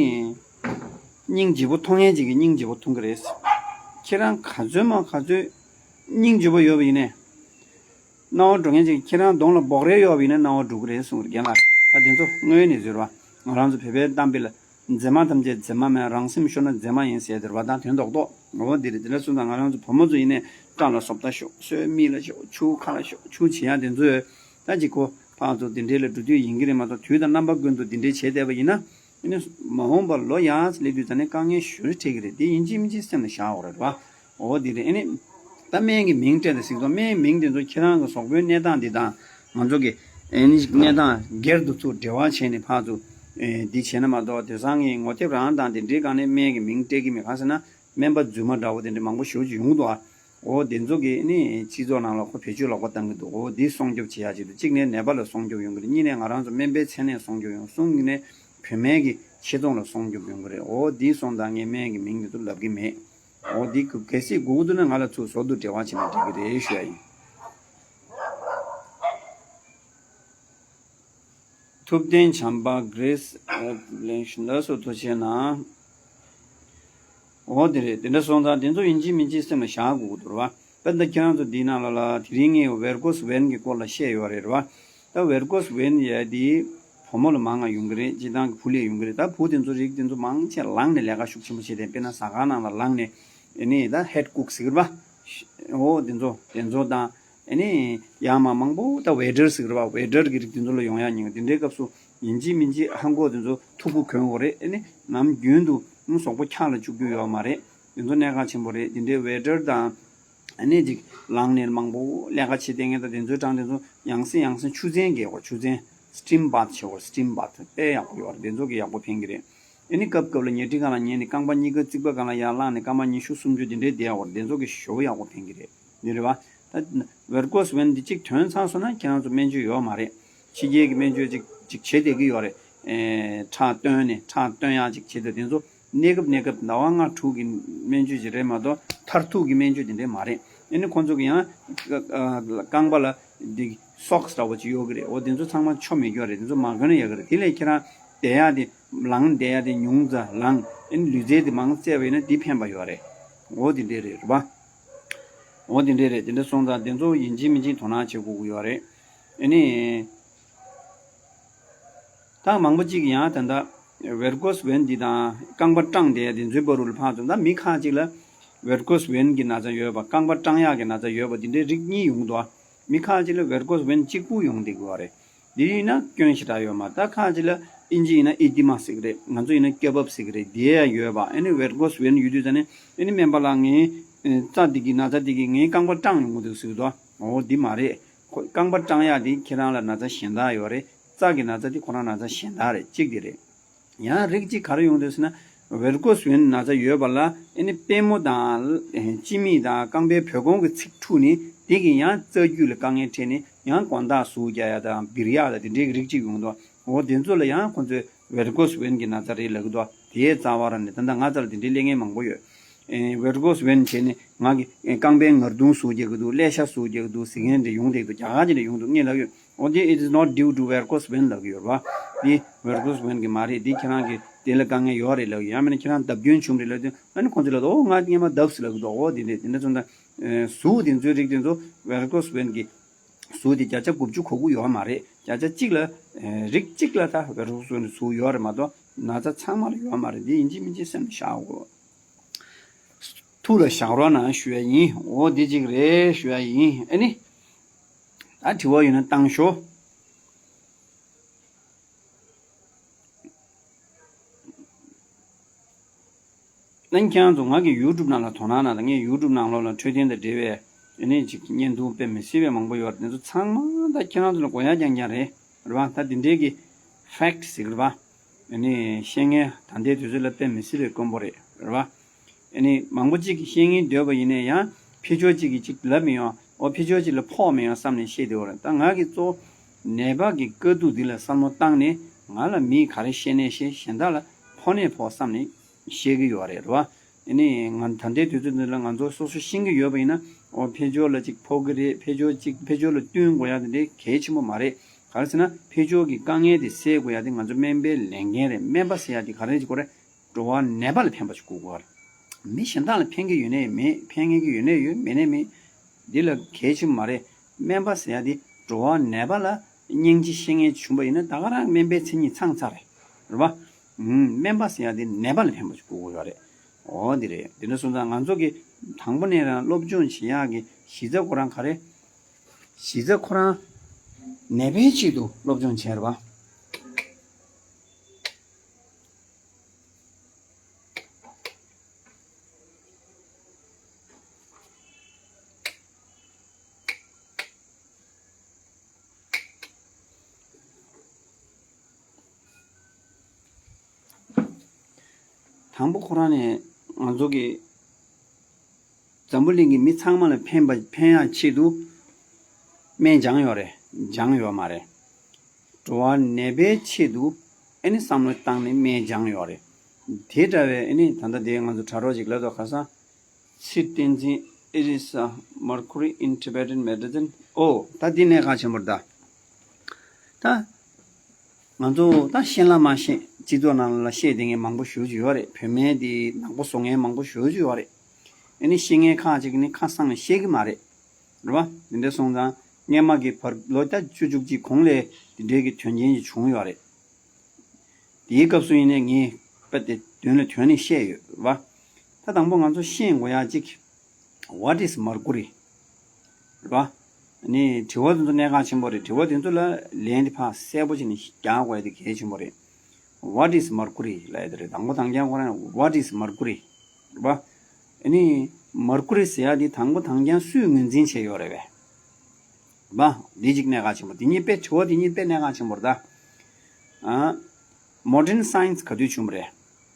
སྙིང་རྗེ་པོ་མཐོང་མཁན་ཅིག་གིས་སྙིང་རྗེ་པོ་མཐོང་གི་རེད། ཁྱེད་རང་ག་ཚོད་མོ་ག་ཚོད་སྙིང་རྗེ་པོ་ཡོད་པ་ཡིན་ནའི་སྣང་བ་འགྲོ་མཁན་ཅིག་ཁྱེད་རང་གདོང་ལ་སྦོག་རེ་ཡོད་པ་ཡིན་ན་སྣང་བ་འགྲོ་གི་རེད་གསུངས་རེད་རྒན་ལགས། ད་དེ་ཚོ་དངོས་ཡོད་གནས་ཚུལ་རེད་བ། ང་རང་ཚོ་བོད་པའི་གཏམ་དཔེ་ལ། མཛེས་མ་ཐམས་ཅད་མཛེས་མ་མེད། རང་སེམས་ཤོར་ན་མཛེས་མ་ཡིན་ཟེར་དེ་རེད་བ། ད་དོན་རྡོག་རྡོག་འོ་འདི་རེད། དེ་འདྲ་སོང་ཙང་ང་རང་ཚོ་བུ་མོ་ཚོ་ཡིན་ནའི་སྐྲ་ལ་བཟོ་ལྟ་ཤོག་སོའི་མིག་ལ་ཤོག་ཆུ་ཁ་ལ་ཤོག་ཆུ་བྱེད་ཡ་དེ་ཚོ་ཡོད། ད་ཅིག་གོ་ཕར་ཚུར་དེ་འདྲའི་ལ་འགྲོ་དུས་ཡིན་གྱི་རེད་མ་གཏོགས་དུས་དང་རྣམ་པ་ཀུན་ཏུ་དེ་འདྲའི་བྱས་བསྡད་པ་ཡིན་ན། ཨ་ནི་མ་འོངས་པར་ལོ་ཡག་ཙམ་སླེབས་དུས་ད་ནི་དཀའ་ངལ་ཞེ་པོ་འཕྲད་ཀྱི་རེད། དེ་ཡིན་གཅིག་མིན་གཅིག་སེམས་ལ་བཞག་དགོས་རེད་བ། འོ་དེ་རེད། ཨ་ནི་ད་སྨན་གྱི་མིང་སྤྲད་དང་ཟེར་གྱི་འདུག་སྨན་གྱི་མིང་དེ་ཚོ་ཁྱེད་རང་གི་གཟུགས་པོའི་གནས་སྟངས་འདི་དང་ང་ཚོ་གི་ཨ་ནི་གནས་སྟངས་སྒེར་དུ་ཚུར་འབྲེལ་བ་བྱས་ནས་ཕར་ཚུར་ཨེ་འདི་བྱས་ན་མ་གཏོགས་དེང་སང་གི་ངོ་དེབ་རང་དང་དེ་འདྲའི་སྒང་ནས་སྨན་གྱི་མིང་སྤྲད་ཀྱི་མེད། གང་ཟེར་ན་སྨན་པ་རྫུན་མ་འདྲ་བོ་དེ་འདྲ་མང་པོ་ཞེ་པོ་ཅིག་ཡོང་གི་འདུག་ཨ། འོ་དེ་ཚོ་གིས་ནི་སྤྱི་ཚོགས་ནང་ལ་ཁོ་བེད་སྤྱོད་ལོག་པ་བཏང་གི་འདུག་འོ་འདི་སྲུང་སྐྱོབ་བྱེད་ཡ་ཆེད་དུ་གཅིག་ནས་ནད་པ་ལ་སྲུང་སྐྱོབ་ཡོང་གི་རེད། གཉིས་ནས་ང་རང་ཚོ་སྨན་པའི་མཚན་གནས་སྲུང་སྐྱོབ་ཡོང་། གསུམ་ནས་བུད་མེད་ཀྱི་ཆེ་མཐོང་ལ་སྲུང་སྐྱོབ་ཡོང་གི་རེད། འོ་འདི་སོང་ཙང་ངས་སྨན་གྱི་མིང་འདི་ཚོ་ལབ་ཀྱི་མེད། འོ་འདི་གལ་སྲིད་དགོས་ཀྱི་འདུག་ན་ང་ལ་ཚུར་ཟུར་དུ་འབྲེལ་བ་བྱས་ན་འགྲིག་གི་རེད་ཞུ་ཡ་ཡིན། ཐུབ་བསྟན་བྱམས་པ་Grace Revelation ལགས་སོ། ཐུགས་རྗེ་གནང་། འོ་དེ་རེད། དེ་འདྲ་སོང་ཙང་དེ་ཚོ་ཡིན་གཅིག་མིན་གཅིག་སེམས་ལ་བཞག་དགོས་ཀྱི་འདུག་རེད་བ། དཔེར་ན་ཁྱེད་རང་ཚོ་འདིའི་ནང་ལ་ལ་དེ་རིང་ངས་Varicose Vein གྱི་སྐོར་ལ་བཤད་ཡོད་རེད་བ། ད་Varicose Vein ཡ་དེ་བུ་མོ་ལ་མང་ང་ཡོང་གི་རེད། སྤྱིར་བཏང་གི་བུ་ལ་ཡོང་གི་རེད། ད་བུ་དེ་ཚོ་རིགས་དེ་ཚོ་མང་ཆེ་ལངས་ནས་ལས་ཀ་ཤུགས་ཆེན་པོ་བྱས་ཏེ་དཔེར་ན་ཟ་ཁང་ནང་ལ་ལངས་ནས་ཨ་ནི་ད་head cook ཟེར་གི་རེད་བ། འོ་དེ་ཚོ་དེ་ཚོ་དང་། ཨ་ནི་ཡང་མ་མང་པོ་ད་ཝེ་ཊར་ཟེར་གི་རེད་བ། ཝེ་ཊར་གྱི་རིགས་དེ་ཚོ་ལ་ཡོང་ཡ་ཉེན་ཁ། དེ་འདྲའི་སྐབས་སུ་ཡིན་གཅིག་མིན་གཅིག་ཧ་གོ་དེ་ཚོ་ཐུག་པ་གྱོན་དགོས་རེད། ཨ་ནི་ནམ་རྒྱུན་དུ་གཟུགས་པོ་འཁྱག་ལ་བཅུག་རྒྱུ་ཡོད་མ་རེད། དེ་ཚོ་གནད་འགག་ཆེན་པོ་རེད། དེ་འདྲའི་ཝེ་ཊར་དང་ཨ་ནི་ཅིག་ལངས་ནས་མང་པོ་ལས་ཀ་བྱེད་བསྡད་མཁན་དང་དེ་ཚོའི་གྲས་དེ་ཚོ་ཡང་སེ་ཡང་སེ་ཆུ་ཚན་རྒྱག་དགོས། ཆུ་ཚན་steam bath བྱེད་དགོས། steam bath དཔེ་ཡག་པོ་ཡོད་རེད། དེ་ཚོ་གི་ཡག་པོ་ཕན་གི་རེད། ཨ་ནི་སྐབས་སྐབས་ལ་ཉལ་ཁྲི་སྒང་ལ་ཉལ་ནས་རྐང་པ་གཉིས་ཀ་རྩིག་པ་སྒང་ལ་ཡར་བླངས་ནས་རྐང་པ་ཉི་ཤུ་སུམ་ཅུ་དེ་འདྲའི་བསྡད་ཡོད་རེད། དེ་ཚོ་གི་ཞེ་པོ་ཡག་པོ་ཕན་གི་རེད། འདི་རེད་བ། ད་Varicose Vein འདི་གཅིག་ཐོན་ཚར་སོང་ན་ཁྱེད་རང་ཚོ་སྨན་བཅོས་ཡོད་མ་རེད། ཕྱི་རྒྱལ་གྱི་སྨན་བཅོས་ཅིག་ཅིག་བྱེད་བསྡད་ཀྱི་ཡོད་རེད། ཨེ་ཁྲག་བཏོན་ནས་ཁྲག་བཏོན་ཡག་ཅིག་བྱེད་བསྡད། དེ་ཚོ་གནས་སྐབས་གནས་སྐབས་ཟླ་བ་ལྔ་དྲུག་གི་སྨན་བཅོས་ཅིག་རེད་མ་གཏོགས་མཐར་ཐུག་གི་སྨན་བཅོས་དེ་འདྲས་མ་རེད། ཨ་ནི་ཁོང་ཚོ་གི་ཡང་རྐང་པ་ལ་འདི་socks འདྲ་བོ་ཅིག་ཡོད་ཀྱི་རེད། འོ་དེ་ཚོ་ཚང་མ་འཕྱོ་མི་དགོས་རེད། དེ་ཚོ་མ་གྱོན་ན་ཡག་གི་རེད། དེ་ལས་ཁྱེད་རང་བསྡད་ཡག་དེ་ལངས་བསྡད་ཡག་དེ་ཉུང་ཙམ་ལངས། ཨ་ནི་ལུས་རྩལ་དེ་མང་ཙམ་རྩེས་པ་ཡིན་ན་དེ་ཕན་པ་ཡོད་རེད། འོ་དེ་འདྲས་རེད། རེད་པ། འོ་དེ་འདྲས་རེད། དེ་འདྲ་སོང་ཙང་དེ་ཚོ་ཡིན་གཅིག་མིན་གཅིག་དོ་སྣང་བྱེད་དགོས་ཀྱི་ཡོད་རེད། ཨ་ནི། ད་མང་པོ་གཅིག་ཡང་ད་ལྟ་Varicose Vein འདི་དང་རྐང་པ་སྐྲངས་བསྡད་དེ་ཚོའི་བར་དུ་ལ་ཕར་ཚུར། ད་མི་ཁག་ཅིག་ལ་Varicose Vein གི་ན་ཚ་ཡོད་པ། རྐང་པ་སྐྲངས་ཡག་གི་ན་ཚ་ཡོད་པ། འདི་འདྲའི་རིགས་གཉིས་ཡོང་གི་འདུག་མི་ཁག་ཅིག་ལ་Varicose Vein གཅིག་པུ་ཡོང་བསྡད་ཀྱི་ཡོད་རེད། འདི་ཡིན་ན་སྐྱོན་ཞེ་དྲག་ཡོད་མ་རེད། ད་ཁ་ཅིག་ལ་ཨིན་ཇི་ཡིན་ན་ཨི་ཏི་མ་ཟེར་གི་རེད། ང་ཚོ་ཡིན་ན་ཀེ་བབ་ཟེར་གི་རེད། འདི་ཡང་ཡོད་པ། ཨ་ནི་ཝེར་ཀོ་སི་ཝེན་ཡོད་དུས་ཙ་ནས་ཨ་ནི་སྨན་པ་ལགས་ངའི་ཨ་རྩ་འདི་གི་ན་ཚ་འདི་གི་ངའི་རྐང་པ་སྐྲངས་ཡོང་གི་འདུག་ཟེར་གི་འདུག་འོ་འདི་མ་རེད། ཁོ་རྐང་པ་སྐྲངས་ཡག་འདི་ཁྱེད་རང་ལ་ན་ཚ་གཞན་དག་ཡོད་རེད། རྩ་གི་ན་ཚ་འདི་ཁོ་རང་ན་ཚ་གཞན་དག་རེད། གཅིག་འདི་རེད། ཡང་རིགས་གཅིག་ག་རེ་ཡོང་འདུག་ཟེར་ན། ཝེར་ཀོ་སི་ཝེན་ན་ཚ་ཡོད་པ་ལ་ཨ་ནི་པུས་མོ་དང་ལྕེ་མིག་དང་རྐང་པའི་བོལ་གོང་གི་ཚིགས་འཁྲུ་ནས་དེ་གིས་ཡང་རྩ་རྒྱུས་ལ་དཀའ་ངལ་འཕྲད་ནས་ཡང་དགོང་དག་ཟུག་རྒྱག་ཡག་དང་འབུད་ཡག་ལ་དེ་འདྲའི་རིགས་གཅིག་ཡོང་འདུག་འོ་དེ་ཚོ་ལ་ཡང་ཁོང་ཚོས་ཝེར་ཀོ་སི་ཝེན་གྱི་ན་ཚ་རེད་ལབ་ཀྱི་འདུག་དེའི་རྩ་བ་རང་ནས་ད་ལྟ་ང་རྩ་ལ་དེ་འདྲའི་སླེབས་མཁན་མང་པོ་ཡོད། ཨེ་ཝེར་ཀོ་སི་ཝེན་བྱས་ནས་ང་གི་ཨེ་རྐང་པའི་ངར་གདོང་ཟུག་རྒྱག་གི་འདུག་ཀླད་ཤ་ཟུག་རྒྱག་གི་འདུག་ཟེར་མཁན་དེ་ཡོང་བསྡད་ཀྱི་འདུག་རྒྱ་གར་ཅིག་ནས་ཡོང་འདུག་ངས་ལབ་ཡོད། འོ་དེ་it is not due to varicose vein ལབ་ཀྱི་ཡོད་རེད་པ། དེ་ཝེར་ཀོ་སི་ཝེན་གྱི་མ་རེད། དེ་ཁྱེད་རང་གི་དེ་ལ་དཀའ་ངལ་ཡོད་རེད་ལབ་ཀྱི་ཡོད། ཡང་མིན་ན་ཁྱེད་རང་བརྡབ་སྐྱོན་བྱུང་རེད་ལབ་དུས་ཨ་ནི་ཁོང་ཚོ་ལ་ཨོ་ང་སྔན་མ་བརྡབས་ཟེར་ལབ་ཀྱི་འདུག་འོ་དེ་འདྲས་དེ་འདྲ་སོང་ཙང་ཨེ་ཟུག་དེ་ཚོའི་རིགས་དེ་ཚོ་ཝེར་ཀོ་སི་ཝེན་གྱི་ཟུག་དེ་བརྒྱ་ཆ་དགུ་བཅུ་གོ་དགུ་ཡོད་མ་རེད། བརྒྱ་ཆ་གཅིག་ལ་ཨེ་རིགས་གཅིག་ལ་ད་ཝེར་ཀོ་སི་ཝེན་གྱི་ཟུག་ཡོད་རེད་མ་གཏོགས་ན་ཚ་ཚང་མ་ལ་ཡོད་མ་རེད། འདི་ཡིན་གཅིག་མིན་གཅིག་སེམས་ལ་བཞག་དགོས། ཐུགས་ལ་བཞག་རོགས་གནང་ཞུ་ཡ་ཡིན། འོ་འདི་གཅིག་རེད་ཞུ་ཡ་ཡིན། ཨ་ནི་ད་དྲི་བ་ཡོད་ན་བཏང་ཤོག་ཨ་ནི་ཁྱེད་རང་ཚོ་ང་གི་ཡུ་ཊུབ་ནང་ལ་དོ་སྣང་གནང་དང་། ངའི་ཡུ་ཊུབ་ནང་ལོགས་ལ་འཕྲོད་བསྟེན་དང་འབྲེལ་བའི་ཨ་ནི་ཅིག་བརྙན་ཐུང་དཔེ་མི་སྲིད་པའི་མང་པོ་ཡོད་རེད། འདི་ཚོ་ཚང་མ་ད་ཁྱེད་རང་ཚོ་ལ་དགོས་ཡ་རྐྱང་རྐྱང་རེད། རེད་པ། ད་འདི་འདྲའི་གི་ཕེག་ཊི་ཟེར་གི་རེད་པ། ཨ་ནི་བཤད་མཁན་ད་ལྟའི་དུས་ཚོད་ལ་དཔེ་མི་སྲིད་པའི་དཀོན་པོ་རེད། རེད་པ། ཨ་ནི་མང་པོ་གཅིག་གིས་བཤད་སྙིང་འདོད་པ་ཡིན་ན་ཡང་ཕྱི་ཕྱོགས་གཅིག་གིས་གཅིག་ལབ་མི་ཡོང་། འོ་ཕྱི་ཕྱོགས་གཅིག་ལ་ཕོག་མི་ཡོང་བསམ་ནས་བཤད་བསྡད་ཡོད་རེད། ད་ང་གིས་གཙོ་བོ་ནད་པ་གི་དཀའ་སྡུག་འདི་ལ་བསམ་བློ་བཏང་ནས་ང་ལ་མིས་ག་རེ་བཤད་ནས་བཤད། གཞན་དག་ལ་ཕོག་ནས་ཕོག་བསམ་ནས་བཤད་ཀྱི་ཡོད་རེད། རེད་པ། ཨ་ནི་ང་ད་ལྟའི་དུས་ཚོད་འདི་ལ་ང་ཚོ་སོ་སོ་ཤེས་ཀྱི་ཡོད་པ་ཡིན་ན། འོ་ཕྱི་ཕྱོགས་ལ་གཅིག་ཕོག་གི་རེད། ཕྱི་ཕྱོགས་གཅིག་ཕྱི་ཕྱོགས་ལ་བསྟུན་དགོས་ཡ་དེ་འདྲའི་གལ་ཆེན་པོ་མ་རེད། ག་རེ་ཟེར་ན་ཕྱི་ཕྱོགས་ཀྱི་དཀའ་ངལ་དེ་སེལ་དགོས་ཡ་དེ་ང་ཚོ་སྨན་པའི་ལས་འགན་རེད། སྨན་པ་ཟེར་ཡ་དེ་ག་རེ་བྱེད་དགོས་རེད། འགྲོ་བ་ནད་པ་ལ་ཕན་པ་ཞིག་དགོས་ཀྱི་ཡོད་རེད། མི་གཞན་དག་ལ་ཕན་གྱི་ཡོད་ནའི་མེད། ཕན་མཁན་གྱི་ཡོད་ནའི་ཡོད། མེད་ནའི་མེད། འདི་ལ་གལ་ཆེན་པོ་མ་རེད། སྨན་པ་ཟེར་ཡ་དེ་འགྲོ་བ་ནད་པ་ལ་སྙིང་རྗེ་ཤེས་མཁན་བྱུང་པ་ཡིན་ན་ད་ག་རང་སྨན་པའི་མཚན་ཉིད་ཚང་ཚར་རེད། རེད་པ། ཨུམ། སྨན་པ་ཟེར་ཡ་དེ་ནད་པ་ལ་ཕན་པ་ཞིག་དགོས་ཀྱི་ཡོད་རེད། འོ་འདི་རེད། དེ་འདྲ་སོང་ཙང་ང་ཚོ་གི་དང་པོ་ནས་རང་སློབ་སྦྱོང་བྱེད་ཡག་གི་གཞི་རྩ་ཁོ་རང་ག་རེ། གཞི་རྩ་ཁོ་རང་ནད་པའི་ཆེད་དུ་སློབ་སྦྱོང་བྱས་རེད་པ། དང་པོ་ཁོ་རང་ནས་ང་ཚོ་གི་འཛམ་བུ་གླིང་གི་མི་ཚང་མ་ལ་ཕན་པ་ཕན་ཡག་ཆེད་དུ་སྨན་སྦྱངས་ཡོད་རེད། སྦྱངས་ཡོད་མ་རེད། འགྲོ་བ་ནད་པའི་ཆེད་དུ་ཨ་ནི་བསམ་བློ་བཏང་ནས་སྨན་སྦྱངས་ཡོད་རེད། དེ་འདྲ་བའི་ཨ་ནི་ད་ལྟ་དེ་ང་ཚོ་དྲ་གྲོགས་ཅིག་ལབ་འདུག་ཁ་སང་། ཚེ་བསྟན་འཛིན། It is a mercury in Tibetan medicine. ཨོ་ད་འདི་གནད་འགག་ཆེན་པོ་རེད་ད། ད་ང་ཚོ་ད་ཤེས་ལ་མ་ཤེས་སྤྱི་ཚོགས་ནང་ལ་བཤད་བསྡད་མཁན་མང་པོ་ཞེ་པོ་ཅིག་ཡོད་རེད། བུད་མེད་དེ་ནག་པོ་བཟོ་མཁན་མང་པོ་ཞེ་པོ་ཅིག་ཡོད་རེད། ཨ་ནི་ཤེས་མཁན་ཁག་ཅིག་ནི་ཁ་གསང་ནས་བཤད་གི་མ་རེད། རེད་པ། དེ་འདྲ་སོང་ཙང་སྔན་མ་གི་བར་ལོ་ད་བཅུ་བཅུ་གཅིག་གོང་ལས་དེ་འདྲའི་གི་དོན་རྐྱེན་ཅིག་བྱུང་ཡོད་རེད། དེའི་སྐབས་སུ་ཡིན་ནའི་ངས་དཔེ་དེ་དོན་ལ་དོན་ནས་བཤད་ཡོད་རེད་པ། ད་དང་པོ་ང་ཚོ་ཤེས་དགོས་ཡག་གཅིག What is mercury? རེད་པ། ནི་དྲི་བ་དེ་ཚོ་གནད་འགག་ཆེན་པོ་རེད། དྲི་བ་དེ་ཚོ་ལ་ལན་དེ་ཕར་གསལ་པོ་བྱས་ནས་རྒྱག་དགོས་ཡ་དེ་གལ་ཆེན་པོ་རེད། What is mercury? ལབ་ཡ་དེ་རེད། དང་པོ་དང་རྐྱང་ཁོ་རང་What is mercury? རེད་པ། ནི་mercury ཟེར་ཡ་དེ་དང་པོ་དང་རྐྱང་སུས་ངོས་འཛིན་བྱས་ཡོད་རེད་པས། རེད་པ། འདི་གཅིག་གནད་འགག་ཆེན་པོ། དེ་གཉིས་དཔེ་དྲི་བ་དེ་གཉིས་དཔེ་གནད་འགག་ཆེན་པོ་རེད་ད། ཨ། Modern science ག་དུས་བྱུང་བ་རེད།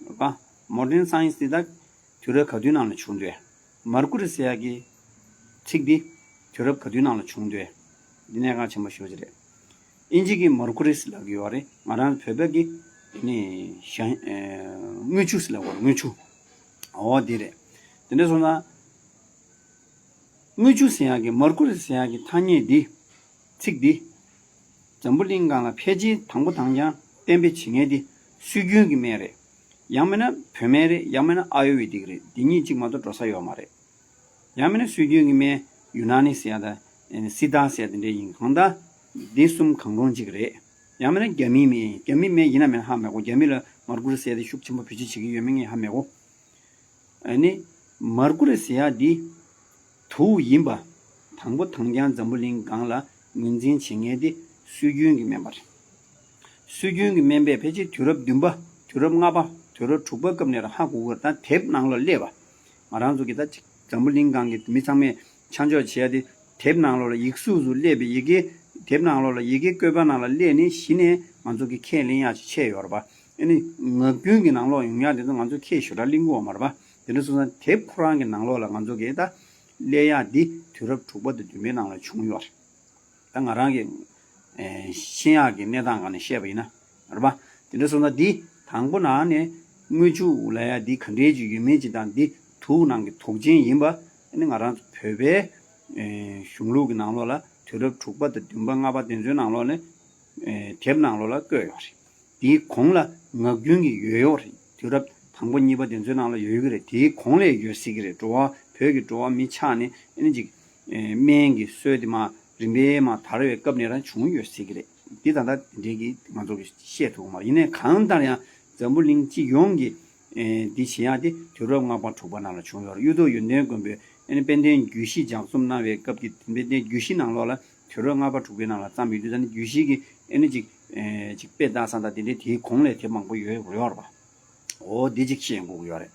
རེད་པ། Modern science དེ་ད་དུས་རབས་ག་དུས་ནང་ལ་བྱུང་འདུག Mercury ཟེར་ཡག་གི་ཚིག་འདི་དུས་རབས་ག་དུས་ནང་ལ་བྱུང་འདུག་འདི་གནད་འགག་ཆེན་པོ་ཞེ་པོ་ཅིག་རེད། ཨིན་ཇི་གི་Mercury ལབ་ཀྱི་ཡོད་རེད། ང་རང་བོད་པ་གི་ནི་ཞན་ཨེ་དངུལ་ཆུ་ལབ་ཀྱི་ཡོད་རེད། དངུལ་ཆུ། འོ་འདི་རེད། དེ་འདྲ་སོང་ན། དངུལ་ཆུ་ཟེར་ཡག་གི་Mercury ཟེར་ཡག་གི་ཐ་སྙད་འདི། ཚིག་འདི། འཛམ་བུ་གླིང་སྒང་ལ་ཕལ་ཆེར་དང་པོ་དང་རྐྱང་གཏན་འབེབས་བྱེད་མཁན་འདི་སྲོལ་རྒྱུན་གྱི་སྨན་རེད། ཡང་མིན་ན་བོད་སྨན་རེད། ཡང་མིན་ན་ཨ་ཡུར་ཝེ་དིག་རེད། འདི་གཉིས་གཅིག་མ་གཏོགས་འགྲོ་ས་ཡོད་མ་རེད། ཡང་མིན་ན་སྲོལ་རྒྱུན་གྱི་སྨན་ཡུ་ན་ནི་ཟེར་ཡག་དང་སི་ཏཱ་ཟེར་ཡག་དེ་འདྲ་ཡིན། གང་ལྟར་འདི་གསུམ་གང་རུང་གཅིག་རེད། ཡང་མིན་ན་རྒྱ་མིའི་སྨན་ཡིན། རྒྱ་མིའི་སྨན་ཡིན་ན་མིན་ན་ཧ་མ་གོ། རྒྱ་མི་ལ་Mercury ཟེར་ཡག་དེ་ཤུགས་ཆེན་པོ་བེད་སྤྱོད་བྱེད་ཀྱི་ཡོད་མེད་ངས་ཧ་མ་གོ། ཨ་ནི་Mercury ཟེར་ཡག་འདི་དུག་ཡིན་པ་དང་པོ་དང་རྐྱང་འཛམ་བུ་གླིང་སྒང་ལ་ངོས་འཛིན་བྱེད་མཁན་དེ་ སྲོལ་རྒྱུན་གྱི་སྨན་པ་རེད། སྲོལ་རྒྱུན་གྱི་སྨན་པས་ཕལ་ཆེར་དུས་རབས་བདུན་པ། དུས་རབས་ལྔ་པ། དུས་རབས་དྲུག་པ་སྐབས་ནས་རང་ཧ་གོ་གི་རེད། ད་དེབ་ནང་ལ་སླེབས་པ། ང་རང་ཚོ་གི་ད་ཅིག་འཛམ་བུ་གླིང་སྒང་གི་མི་ཚང་མས་ཆ་འཇོག་བྱེད་ཡ་དེ། དེབ་ནང་ལོགས་ལ་ཡིག་གཟུགས་སུ་སླེབས་པའི་ཡི་གེ། དེབ་ནང་ལོགས་ལ་ཡི་གེ་བཀོད་པ་ནང་ལ་སླེབས་ནས་གཞི་ནས་ང་ཚོ་གི་ཁས་ལེན་ཡག་ཅིག་ཆགས་ཡོད་རེད་པ། ཨ་ནི་ངག་རྒྱུན་གྱི་ནང་ལོགས་ཡོང་ཡག་དེ་ཚོ་ང་ཚོ་ཁས་ཞེ་དྲག་ལེན་གྱི་ཡོད་མ་རེད་པ། དེ་འདྲ་སོང་ཙང་དེབ་ཁོ་རང་གི་ནང་ལོགས་ལ་ང་ཚོ་གི་ད་སླེབས་ཡག་འདི་དུས་རབས་དྲུག་པ་དང་བདུན་པའི་ནང་ལ་བྱུང་ཡོད་རེད། ད་ང་རང་གི་ཨེ་ཤེས་ཡག་གི་གནས་སྟངས་སྒང་ནས་བཤད་པ་ཡིན་ན་རེད་པ། དེ་འདྲ་སོང་ཙང་འདི་དང་པོ་ནང་ནས་དངུལ་ཆུ་ལབ་ཡ་འདི་ག་འདྲའི་ཅིག་ཡོད་མེད་ཅིག་དང་། འདི་དུག་ནང་གི་དུག་ཅན་ཡིན་པ། ཨ་ནི་ང་རང་ཚོ་བོད་པའི་ཨེ་གཞུང་ལུགས་ཀྱི་ནང་ལོགས་ལ་དུས་རབས་དྲུག་པ་དང་བདུན་པ་ལྔ་པ་དེ་ཚོའི་ནང་ལོགས་ནས་ཨེ་དེབ་ནང་ལོགས་ལ་བཀོད་ཡོད་རེད། དེའི་གོང་ལ་ངག་རྒྱུན་གྱི་ཡོད་ཡོད་རེད། དུས་རབས་དང་པོ་གཉིས་པ་དེ་ཚོའི་ནང་ལ་ཡོད་ཀྱི་རེད། དེའི་གོང་ལ་ཡོད་སྲིད་ཀྱི་རེད། འགྲོ་བ་བོད་ཀྱི་འགྲོ་བ་མི་ཆགས་ནས་ཨ་ནི་ཅིག་ཨེ་སྨན་གྱི་སྲོལ་དེ་མར་རིམ་པས་མར་དར་བའི་སྐབས་ནས་རང་བྱུང་ཡོད་སྲིད་ཀྱི་རེད། འདི་ད་ལྟ་དེ་འདྲའི་གི་ང་ཚོ་གི་བཤད་ཐུབ་མ་རེད། ཡིན་ནའི་གང་ལྟར་ཡང་འཛམ་བུ་གླིང་སྤྱི་ཡོངས་ཀྱི་ཨེ་འདི་བྱེད་ཡག་དེ་དུས་རབས་ལྔ་པ་དྲུག་པ་ནང་ལ་བྱུང་ཡོད་རེད། གཡུ་ཐོག་ཡོན་ཏན་མགོན་པོས་ཨ་ནི་དཔལ་ལྡན་རྒྱུད་བཞི་སྦྱང་རྩོམ་གནང་བའི་སྐབས་ཀྱི་དཔལ་ལྡན་རྒྱུད་བཞི་ནང་ལོགས་ལ་དུས་རབས་ལྔ་པ་དྲུག་པའི་ནང་ལ་བརྩམས་ཡོད་དུས། ད་ནི་རྒྱུད་བཞི་གི་ཨ་ནི་ཅིག་ཨེ་ཅིག་དཔེ་ལྟ་ས་དང་དེ་འདྲའི་དེའི་གོང་ལས་དེབ་མང་པོ་ཡོད་ཡོད་རེད་པ། འོ་འདི་ཅིག་བཤད་དགོས་ཀྱི་ཡོད་རེད།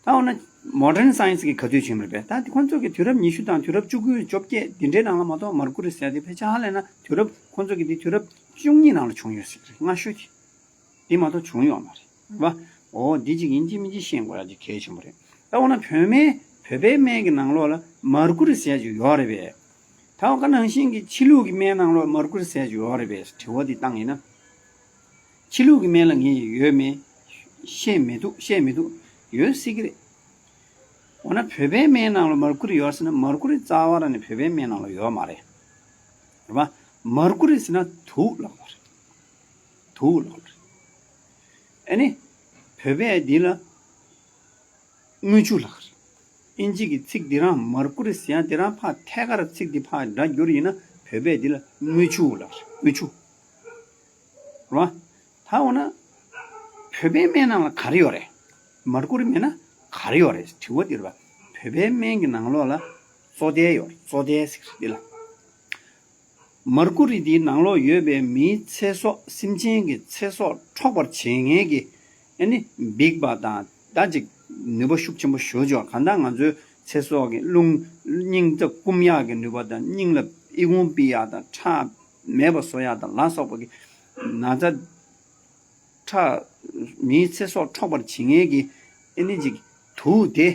ད་འོ་ན་མོ་ཌན་སའེན་སི་གི་ག་དུས་བྱུང་རེད་པས། ད་དེ་ཁོང་ཚོ་གི་དུས་རབས་ཉི་ཤུ་དང་དུས་རབས་བཅུ་དགུ་བཅོ་བརྒྱད་འདི་འདྲའི་ནང་ལ་མ་གཏོགས། མར་ཀུ་རི་ཟེར་དེ་ཕལ་ཆེར་ཧ་ལས་ན་དུས་རབས་ཁོང་ཚོ་གི་དེ་དུས་རབས་བཅུ་གཉིས་ནང་ལ་བྱུང་ཡོད་ཟེར་གི་རེད། སྔ་ཤོས་དེ། དེ་མ་གཏོགས་བྱུང་ཡོད་མ་རེད་བ། འོ་འདི་ཅིག་ཡིན་གཅིག་མིན་གཅིག་ཤེས་དགོས་ཡ་ཅིག་གལ་ཆེན་པོ་རེད། ད་འོ་ན་བོད་སྨན། བོད་པའི་སྨན་གྱི་ནང་ལོགས་ལ་མར་ཀུ་རི་ཟེར་ཅིག་ཡོད་རེད་པས། ད་འོ་ག་ནང་བཞིན་གྱི་ཕྱི་ལུགས་ཀྱི་སྨན་ནང་ལོགས་མར་ཀུ་རི་ཟེར་ཅིག་ཡོད་རེད་པས་དྲི་བ་འདི་བཏང་ཡིན་ན། ཕྱི་ལུགས་ཀྱི་སྨན་ལ་ངས་ཡོད་མེད་ཤེས་མི་འདུག། ཤེས་མི་འདུག། ཡོད་སྲིད་ཀྱི་རེད། འོ་ན་བོད་པའི་སྨན་ནང་ལ་མར་ཀུ་རི་ཡོད་ཟེར་ན། མར་ཀུ་རི་རྩ་བ་རང་ནས་བོད་པའི་སྨན་ནང་ལ་ཡོད་མ་རེད། རེད་པ། མར་ཀུ་རི་ཟེར་ན་དུག་ལབ་པ་རེད། དུག་ལབ་པ་རེད། ཨ་ནི་བོད་པས་འདི་ལ་དངུལ་ཆུ་ལབ་པ་རེད། ཨིན་ཇི་གི་ཚིག་འདི་རང་མར་ཀུ་རི་ཟེར་ཡ་འདི་རང་ཕར་ཐད་ཀར་ཚིག་འདི་ཕར་སྒྲ་བསྒྱུར་ཡིན་ན་བོད་པས་འདི་ལ་དངུལ་ཆུ་ལབ་པ་རེད། དངུལ་ཆུ། རེད་པ། ད་འོ་ན་བོད་པའི་སྨན་ནང་ལ་ག་རེ་ཡོད་རེད། མར་ཀུ་རི་མེད་ན་ག་རེ་ཡོད་རེད་དྲི་བ་འདི་རེད་པ། བོད་པའི་སྨན་གྱི་ནང་ལོགས་ལ་བཙོ་ཐལ་ཡོད་རེད། བཙོ་ཐལ་ཟེར་གི་རེད་འདི་ལ། མར་ཀུ་རི་འདིའི་ནང་ལོགས་ཡོད་པའི་མིའི་ཚེ་སྲོག། སེམས་ཅན་གྱི་ཚེ་སྲོག་འཕྲོག་པར་བྱེད་མཁན་གྱི་ཨ་ནི་འབིགས་པ་དང་། ད་ཅིག་ནུས་པ་ཤུགས་ཆེན་པོ་ཞེ་པོ་ཅིག་ཡོད། གང་ལྟར་ང་ཚོའི་ཚེ་སྲོག་གི་རླུང་སྙིང་རྩ་སྐུམ་ཡག་གི་ནུས་པ་དང་། སྙིང་ལ་ཨི་ཁུང་ཕུད་ཡག་དང་། ཁྲག་མེད་པ་བཟོ་ཡག་དང་ལ་སོགས་པ་གི་ན་ཚ། ཁྲག་མིའི་ཚེ་སྲོག་འཕྲོག་པར་བྱེད་མཁན་གྱི་ཨ་ནི་ཅིག་དུག་དེ།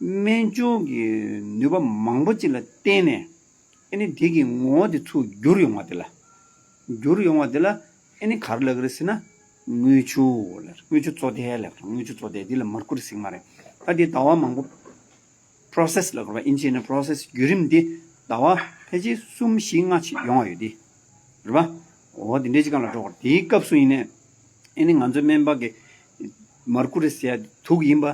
སྨན་སྦྱོར་གྱི་ནུས་པ་མང་པོ་ཅིག་ལ་བརྟེན་ནས་ཨ་ནི་དེ་གི་ངོ་བོ་དེ་ཚུར་བསྒྱུར་ཡོང་བ་དེ་ལ། བསྒྱུར་ཡོང་བ་དེ་ལ་ཨ་ནི་ག་རེ་ལབ་ཀྱི་རེད་ཟེར་ན། དངུལ་ཆུ་ལབ། དངུལ་ཆུ་བཙོ་ཐལ་ལབ། དངུལ་ཆུ་བཙོ་ཐལ་འདི་ལ་མར་ཀུ་རི་ཟེར་གྱི་མ་རེད། ད་དེ་ཟླ་བ་མང་པོ་པྲོ་སེ་སི་ལབ་དགོས་པ། ཨིན་ཇི་ནས་པྲོ་སེ་སི་བརྒྱུད་རིམ་འདི་ཟླ་བ་ཕལ་ཆེར་གསུམ་བཞི་ལྔ་ཅིག་ཡོང་བ་ཡོད་དེ། རེད་པ། འོ་དེ་འདྲའི་ཅིག་སྒང་ལ་འགྲོ་དགོས། དེའི་སྐབས་སུ་ཡིན་ནའི་ཨ་ནི་ང་ཚོའི་སྨན་པ་གིས་མར་ཀུ་རི་ཟེར་ཡ་དུག་ཡིན་པ་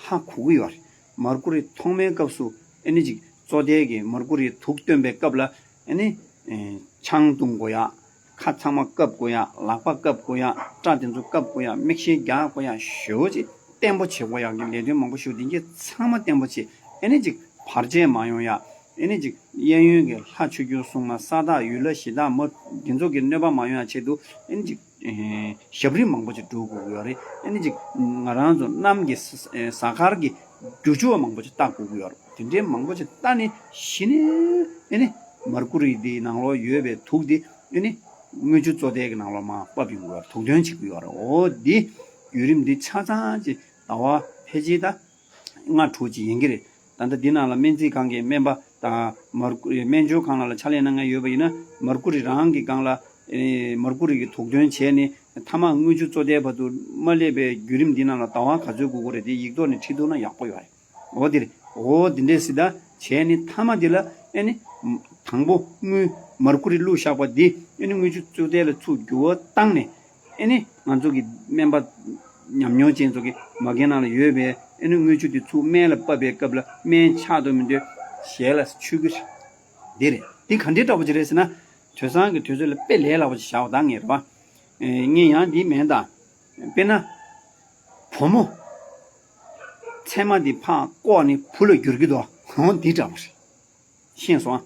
ཧ་གོ་གི་ཡོད་རེད། མར་ཀུ་རི་ཐོག་མའི་སྐབས་སུ་ཨ་ནི་ཅིག་བཙོ་ཐལ་གྱི་མར་ཀུ་རིའི་དུག་བཏོན་པའི་སྐབས་ལ་ཨ་ནི་ཨེ་ཆང་འཐུང་དགོས་ཡ། ཁ་ཚང་མ་བཀབ་དགོས་ཡ། ལག་པ་བཀབ་དགོས་ཡ། སྐྲ་དེ་ཚོ་བཀབ་དགོས་ཡ། མིག་ཤེལ་རྒྱག་དགོས་ཡ། ཞེ་པོ་ཅིག་བརྟན་པོ་བྱེད་དགོས་ཡ་གི་ལས་དོན་མང་པོ་ཞིག་འདི་གས་ཚང་མ་བརྟན་པོ་བྱེད། ཨེ་ནི་ཅིག་བར་ཆད་མ་ཡོང་ཡ། ཨེ་ནི་ཅིག་གཡས་གཡོན་གྱི་ལྷ་ཆོས་སྐྱོང་སྲུང་མ་ས་བདག་ཡུལ་ལྷ་གཞི་བདག་མ་འདི་ཚོ་གི་གནོད་པ་མ་ཡོང་ཡ་ཆེད་དུ་ཨེ་ནི་ཅིག་ཨེ་ཞབས་རིམ་མང་པོ་ཅིག་སྒྲུབ་དགོས་ཀྱི་ཡོད་རེད། ཨེ་ནི་ཅིག་ང་རང་ཚོ་གནམ་གྱི་ས་ས་གཟའ་སྐར་གྱི་རྒྱུ་ཆུ་བ་མང་པོ་ཅིག་བལྟ་དགོས་ཀྱི་ཡོད་རེད། དེ་འདྲའི་མང་པོ་ཅིག་བལྟ་ནས་གཞི་ནས་ཨེ་ནི་མར་ཀུ་རི་འདིའི་ནང་ལོགས་ཡོད་པའི་དུག་འདི་ཨེ་ནི་དངུལ་ཆུ་བཙོ་ཐལ་གྱི་ནང་ལོགས་མར་ཕབ་ཡོང་གི་ཡོད་རེད། དུག་འདོན་བྱེད་ཀྱི་ཡོད་རེད། འོ་འདི་བརྒྱུད་རིམ་འདི་ཆ་ཚང་ཅིག་ཟླ་བ་ཕལ་ཆེར་ད་ལྔ་དྲུག་ཅིག་ཡིན་གྱི་རེད། ད་ལྟ་འདི་ནང་ལ་སྨན་རྩིས་ཁང་གི་སྨན་པ་དང་མར་ཀུ་རི་སྨན་སྦྱོར་ཁང་ནང་ལ་ཕྱག་ལས་གནང་མཁན་ཡོད་པ་ཡིན་ན། མར་ཀུ་རི་རང་གི་སྒང་ལ་ཨེ་མར་ཀུ་རི་གི་དུག་འདོན་བྱས་ནས་མཐའ་མ་དངུལ་ཆུ་བཙོ་ཐལ་བར་དུ་མ་སླེབས་པའི་བརྒྱུད་རིམ་འདི་ནང་ལ་ཟླ་བ་ག་ཚོད་འགོར་གྱི་རེད་དེ་ཡིག་ཐོག་ནས་བྲིས་ཐུབ་ན་ཡག་པོ་ཡོད་རེད། འོ་དེ་རེད། འོ་དེ་འདྲས་སི་ད་བྱས་ནས་མཐའ་མ་དེ་ལ་ཨེ་ནི་དང་པོ་དངུལ་མར་ཀུ་རི་བླུགས་བཞག་པ་འདི་ཨེ་ནི་དངུལ་ཆུ་བཙོ་ཐལ་ལ་ཚུར་འགྱུར་བ་བཏང་ནས། ཨེ་ནི་ང་ཚོ་གི་སྨན་པ་ཉམས་མྱོང་ཅན་ཚོ་གི་མ་གི་ནང་ལ་ཡོད་པའི་ཨེ་ནི་དངུལ་ཆུ་དེ་ཚུར་སྨན་ལ་ཕབ་པའི་སྐབས་ལ་སྨན་ཆག་འདུག་མི་འདུག་ཞལ་ལ་འཆུ་གི་རེད། འདི་རེད། འདི་ག་འདྲའི་འདྲ་པོ་ཅིག་རེད་ཟེར་ན། དེང་སང་གི་དུས་ཚོད་ལ་དཔེ་ལས་སླ་པོ་ཅིག་བཞག་པ་དང་ངེས་རེད་པ། ཨེ་ངས་ཡང་འདི་མིན་ད། དཔེར་ན། བུ་མོ་མཚན་མ་འདི་ཕར་བཀོག་ནས་བུ་ལ་འགྱུར་གྱི་འདུག། འོ་འདི་འདྲ་པོ་རེད། ཤེས་སོང་ཨ།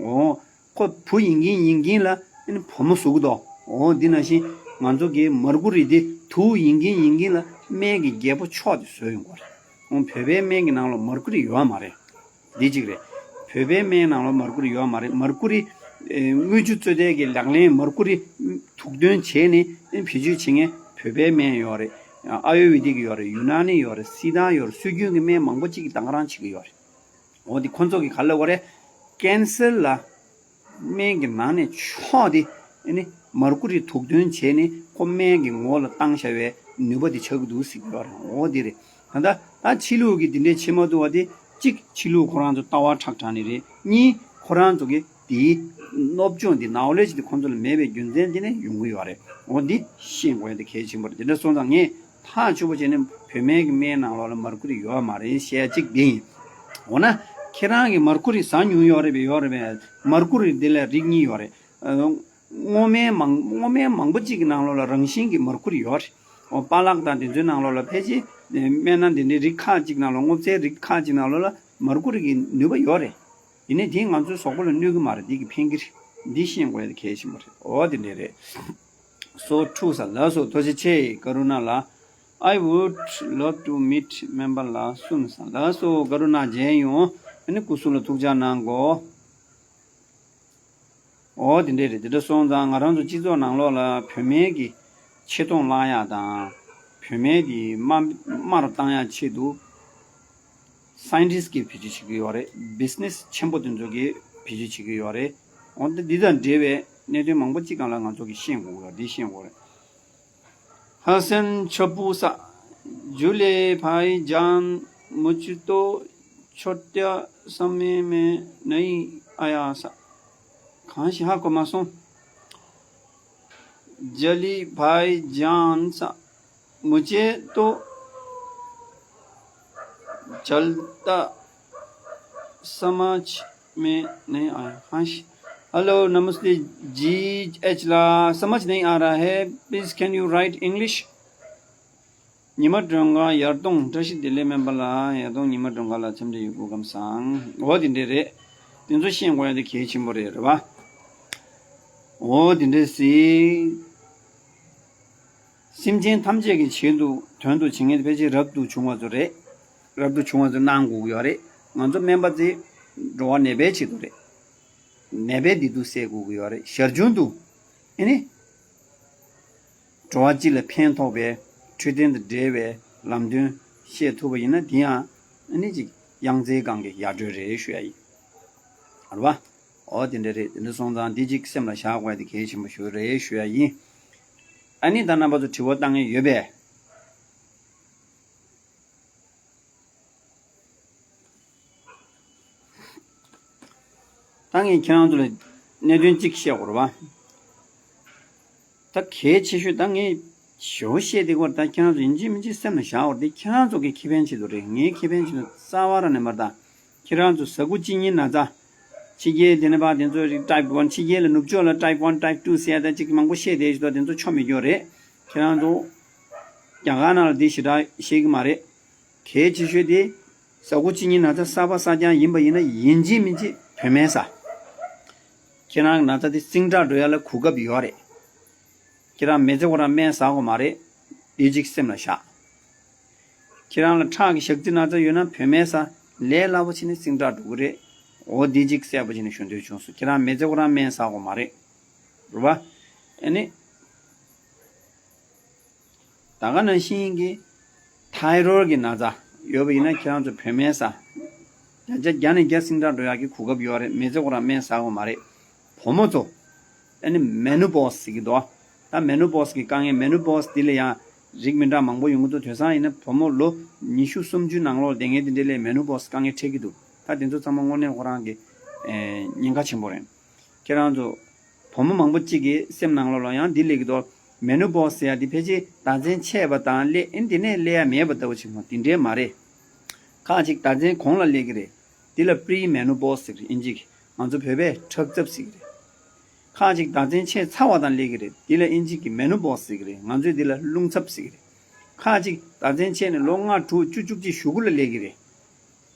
འོ། ཁོ་བུ་ཡིན་གྱིན་ཡིན་གྱིན་ལ་ཨ་ནི་བུ་མོ་བཟོ་གི་འདུག་འོ་འདི་ནང་བཞིན་ང་ཚོ་གི་མར་ཀུ་རི་འདི་དུ་ཡིན་གྱིན་ཡིན་གྱིན་ལ་སྨན་གྱི་རྒྱལ་པོ་མཆོག་དེ་བཟོས་ཡོང་གི་རེད། འོ་བོད་པའི་སྨན་གྱི་ནང་ལ་མར་ཀུ་རི་ཡོད་མ་རེད། འདི་གཅིག་རེད། བོད་པའི་སྨན་ནང་ལ་མར་ཀུ་རི་ཡོད་མ་རེད། མར་ཀུ་རི་ཨེ་དངུལ་ཆུ་བཙོས་ཐལ་གྱི་ལག་ལེན་མར་ཀུ་རི་དུག་འདོན་བྱས་ནས་ཨེ་བེད་སྤྱོད་བྱེད་མཁན་བོད་པའི་སྨན་ཡོད་རེད། ཨ་ཡུར་ཝེ་དིག་ཡོད་རེད། ཡུ་ན་ནི་ཡོད་རེད། སི་ཐང་ཡོད་རེད། སྲོལ་རྒྱུན་གྱི་སྨན་མང་པོ་གཅིག་གིས་ད་ག་རང་བྱེད་ཀྱི་ཡོད་རེད། འོ་འདི་ཁོ་ཚོ་གིས་ག་རེ་ལབ་དགོས་རེད། ཀན་སར་ལ་སྨན་གྱི་ནང་ནས་མཆོག་དེ་ཨ་ནི་མར་ཀུ་རི་དུག་འདོན་བྱས་ནས་ཁོ་སྨན་གྱི་ངོ་ལ་བཏང་བཞག་པའི་ནུས་པ་དེ་ཆགས་ཀྱི་འདུག་ཟེར་གྱི་ཡོད་རེད། འོ་འདི་རེད། ད་ལྟ་ད་ཕྱི་ལུགས་ཀྱི་འདི་འདྲའི་བྱེད་མ་ཐུབ་པ་དེ་གཅིག་ཕྱི་ལུགས་ཁོ་རང་ཚོ་ལྟ་བ་ཁྲག་ཁྲག་ནི་རེད། གཉིས་ཁོ་རང་ཚོ་གི་དེའི་སློབ་སྦྱོང་དེ་ནོ་ལེ་ཇི་དེ་ཁོ་ཚོ་ལ་མེད་པའི་རྒྱུ་མཚན་དེ་ནས་ཡོང་གི་ཡོད་རེད། འོ་འདི་ཤེས་དགོས་ཡ་དེ་གལ་ཆེན་པོ་རེད། དེ་འདྲ་སོང་ཙང་ངས་ཐག་ཆོད་པོ་བྱས་ནས་བོད་སྨན་གྱི་སྨན་ནང་ལོགས་ལ་མར་ཀུ་རི་ཡོད་མ་རེད་བཤད་གཅིག་དེ་ཡིན། འོ་ན་ཁྱེད་རང་གིས་མར་ཀུ་རི་ཟ་མྱོང་ཡོད་རེད་པས། ཡོད་རེད་པས། མར་ཀུ་རི་དེ་ལ་རིགས་གཉིས་ཡོད་རེད། ཨ་སྔོ་སྨན་མང་སྔོ་སྨན་མང་པོ་གཅིག་གི་ནང་ལོགས་ལ་རང་བཞིན་གྱི་མར་ཀུ་རི་ཡོད་རེད། འོ་པཱ་ལག་དང་དེ་ཚོའི་ནང་ལོགས་ལ་ཕལ་ཆེར་སྨན་སྣ་དེ་འདྲའི་རིགས་ཁག་གཅིག་ནང་ལོགས་སྔོ་ཚལ་རིགས་ཁག་གཅིག་ནང་ལོགས་ལ་མར་ཀུ་རི་གི་ནུས་པ་ཡོད་རེད། ཡིན་ནའི་དེ་ང་ཚོའི་གཟུགས་པོ་ལ་གནོད་ཀྱི་མ་རེད། འདི་གི་ཕན་གྱི་རེད། འདི་ཤེས་དགོས་ཡ་དེ་གལ་ཆེན་པོ་རེད། འོ་དེ་འདྲ་རེད། སོ་ཁྲུ་ས་ལགས་སོ་ཐུགས་རྗེ་ཆེ་ཀ་རུ་ན་ལགས། I would love to meet member ལགས་སུན་ས་ལགས་སོ་ཀ་རུ་ན་མཇལ་ཡོང་། ཨ་ནི་སྐུ་གཟུགས་ལ་ཐུགས་ཅག་གནང་གོ། འོ་དེ་འདྲ་རེད། དེ་འདྲ་སོང་ཙང་ང་རང་ཚོ་སྤྱི་ཚོགས་ནང་ལོགས་ལ་བོད་སྨན་གྱི་ཆེ་མཐོང་བསླང་ཡག་དང་བོད་སྨན་དེ་དམའ་དམའ་རུ་བཏང་ཡག་ཆེད་དུ་སའེན་ཊིསི་གིས་བེད་སྤྱོད་བྱེད་ཀྱི་ཡོད་རེད། བི་ཛི་ནེ་སི་ཆེན་པོ་དེ་ཚོ་གིས་བེད་སྤྱོད་བྱེད་ཀྱི་ཡོད་རེད། འོ་ད་འདི་དང་འབྲེལ་བའི་གནད་དོན་མང་པོ་གཅིག་སྒང་ལ་ང་ཚོ་གིས་ཤེས་དགོས་ཀྱི་ཡོད་རེད། འདི་ཤེས་དགོས་རེད། हसन छपू सा, झूले भाईजान, मुझे तो छोटा समय में नहीं आया सा। གང་ཞིག་ཧ་གོ་མ་སོང་། जली भाईजान सा, मुझे तो चलता समझ में नहीं आया। हाँ जी। Hello, नमस्ते जी एच ला, समझ नहीं आ रहा है। Please, can you write English? ཉི་མ་སྒྲོན་དཀར་ཡར་གཏོང་བཀྲ་ཤིས་བདེ་ལེགས་སྨན་པ་ལགས། ཡར་གཏོང་ཉི་མ་སྒྲོན་དཀར་ལགས་འཚམས་འདྲི་ཡོད། སྐུ་ཁམས་བཟང་། འོ་དེ་འདྲས་རེད། དེ་ཚོ་ཤེས་དགོས་ཡ་དེ་གལ་ཆེན་པོ་རེད། རེད་བ། འོ་དེ་འདྲས་སི། སེམས་ཅན་ཐམས་ཅད་ཀྱི་ཆེད་དུ་དོན་དུ་བྱེད་མཁན་དེ་ཕལ་ཆེར་རབ་ཏུ་བྱུང་བ་ཚོ་རེད། རབ་ཏུ་བྱུང་བ་ཚོ་གནང་དགོས་ཀྱི་ཡོད་རེད། ང་ཚོ་སྨན་པ་ཚོས་འགྲོ་བ་ནད་པའི་ཆེད་དུ་རེད། ནད་པའི་བདེ་སྡུག་སེལ་དགོས་ཀྱི་ཡོད་རེད། ཞར་བྱུང་དུ་ཨེ་ནི། འགྲོ་བ་སྤྱི་ལ་ཕན་ཐོགས་པའི་འཕྲོད་བསྟེན་དང་འབྲེལ་བའི་ལམ་སྟོན་བཤད་ཐུབ་པ་ཡིན་ན་དེ་ཡང་ཨ་ནི་ཅིག་ཡང་རྩེའི་སྒང་གི་ཡར་འགྲོ་རེད་ཞུ་ཡ་ཡིན། རེད་བ། འོ་དེ་འདྲ་རེད། དེ་འདྲ་སོང་ཙང་འདི་ཅིག་སེམས་ལ་བཞག་དགོས་ཡ་དེ་གལ་ཆེན་པོ་ཞིག་རེད་ཞུ་ཡ་ཡིན། ཨ་ནི་ད་རྣམ་པ་ཚོ་དྲི་བ་བཏང་མཁན་ཡོད་པས། ད་ངས་ཁྱེད་རང་ཚོ་ལ་གནད་དོན་གཅིག་བཤད་དགོས་རེད་བ། ད་གལ་ཆེ་ཤོས་ད་ངས་ཞེ་པོ་བཤད་བསྡད་ཀྱི་ཡོད་རེད། ད་ཁྱེད་རང་ཚོ་ཡིན་གཅིག་མིན་གཅིག་སེམས་ལ་བཞག་དགོས་རེད། དེ་ཁྱེད་རང་ཚོ་གི་ཁེ་ཕན་ཆེད་དུ་རེད། ངའི་ཁེ་ཕན་ཆེད་དུ་རྩ་བ་རང་ནས་མ་རེད། ད་ཁྱེད་རང་ཚོ་ཟ་ཁུ་གཅིན་སྙི་ན་ཚ། ཕྱི་རྒྱལ་དེ་ནས་ཕར་དེ་ཚོ་རིགས་ཊའིབ་ཝན། ཕྱི་རྒྱལ་ལ་ནུབ་ཕྱོགས་ལ་ཊའིབ་ཝན་ཊའིབ་ཊུ་ཟེར་ཡ་ད་ཅིག་མང་པོ་བཤད་བསྡད་ཤག་ད་དེ་ཚོ་ཆོ་མེད་ཀྱི་ཡོད་རེད། ཁྱེད་རང་ཚོ་རྒྱ་གར་ནང་ལ་དེ་ཞེ་དྲག་བཤད་ཀྱི་མ་རེད། གལ་ཆེ་ཤོས་དེ་ཟ་ཁུ་གཅིན་སྙི་ན་ཚ་གསར་པ་གསར་རྐྱང་ཡིན་པ་ཡིན་ན་ཡིན་གཅིག་མིན་གཅིག་བོད་སྨན་ཟ། ཁྱེད་རང་གི་ན་ཚ་དེ་ཟིང་དྲག་འགྲོ་ཡ་ལ་གོ་སྐབས་ཡོད་རེད། ཁྱེད་རང་མི་ཚེ་ཁོ་རང་སྨན་ཟ་དགོས་མ་རེད། དེ་གཅིག་སེམས་ལ་བཞག་ཁྱེད་རང་ལ་ཁྲག་གི་ཞག་རྩི་ན་ཚ་ཡོད་ན་བོད་སྨན་ཟ། ལས་སླ་པོ་བྱས་ནས་ཟིང་དྲག་འགྲོ་གི་རེད། འོ་འདི་གཅིག་གསལ་པོ་བྱས་ནས་ཞུ་འདོད་བྱུང་སོང་། ཁྱེད་རང་མི་ཚེ་ཁོ་རང་སྨན་ཟ་དགོས་མ་རེད། རེད་བ། ཨ་ནི། ད་ག་ནང་བཞིན་གྱི་ཐའི་རོཌ་ཀྱི་ན་ཚ་ཡོད་པ་ཡིན་ན་ཁྱེད་རང་ཚོ་བོད་སྨན་ཟ། བརྒྱ་ཆ་བརྒྱ་ནས་བརྒྱ་ཟིང་དྲག་འགྲོ་ཡག་གི་གོ་སྐབས་ཡོད་རེད། མི་ཚེ་ཁོ་རང་སྨན་ཟ་དགོས་མ་རེད། བུ་མོ་ཚོ། ཨ་ནི་མེ་ནོ་པོ་སི་ཟེར་གྱི་འདུག་ད་མེ་ནོ་པོ་སི་གི་དཀའ་ངལ། མེ་ནོ་པོ་སི་འདི་ལ་ཡང་རིགས་མི་འདྲ་མང་པོ་ཡོང་གི་འདུག་དེང་སང་ཡིན་ན་བུ་མོ་ལོ་ཉི་ཤུ་སུམ་ཅུ་ནང་ལོགས་བསྡད་མཁན་དེ་འདྲ་ལ་མེ་ནོ་པོ་སི་དཀའ་ངལ་འཕྲད་ཀྱི་འདུག་ད་དེ་ཚོ་ཚང་མ་དངོས་གནས་ཁོ་རང་གི་ཨེ་ཉེན་ཁ་ཆེན་པོ་རེད། ཁྱེད་རང་ཚོ་བུ་མོ་མང་པོ་གཅིག་གི་སེམས་ནང་ལོགས་ལ་ཡང་འདི་སླེབས་ཀྱི་འདུག་མེ་ནོ་པོ་སི་ཟེར་ཡ་འདི་ཕལ་ཆེར་ཟླ་མཚན་ཆད་པ་དང་སླེབས། ཨེ་འདི་ནས་སླེབས་ཡ་མེད་པ་ལྟ་བུ་ཆེན་པོ་འདི་འདྲས་མ་རེད། ཁག་ཅིག་ཟླ་མཚན་གོང་ལ་སླེབས་ཀྱི་རེད། འདི་ལ་པི་རི་མེ་ནོ་པོ་སི་ཟེར་གྱི་རེད། ཨིན་ཇི་གི། ང་ཚོ་བོད་པས་ཁྲག་ཚབས་ཟེར་གྱི་རེད། ཁག་ཅིག་ཟླ་མཚན་ཆད་ཚར་བ་དང་སླེབས་ཀྱི་རེད། འདི་ལ་ཨིན་ཇི་གི་མེ་ནོ་པོ་སི་ཟེར་གྱི་རེད། ང་ཚོས་འདི་ལ་རླུང་ཚབས་ཟེར་གྱི་རེད། ཁག་ཅིག་ཟླ་མཚན་ཆད་ནས་ལོ་ལྔ་དྲུག་བཅུ་བཅུ་གཅིག་གཞུག་གུ་ལ་སླེབས་ཀྱི་རེད།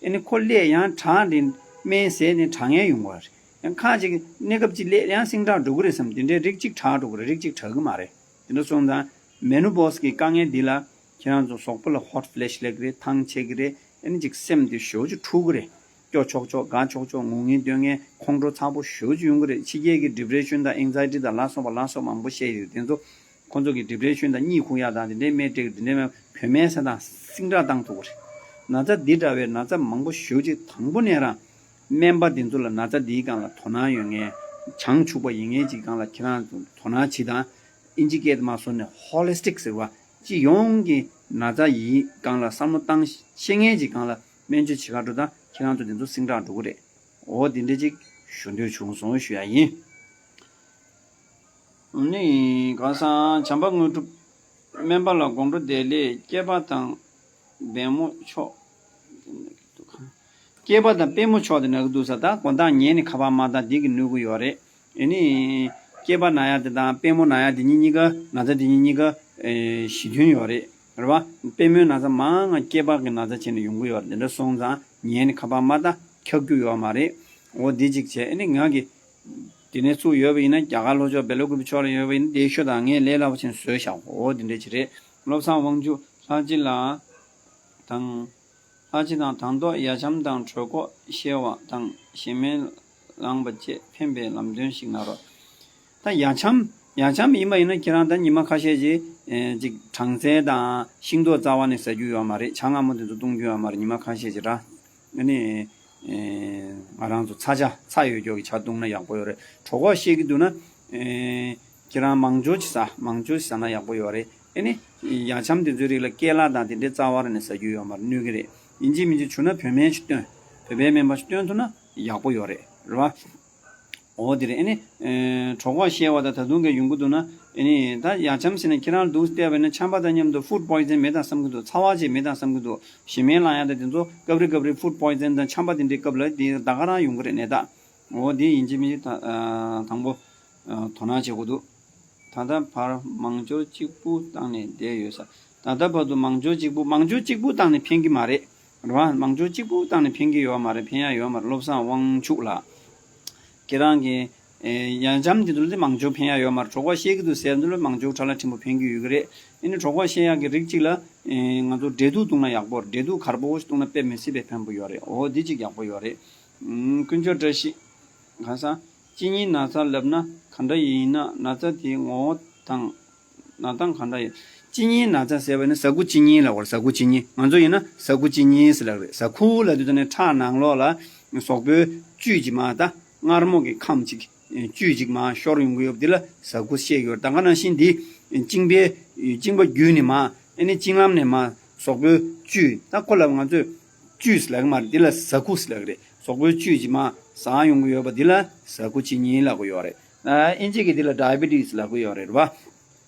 ཨེ་ནི་ཁོ་སླེབས་ཡང་གྲང་དེ་སྨན་ཟས་ནས་གྲང་ངེས་ཡོང་གི་རེད། ཡང་ཁ་ཅིག་གནས་སྐབས་ཅིག་སླེབས་ཡང་སིང་དྲག་འགྲོ་གི་རེད་བསམ། དེ་འདྲའི་རིགས་གཅིག་དྲག་འགྲོ་གི་རེད། རིགས་གཅིག་དྲག་གི་མ་རེད། དེ་འདྲ་སོང་ཙང་མེ་ནོ་པོ་སི་གི་དཀའ་ངལ་འདི་ལ་ཁྱེད་རང་ཚོ་གཟུགས་པོ་ལ་ཧོཊ་ཕི་ལེ་ཤི་སླེབས་ཀྱི་རེད། ཐང་ཆད་ཀྱི་རེད། ཨ་ནི་ཅིག་སེམས་དེ་ཞེ་པོ་ཅིག་འཁྲུག་གི་རེད། སྐྱོ་ཆོག་ཆོག་དགའ་ཆོག་ཆོག་ངུ་ངེ་སྡོད་ངེ་ཁོང་ཁྲོ་ཚ་པོ་ཞེ་པོ་ཅིག་ཡོང་གི་རེད། ཕྱི་རྒྱལ་གྱི་ཌི་པི་རེ་ཤན་དང་ཨེང་ཛའི་ཊི་དང་ལ་སོགས་པ་ལ་སོགས་མང་པོ་བཤད་ཡོད། དེ་ཚོ་ཁོང་ཚོ་གི་ཌི་པི་རེ་ཤན་དང་གཉིད་ཁུག་ཡག་དང་དེ་འདྲའི་སྨན་སྤྲད་ཀྱི། དེ་འདྲའི་སྨན་བོད་སྨན་ཟེར་དང་སིང་དྲག་བཏང་ཐུབ་ཀྱི་རེད། ན་ཚ་འདི་འདྲ་བའི་ན་ཚ་མང་པོ་ཞེ་པོ་ཅིག་དང་པོ་ནས་རང་སྨན་པ་འདི་ཚོ་ལ་ན་ཚ་འདིའི་སྒང་ལ་དོ་སྣང་ཡོད་མཁན། བྱང་ཆུབ་པ་ཡིན་མཁན་ཅིག་སྒང་ལ་ཁྱེད་རང་ཚོ་དོ་སྣང་བྱེད་དང་། ཨིན་ཇི་སྐད་དུ་མ་སོང་ནས་ཧོ་ལི་སི་ཊིག་ཟེར་བ། སྤྱི་ཡོངས་ཀྱི་ན་ཚ་ཡི་སྒང་ལ་བསམ་བློ་བཏང་ཤེས་མཁན་ཅིག་སྒང་ལ་སྨན་བཅོས་བྱེད་ག་འགྲོ་དང་ཁྱེད་རང་ཚོ་འདི་ཚོ་སིང་དྲག་འགྲོ་གི་རེད། འོ་འདི་འདྲ་ཅིག་ཞུ་འདོད་བྱུང་སོང་ཞུ་ཡ་ཡིན། ནི་ག་སང་བྱམས་པ་དངོས་གྲུབ། སྨན་པ་ལ་དགོང་དྲོ་བདེ་ལེགས། སྐྱེས་པ་དང་པད་མོ་མཆོག་སྐྱེས་པ་དང་པད་མོ་མཆོག་དེ་ན་གི་འདུག་ས། ད་དགོང་དག་ཉལ་ནས་ཁ་པར་མ་བཏང་འདི་གི་གནོད་གི་ཡོད་རེད། ཨེ་ནི་སྐྱེས་པ་ན་ཡ་དེ་དང་པད་མོ་ན་ཡ་དེ་གཉིས་གཉིས་ཀ་ན་ཚ་དེ་གཉིས་གཉིས་ཀ་ཨེ་གཞི་མཐུན་ཡོད་རེད། རེད་བ། པད་མོའི་ན་ཚ་མང་ང་སྐྱེས་པ་གི་ན་ཚ་བྱས་ནས་ཡོང་གི་ཡོད་རེད། དེ་འདྲ་སོང་ཙང་ཉལ་ནས་ཁ་པར་མ་བཏང་འཁྱག་རྒྱུ་ཡོད་མ་རེད། འོ་འདི་གཅིག་བྱས། ཨེ་ནི་ང་གི་དེ་ནས་ཚུར་ཡོད་པ་ཡིན་ན་རྒྱ་གར་ལྷོ་ཕྱོགས་སྦེལ་ཀོབ་ཕྱོགས་ལ་ཡོད་པ་ཡིན་ན་བསྡད་ཤོག་དང་། ངས་ལས་སླ་པོ་བྱས་ནས་བཟོས་བཞག་འོ་འདི་འདྲ་ཅིག་རེད། བློ་བཟང་དབང་ཕྱུག་ལྷ་རྗེ་ལགས་དང་། ལྷ་རྗེ་དང་དང་ཐོག་ཡ་འཆམ་དང་གྲོད་ཁོག་བཤལ་བ་དང་ཞེ་སྨན་བླངས་པ་བཅས་ཕན་པའི་ལམ་སྟོན་ཞིག་གནང་རོགས། ད་ཡ་འཆམ། ཡ་འཆམ་ཡིན་པ་ཡིན་ན་ཁྱེད་རང་ད་ཉི་མ་ཁ་ཤས་ཅིག་ཨེ་ཅིག་གྲང་ཚལ་དང་ཤིང་ཏོག་རྩ་བ་ནས་ཟ་རྒྱུ་ཡོད་མ་རེད། ཇ་མངར་མོ་དེ་ཚོ་བཏུང་རྒྱུ་ཡོད་མ་རེད། ཉི་མ་ཁ་ཤས་ཅིག་ར། ཨ་ནི་ཨེ་ང་རང་ཚོ་ཚ་ཇ་ཚ་ཡོད་ཀྱོག་གི་ཇ་བཏུང་ན་ཡག་པོ་ཡོད་རེད། གྲོད་ཁོག་བཤལ་གྱི་འདུག་ན་ཨེ་ཁྱེད་རང་མང་ཇོ་ཅིག་ཟ། མང་ཇོ་ཅིག་ཟ་ན་ཡག་པོ་ཡོད་རེད། ཨེ་ནི་ཡ་འཆམ་དེ་ཚོའི་རིགས་ལ་ཀེ་ལ་དང་དེ་འདྲའི་རྩ་བ་ར་ནས་ཟ་རྒྱུ་ཡོད་མ་རེད། གནོད་ཀྱི་རེད། ཡིན་གཅིག་མིན་གཅིག་བྱུང་ན་བོད་སྨན་ཞིག་བསྟེན། བོད་པའི་སྨན་པ་ཞིག་བསྟེན་ཐུབ་ན་ཡག་པོ་ཡོད་རེད། རེད་བ། འོ་དེ་རེད། ཨེ་ནི་ཨེ་གྲོད་ཁོག་བཤལ་བ་དང་ད་དུང་གི་ཡོང་གི་འདུག་ན། ཨེ་ནི་ད་ཡ་འཆམ་ཟེར་ནས་ཁྱེད་རང་འདུག་བལྟས་པ་ཡིན་ན་ཆམ་པ་དང་མཉམ་དུ་ཕུཌ་པོའི་ཛན་མེད་དང་བསམ་གྱི་འདུག་ཚ་བ་ཅིག་མེད་དང་བསམ་གྱི་འདུག་ཞེ་སྨན་ལ་ཡང་ད་དེ་ཚོ་སྐབས་རེ་སྐབས་རེ་ཕུཌ་པོའི་ཛན་དང་ཆམ་པ་དེ་འདྲའི་སྐབས་ལ་དེ་ད་ག་རང་ཡོང་གི་རེད་ནས་ད། འོ་དེ་ཡིན་གཅིག་མིན་གཅིག་ད་དང་པོ་དོ་སྣང་བྱེད་དགོས་འདུག་ད་ལྟ་བར་མང་ཇོ་གཅིག་པུ་བཏང་ནས་བསྡད་ཡོད་ས། ད་ལྟ་བར་དུ་མང་ཇོ་གཅིག་པུ་མང་ཇོ་གཅིག་པུ་བཏང་ནས་ཕན་གྱི་མ་རེད། རེད་བ། མང་ཇོ་གཅིག་པུ་བཏང་ནས་ཕན་གྱི་ཡོད་མ་རེད། ཕན་ཡ་ཡོད་མ་རེད། བློ་བཟང་དབང་ཕྱུག་ལགས། ཁྱེད་རང་གི་ཡ་འཆམ་འདི་ཚོ་ལ་མང་ཇོ་ཕན་ཡ་ཡོད་མ་རེད། གྲོད་ཁོག་བཤལ་གྱི་འདུག་ཟེར་འདི་ལ་མང་ཇོ་ཁྲ་ལ་ཕྲན་བུ་ཕན་གྱི་ཡོད་ཀྱི་རེད། ཨེ་ནི་གྲོད་ཁོག་བཤལ་ཡག་གི་རིགས་གཅིག་ལ་ང་ཚོ་འབྲས་ཐུག་བཏུང་ན་ཡག་པོ་རེད། འབྲས་ཐུག་དཀར་པོ་ཞིག་བཏུང་ན་དཔེ་མི་སྲིད་པའི་ཕན་པོ་ཡོད་རེད། འོ་འདི་གཅིག་ཡག་པོ་ཡོད་རེད། ཀུན་སྤྱོད་བཀྲ་ཤིས། གང་ཟག་གཅིན་སྙི་ན་ཚ་ལབ་ན་ག་འདྲ་ཡིན་ན། ན་ཚ་དེའི་ངོ་བོ་དང་། ན་སྟངས་ག་འདྲ་ཡིན། གཅིན་སྙིའི་ན་ཚ་ཟེར་བ་ནི་ཟ་ཁུ་གཅིན་སྙི་ལབ་པ་རེད། ཟ་ཁུ་གཅིན་སྙི། ང་ཚོ་ཡིན་ན་ཟ་ཁུ་གཅིན་སྙི་ཟེར་ལབ་རེད། ཟ་ཁུ་ལབ་དུས་ད་ནི་ཁྲག་ནང་ལོགས་ལ་གཟུགས་པོའི་བཅུད་ཅིག་མར་ད་མངར་མོ་གི་ཁམས་ཅིག་བཅུད་ཅིག་མར་ཤོར་ཡོང་གི་ཡོད་པ་འདི་ལ་ཟ་ཁུ་བཤད་ཀྱི་ཡོད་རེད། ད་ག་ནང་བཞིན་འདི་གཅིན་པའི་གཅིན་པ་བརྒྱུད་ནས་མར་ཨེ་ནི་གཅིན་ལམ་ནས་མར་གཟུགས་པོའི་བཅུད་ད་ཁོ་ལ་ང་ཚོས་བཅུད་ཟེར་ལབ་ཀྱི་མ་རེད། འདི་ལ་ཟ་ཁུ་ཟེར་ལབ་ཀྱི་རེད། གཟུགས་པོའི་བཅུད་ཅིག་མར་ཟགས་ཡོང་གི་ཡོད་པ་འདི་ལ་ཟ་ཁུ་གཅིན་སྙི་ལབ་ཀྱི་ཡོད་རེད། ཨིན་ཇི་གི་འདི་ལ་ཌའི་བི་ཊི་སི་ལབ་ཀྱི་ཡོད་རེད་བ།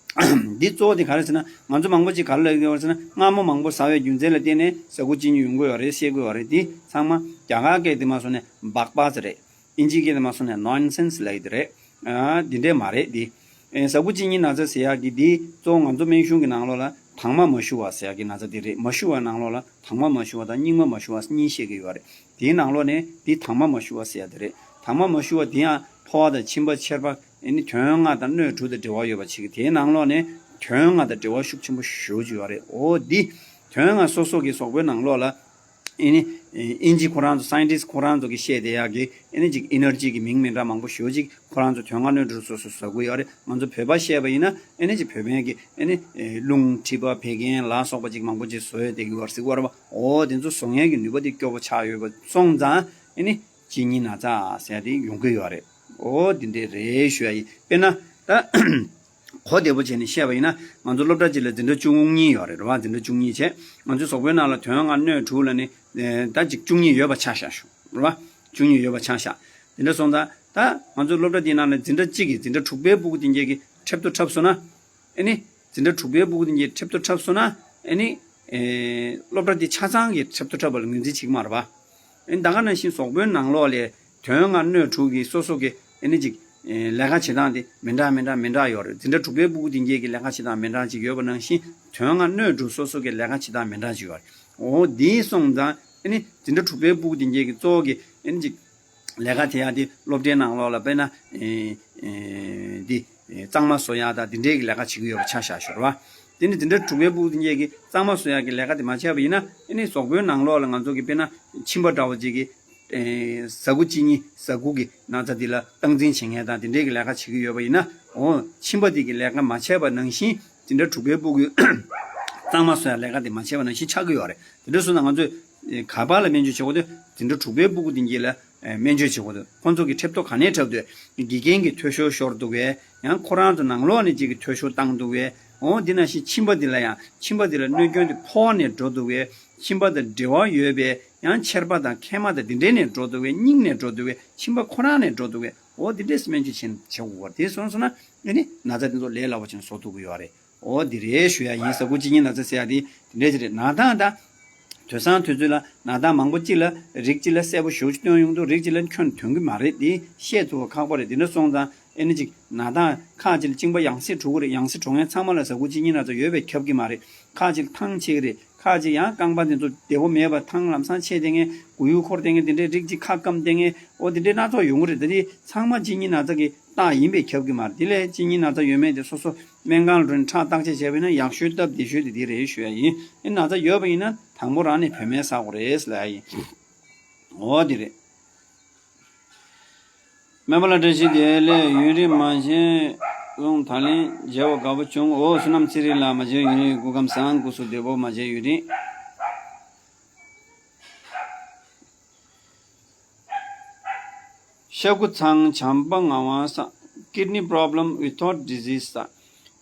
འདི་གཙོ་བོ་དེ་ག་རེ་ཟེར་ན། ང་ཚོ་མང་པོ་ཅིག་ག་རེ་ལབ་ཀྱི་ཡོད་རེད་ཟེར་ན། མངར་མོ་མང་པོ་ཟ་བའི་རྒྱུ་མཚན་ལ་བརྟེན་ནས་ཟ་ཁུ་གཅིན་སྙི་ཡོང་གི་ཡོད་རེད་བཤད་ཀྱི་ཡོད་རེད། འདི་ཚང་མ་རྒྱ་གར་སྐད་དེ་མ་སོང་ནས་བག་པ་ཟེར་རེད། ཨིན་ཇི་སྐད་དེ་མ་སོང་ནས་ནོན་སེན་སི་ལབ་ཀྱི་དེ་རེད། ཨ་འདི་འདྲས་མ་རེད་འདི། ཨེ་ཟ་ཁུ་གཅིན་སྙིའི་ན་ཚ་ཟེར་ཡག་གི་འདི་གཙོ་བོ་ང་ཚོ་སྨན་གཞུང་གི་ནང་ལོགས་ལ་དྭངས་མ་མ་ཞུ་བ་ཟེར་ཡག་གི་ན་ཚ་འདི་རེད། མ་ཞུ་བ་ནང་ལོགས་ལ་དྭངས་མ་མ་ཞུ་བ་དང་སྙིགས་མ་མ་ཞུ་བ་གཉིས་བཤད་ཀྱི་ཡོད་རེད། དེའི་ནང་ལོགས་ནས་འདི་དྭངས་མ་མ་ཞུ་བ་ཟེར་ཡག་དེ་རེད། དྭངས་མ་མ་ཞུ་བ་འདི་ཡང་ཕོ་བ་དང་མཆིན་པ་མཆེར་པ་ཨེ་ནི་དོན་ལྔ་དང་སྣོད་དྲུག་དང་འབྲེལ་བ་ཡོད་པ་ཅིག་དེའི་ནང་ལོགས་ནས་དོན་ལྔ་དང་འབྲེལ་བ་ཤུགས་ཆེན་པོ་ཞེ་པོ་ཅིག་ཡོད་རེད། འོ་འདི་དོན་ལྔ་སོ་སོ་གི་གཟུགས་པོའི་ནང་ལོགས་ལ་ཨེ་ནི་ཨིན་ཇི་ཁོ་རང་ཚོ་སའེན་ཊིསི་ཁོ་རང་ཚོ་གིས་བཤད་བསྡད་ཡག་གི་ཨེ་ནི་ཅིག་ཨེ་ནར་ཇི་གི་མིང་མི་འདྲ་མང་པོ་ཞེ་པོ་ཅིག་ཁོ་རང་ཚོ་དོན་ལྔ་སྣོད་དྲུག་སོ་སོ་ཟ་གི་ཡོད་རེད། ང་ཚོ་བོད་པ་བཤད་པ་ཡིན་ན་ཨེ་ནི་ཅིག་བོད་པའི་གི་ཨེ་ནི་རླུང་མཁྲིས་པ་བད་ཀན་ལ་སོགས་པ་ཅིག་མང་པོ་ཅིག་བཟོ་ཡ་དེ་གི་བར་ཟེར་གི་ཡོད་རེད་པ། འོ་དེ་ཚོ་བཟོ་མཁན་གི་ནུས་པ་དེ་སྐྱོ་པོ་ཆགས་ཡོད་པ་སོང་ཙང་ཨེ་ནི་གཅིན་སྙིའི་ན་ཚ་ཟེར་ཡ་དེ་ཡོང་གི་ཡོད་རེད། འོ་དེ་འདྲས་རེད་ཞུ་ཡ་ཡིན། དཔེར་ན་ད། གོ་བདེ་པོ་བྱས་ནས་བཤད་པ་ཡིན་ན་ང་ཚོ་སློབ་གྲྭ་གཅིག་ལ་འཛིན་གྲྭ་བཅུ་གཉིས་ཡོད་རེད། རེད་བ། འཛིན་གྲྭ་བཅུ་གཉིས་བྱས་ང་ཚོའི་གཟུགས་པོའི་ནང་ལ་དོན་ལྔ་སྣོད་དྲུག་ལ་ནི་ད་ཅིག་བཅུ་གཉིས་ཡོད་པ་ཆ་བཞག་ཞུ། རེད་བ། བཅུ་གཉིས་ཡོད་པ་ཆ་བཞག་དེ་འདྲ་སོང་ཙང་ད་ང་ཚོའི་སློབ་གྲྭ་འདིའི་ནང་ལ་འཛིན་གྲྭ་གཅིག་གིས་འཛིན་གྲྭ་དྲུག་པའི་སྤུ་གུ་དེ་འགས་ཀྱིས་ཁྲེབ་ཏོ་འཁྲབ་སོང་ན། ཨེ་ནི། འཛིན་གྲྭ་དྲུག་པའི་སྤུ་གུ་དེ་འགས་ཁྲེབ་ཏོ་འཁྲབ་སོང་ན། ཨེ་ནི། སློབ་གྲྭ་དེ་ཆ་ཚང་གིས་ཁྲེབ་ཏོ་འཁྲབ་པ་ལ་ངོས་འཛིན་བྱེད་ཀྱི་མ་རེད་བ། ཨེ་ནི་ད་ག་ནང་བཞིན་གཟུགས་པོའི་ནང་ལོགས་ལས་དོན་ལྔ་སྣོད་དྲུག་གི་སོ་སོ་གི་ཨེ་ནི་ཅིག་ལས་ཀ་བྱེད་སྟངས་དེ་མི་འདྲ་མི་འདྲ་མི་འདྲ་ཡོད་རེད། འཛིན་གྲྭ་དྲུག་པའི་སྤུ་གུ་དེ་འགས་ཀྱི་ལས་ཀ་བྱེད་སྟངས་མི་འདྲ་ཅིག་ཡོད་པ་ནང་བཞིན་དོན་ལྔ་སྣོད་དྲུག་སོ་སོ་གི་ལས་ཀ་བྱེད་སྟངས་མི་འདྲ་ཅིག་ཡོད་རེད། འོ་དེ་སོང་ཙང་ཨེ་ནི་འཛིན་གྲྭ་དྲུག་པའི་སྤུ་གུ་དེ་འགས་ཀྱི་གཙོ་བོ་གི་ཨེ་ནི་ཅིག་ལས་ཀ་དེ་ཡང་དེ་སློབ་གྲྭའི་ནང་ལོགས་ལ་དཔེར་ན་ཨེ་ཨེ་འདི་ཨེ་གཙང་མ་བཟོ་ཡག་དང་དེ་འདྲའི་གི་ལས་ཀ་བྱེད་ཀྱི་ཡོད་པ་ཆ་བཞག་ཞོར་བ། དེ་ནི་དེ་འདྲ་འབྲུག་པའི་སྤུ་གུ་དེ་འདྲས་ཀྱི་གཙང་མ་བཟོ་ཡག་གི་ལས་ཀ་དེ་མ་བྱས་པ་ཡིན་ན། ཨེ་ནི་གཟུགས་པོའི་ནང་ལོགས་ལ་ང་ཚོ་གི་དཔེར་ན་མཆིན་པ་འདྲ་བོ་ཅིག་གི་ཨེ་ཟ་ཁུ་གཅིན་སྙི་ཟ་ཁུ་གི་ན་ཚ་འདི་ལ་སྟངས་འཛིན་བྱེད་མཁན་དང་དེ་འདྲའི་གི་ལས་ཀ་བྱེད་ཀྱི་ཡོད་པ་ཡིན་ན། འོ་མཆིན་པ་འདི་གི་ལས་ཀ་མ་བྱས་པ་ནང་བཞིན་དེ་འདྲ་འབྲུག་པའི་སྤུ་གུ་གཙང་མ་བཟོ་ཡག་ལས་ཀ་དེ་མ་བྱས་པ་ནང་བཞིན་ཆགས་ཀྱི་ཡོད་རེད། དེ་འདྲ་སོང་ཙང་ང་ཚོས་ཨེ་ག་པར་ལ་སྨན་བཅོས་བྱེད་དགོས་དེ་དེ་འདྲ་འབྲུག་པའི་སྤུ་གུ་དེ་འདྲས་ལ་ཨེ་སྨན་བཅོས་བྱེད་དགོས་འདུག་ཁོང་ཚོ་གི་ཁྲེབ་ཏོ་ག་ནས་འཁྲབ་འདུག་དགེ་རྒན་གྱི་འཐུས་ཤོར་ཤོར་འདུག་གས། ཡང་ཁོ་རང་ཚོ་ནང་ལོགས་ནས་ཅིག་གི་འཐུས་ཤོར་བཏང་འདུག་གས། འོ་འདི་ནང་བཞིན་མཆིན་པ་འདི་ལ་ཡང་མཆིན་པ་འདི་ལ་གནོད་སྐྱོན་དེ་ཕོག་ནས་འགྲོ་འདུག་གས། མཆིན་པ་དང་འབྲེལ་བ་ཡོད་པའི་ཡང་མཆེར་པ་དང་མཁལ་མ་དང་འདི་འདྲས་ནས་འགྲོ་འདུག་གས། སྙིང་ནས་འགྲོ་འདུག་གས། མཆིན་པ་ཁོ་རང་ནས་འགྲོ་འདུག་གས། འོ་འདི་འདྲས་སྨན་བཅོས་བྱེད་བྱེད་དགོས་པ་རེད། དེ་སོང་སོང་ན་ཨ་ནི་ན་ཚ་འདི་ཚོ་ལས་སླ་པོ་ཅིག་བཟོ་ཐུབ་ཀྱི་ཡོད་རེད། འོ་འདི་རེད་ཞུ་ཡ་ཡིན། ཟ་ཁུ་གཅིན་སྙི་ན་ཚ་ཟེར་ཡ་དེ་དེ་འདྲས་ཅིག་རེད། ན་ཐང་ད། དུས་སང་དུས་ཚོད་ལ་ན་ཐང་མང་པོ་གཅིག་ལ་རིགས་གཅིག་ལ་གསལ་པོ་ཞེ་པོ་ཅིག་སྟོན་ཡོང་འདུག་རིགས་གཅིག་ལ་ཁྱོན་ནས་ཐོན་གྱི་མ་རེད། དེ་བཤད་ཐུབ་པ་ཁག་པོ་རེད། དེ་འདྲ་སོང་ཙང་ཨེ་ནི་ཅིག་ན་ཐང་ཁག་ཅིག་ལ་གཅིན་པ་ཡང་སེ་འགྲོ་གི་རེད། ཡང་སེ་འགྲོ་མཁན་ཚང་མ་ལ་ཟ་ཁུ་གཅིན་སྙི་ན་ཚ་ཡོད་པས་ཁྱབ་ཀྱི་མ་རེད། ཁག་ཅིག་ལ་ཐང་ཆད་ཀྱི་རེད། ཁག་ཅིག་ཡང་རྐང་པ་དེ་ཚོ་བདེ་པོ་མེད་པ་ཐང་ལམ་སང་ཆད་བསྡད་མཁན། མགོ་ཡུ་འཁོར་བསྡད་མཁན། དེ་འདྲའི་རིགས་གཅིག་ཁ་སྐམ་བསྡད་མཁན། འོ་དེ་འདྲའི་སྣ་ཚོགས་ཡོང་གི་རེད། ད་དེ་ཚང་མ་གཅིན་སྙི་ན་ཚ་གི་རྟགས་ཡིན་པས་ཁྱབ་ཀྱི་མ་རེད། དེ་ལས་གཅིན་སྙི་ན་ཚ་ཡོད་མེད་དེ་སོ་སོ་སྨན་ཁང་ལ་འགྲོ་ནས་ཁྲག་བརྟག་དཔྱད་བྱས་པ་ཡིན་ན་ཡག་ཤོས་སྟབས་བདེ་ཤོས་དེ་དེ་རེད་ཞུ་ཡ་ཡིན། ཨེ་ན་ཚ་ཡོད་པ་ཡིན་ན་དང་པོ་རང་ནས་བོད་སྨན་ཟ་དགོས་རེད་ཟེར་ལབ་ཡ་ཡིན། འོ་དེ་རེད། སྨན་པ་ལགས་བཀྲ་ཤིས་བདེ་ལེགས། ཡུན་རིང་མ་མཇལ་སོང་། ད་ལན་མཇལ་བ་དགའ་པོ་བྱུང་། འོ་བསོད་ནམས་ཚེ་རིང་ལགས་མ་མཇལ་ཡུན་རིང་། སྐུ་ཁམས་བཟང་། སྐུ་གཟུགས་བདེ་པོ་མ་མཇལ་ཡུན་རིང་། ཤ་ཁུ་ཚང་བྱམས་པ་ངག་དབང་ས། Kidney problem without disease ས།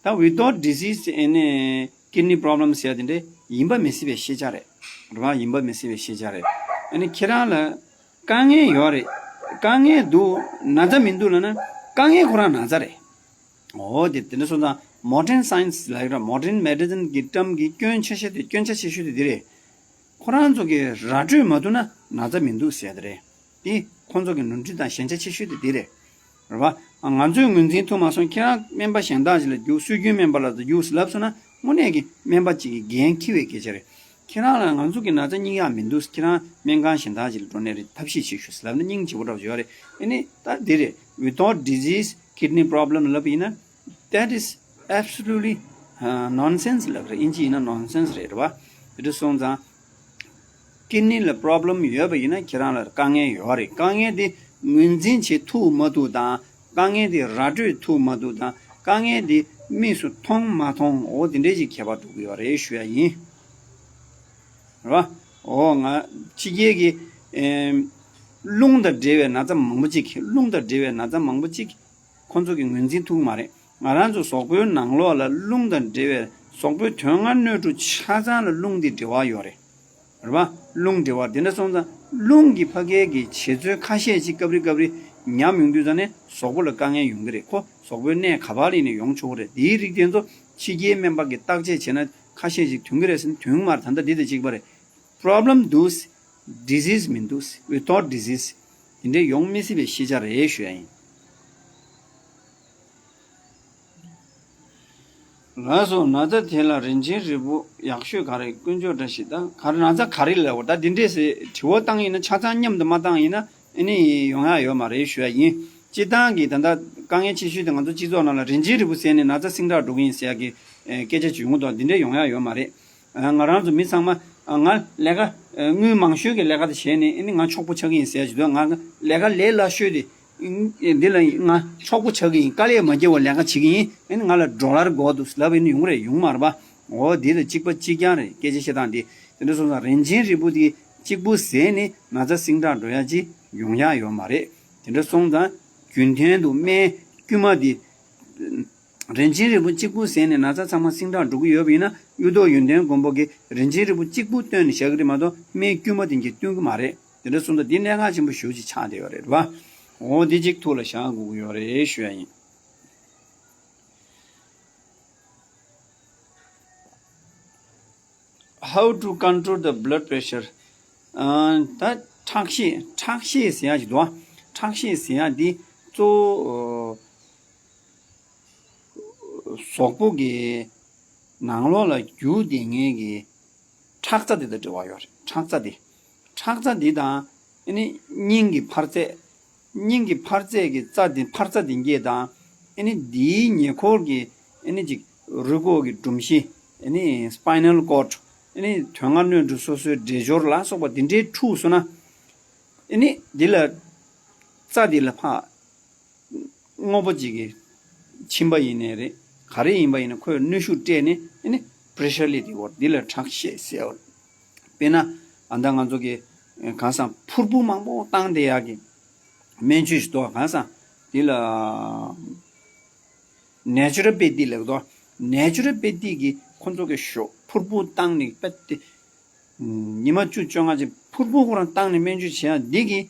ད་without disease ཨེ་ནི་kidney problem ཟེར་ཡ་དེ་འདྲ་ཡིན་པ་མི་སྲིད་པའི་ཤེས་བྱ་རེད། རེད་པ། ཡིན་པ་མི་སྲིད་པའི་ཤེས་བྱ་རེད། ཨ་ནི་ཁྱེད་རང་ལ་དཀའ་ངལ་ཡོད་རེད། དཀའ་ངལ་འདུག་ན་ཚ་མི་འདུག་ལབ་ན་དཀའ་ངལ་ཁོ་རང་ན་ཚ་རེད། འོ་དེ་དེ་འདྲ་སོང་ཙང་modern science ལབ་ཡོད་ར། Modern medicine གི་བཀྲམ་གི་སྐྱོན་ཆེ་ཤོས་དེ། སྐྱོན་ཆ་ཆེ་ཤོས་དེ་འདི་རེད། ཁོ་རང་ཚོ་གི་ར་སྤྲོད་མ་ཐུབ་ན་ན་ཚ་མི་འདུག་ཟེར་ཡ་དེ་རེད། དེ་ཁོ་ཚོ་གི་ནོར་འཁྲུལ་དང་ཞན་ཆ་ཆེ་ཤོས་དེ་འདི་རེད། རེད་པ། ང་ཚོས་ངོས་འཛིན་ཐུབ་མ་སོང་། ཁྱེད་རང་སྨན་པ་གཞན་དག་ཅིག་ལ་རྒྱུགས། སྲོལ་རྒྱུན་སྨན་པ་ལ་རྒྱུགས་ལབ་སོང་ན་དངོས་གནས་ཀྱི་སྨན་པ་ཅིག་གི་འགན་འཁྱེར་བའི་སྐད་ཆ་རེད། ཁྱེད་རང་ལ་ང་ཚོ་གི་ན་ཚ་སྙིང་ཡག་མི་འདུག་ཁྱེད་རང་སྨན་ཁང་གཞན་དག་ཅིག་ལ་འགྲོ་ནས་རེད། ཐབས་ཤེས་བྱེད་ཤོག་ཟེར་ལབ་ན་སྙིང་རྗེ་པོ་འདྲ་པོ་ཡོད་རེད། ཨེ་ནི་ད་འདི་རེད། Without disease, kidney problem ལབ་པ་ཡིན་ན། That is absolutely ཨ་nonsense ལབ་རེད། ཨིན་ཇི་ཡིན་ན་nonsense རེད། རེད་པ། དེ་འདྲ་སོང་ཙང་ཀིཌ་ནི་ལ་པོ་རོབ་ལེམ་ཡོད་པ་ཡིན་ན་ཁྱེད་རང་ལ་དཀའ་ངལ་ཡོད་རེད། དཀའ་ངལ་དེ་ངོས་འཛིན་བྱེད་ཐུབ་མ་ཐུབ་དང་། དཀའ་ངལ་དེ་ར་སྤྲོད་ཐུབ་མ་ཐུབ་དང་། དཀའ་ངལ་དེ་མིག་སུ་མཐོང་མ་མཐོང་། འོ་དེ་འདྲས་ཅིག་ཁྱད་པར་འགྲོ་གི་ཡོད་རེད་ཞུ་ཡ་ཡིན། རེད་པ། འོ་ང་ཕྱི་རྒྱལ་གྱི་ཨེམ་རླུང་དང་འབྲེལ་བའི་ན་ཚ་མང་པོ་ཅིག་རླུང་དང་འབྲེལ་བའི་ན་ཚ་མང་པོ་ཅིག་ཁོང་ཚོ་གིས་ངོས་འཛིན་ཐུབ་ཀྱི་མ་རེད། ང་རང་ཚོ་གཟུགས་པོའི་ནང་ལོགས་ལ་རླུང་དང་འབྲེལ་བའི་གཟུགས་པོའི་དོན་ལྔ་སྣོད་དྲུག་ཆ་ཚང་ལ་རླུང་འདི་འབྲེལ་བ་ཡོད་རེད། རེད་པ། རླུང་འབྲེལ་བ་དེ་འདྲ་སོང་ཙང་རླུང་གི་ཕ་གིའི་གི་བྱེད་རྩོལ་ཁ་ཤས་ཅིག་སྐབས་རེ་སྐབས་རེ་ཉམས་ཡོང་དུས་ཙང་ནས་གཟུགས་པོ་ལ་དཀའ་ངལ་ཡོང་གི་རེད། ཁོ་གཟུགས་པོའི་གནས་ག་པར་ལ་ཡིན་ནའི་ཡོང་ཆོག་གི་རེད། དེའི་རིགས་དེ་ཚོ་ཕྱི་རྒྱལ་སྨན་པ་གིས་བརྟག་དཔྱད་བྱས་ན་ཁ་ཤས་ཅིག་ཐོན་གི་རེད་ཟེར་ན་ཐོན་གི་མ་རེད། ད་ལྟ་འདི་དང་གཅིག་པ་རེད། པོ་རོབ་ལེམ་འདུག་ཌི་ཟིས་མི་འདུག་ཝི་ཐའུཊ་ཌི་ཟིས་དེ་འདྲས་ཡོང་མི་སྲིད་པའི་ཤེས་བྱ་རེད་ཞུ་ཡ་ཡིན། ལགས་སོ། ན་ཚ་དེ་ལ་རིན་ཆེན་རིལ་བུ་ཡག་ཤོས་ག་རེ། དཀོན་མཆོག་བཀྲ་ཤིས། ད་ག་རེ་ན་ཚ་ག་རེ་ལབ་དགོས། ད་འདི་འདྲས་སེ་དྲི་བ་བཏང་ཡིན་ན་ཆ་ཚང་མཉམ་དུ་མ་བཏང་ཡིན་ན་ཨ་ནི་ཡོང་ཡ་ཡོད་མ་རེད་ཞུ་ཡ་ཡིན། སྤྱིར་བཏང་གི་ད་ལྟ་དཀའ་ངལ་ཆེ་ཤོས་དེ་ང་ཚོ་སྤྱི་ཚོགས་ནང་ལ་རིན་ཆེན་རིལ་བུ་ཟས་ནས་ན་ཚ་ཟིང་དྲག་འགྲོ་གི་ཡིན་ཟེར་ཡ་གི་སྐད་ཆ་ཅིག་ཡོང་གི་འདུག་འདི་འདྲས་ཡོང་ཡ་ཡོད་མ་རེད། ང་རང་ཚོ་མི་ཚང་མ་ང་ལས་ཀ་དངུལ་མང་ཤོས་ཀྱི་ལས་ཀ་དེ་བྱས་ནས་ཨ་ནི་ང་ཕྱུག་པོ་ཆགས་ཀྱི་ཡིན་ཟེར་གྱི་འདུག་ང་ལས་ཀ་ལས་སླ་ཤོས་དེ་འདི་ལ་ང་ཕྱུག་པོ་ཆགས་ཀྱི་ཡིན། དཀའ་ལས་མ་བརྒྱབ་པར་ལས་ཀ་བྱེད་ཀྱི་ཡིན། ཨ་ནི་ང་ལ་ཌོ་ལར་དགོས་འདུག་ལབ་ཨ་ནི་ཡོང་གི་རེད། ཡོང་མ་རེད་པ། འོ་འདི་ལ་གཅིག་པ་གཅིག་རྐྱང་རེད། སྐད་ཆ་བཤད་སྟངས་འདི། དེ་འདྲ་སོང་ཙང་རིན་ཆེན་རིལ་བུ་དེ་གཅིག་པུ་ཟས་ནས་ན་ཚ་ཟིང་དྲག་འགྲོ་ཡ་ཅིག་ཡོང་ཡ་ཡོད་མ་རེད། དེ་འདྲ་སོང་ཙང་རྒྱུན་ལྡན་དུ་སྨན་དཀྱུས་མ་དེ། རིན་ཆེན་རིལ་བུ་གཅིག་པུ་ཟས་ནས་ན་ཚ་ཚང་མ་ཟིང་དྲག་འགྲོ་གི་ཡོད་པ་ཡིན་ན་གཡུ་ཐོག་ཡོན་ཏན་མགོན་པོ་གིས་རིན་ཆེན་རིལ་བུ་གཅིག་པུ་བཏོན་ནས་བཞག་གི་རེད་མ་གཏོགས་སྨན་དཀྱུས་མ་དེ་གྱིས་བཏོན་གི་མ་རེད། དེ་འདྲ་སོང་ཙང་འདི་གནད་འགག་ཆེན་པོ་ཞེ་པོ་ཅིག་ཆགས་བསྡད་ཡོད་རེད་པ། འོ་འདི་གཅིག་ཐུགས་ལ་བཞག་དགོས་ཀྱི་ཡོད་རེད་ཞུ་ཡ་ཡིན། How to control the blood pressure? ཨ་ད་ཁྲག་ཤེད། ཁྲག་ཤེད་ཟེར་ཡ་ཞིག་འདུག་ཁྲག་ཤེད་ཟེར་ཡ་འདི་གཙོ་བོ་གཟུགས་པོ་གི་ནང་ལོགས་ལ་རྒྱུ་དེ་ངེས་ཀྱི་ཁྲག་རྩ་དེ་དང་འབྲེལ་བ་ཡོད་རེད། ཁྲག་རྩ་དེ། ཁྲག་རྩ་དེ་དང་ཨ་ནི་སྙིང་གི་འཕར་ཚད། སྙིང་གི་འཕར་རྩེ་གི་རྩ་དེ་འཕར་རྩ་དེ་འགྱེད་དང་། ཨེ་ནི་དེའི་ཉེ་འཁོར་གྱི་ཨེ་ནི་ཅིག་རུས་ཁོག་གི་སྒྲོམ་གཞི། ཨེ་ནི་སྤའི་ནལ་ཀོཌ། ཨེ་ནི་དོན་ལྔ་སྣོད་དྲུག་སོ་སོའི་འདྲེས་སྦྱོར་ལ་སོགས་པ་དེ་འདྲའི་འཁྲུགས་སོང་ན། ཨེ་ནི་འདི་ལ་རྩ་འདི་ལ་ཕར་དངོས་པོ་གཅིག་གིས་ཕྱིན་པ་ཡིན་ནའི་རེད། ག་རེ་ཡིན་པ་ཡིན་ན་ཁོས་གནོན་ཤུགས་སྤྲད་ནས་ཨེ་ནི་པེ་རེ་ཤར་སླེབས་དེ་བར་འདི་ལ་ཁྲག་ཤེད་ཟེར་བ། དཔེར་ན་ཨ་ད་ང་ཚོ་གི་གང་ཟག་ཕུར་བུ་མང་པོ་བཏང་བསྡད་ཡག་གི་སྨན་བཅོས་ཤིག་འདུག་གང་ཟག་འདི་ལ་ནེ་ཅུ་རལ་པེ་ཏི་ལབ་འདུག་ནེ་ཅུ་རལ་པེ་ཏི་གི་ཁོ་ཚོ་གི་ཞོ་ཕུར་བུ་བཏང་ནས་པེ་ཏི། ཉི་མ་བཅུ་བཅོ་ལྔ་ཅིག་ཕུར་བུ་ཁོ་རང་བཏང་ནས་སྨན་བཅོས་བྱེད་ཡག་འདི་གིས་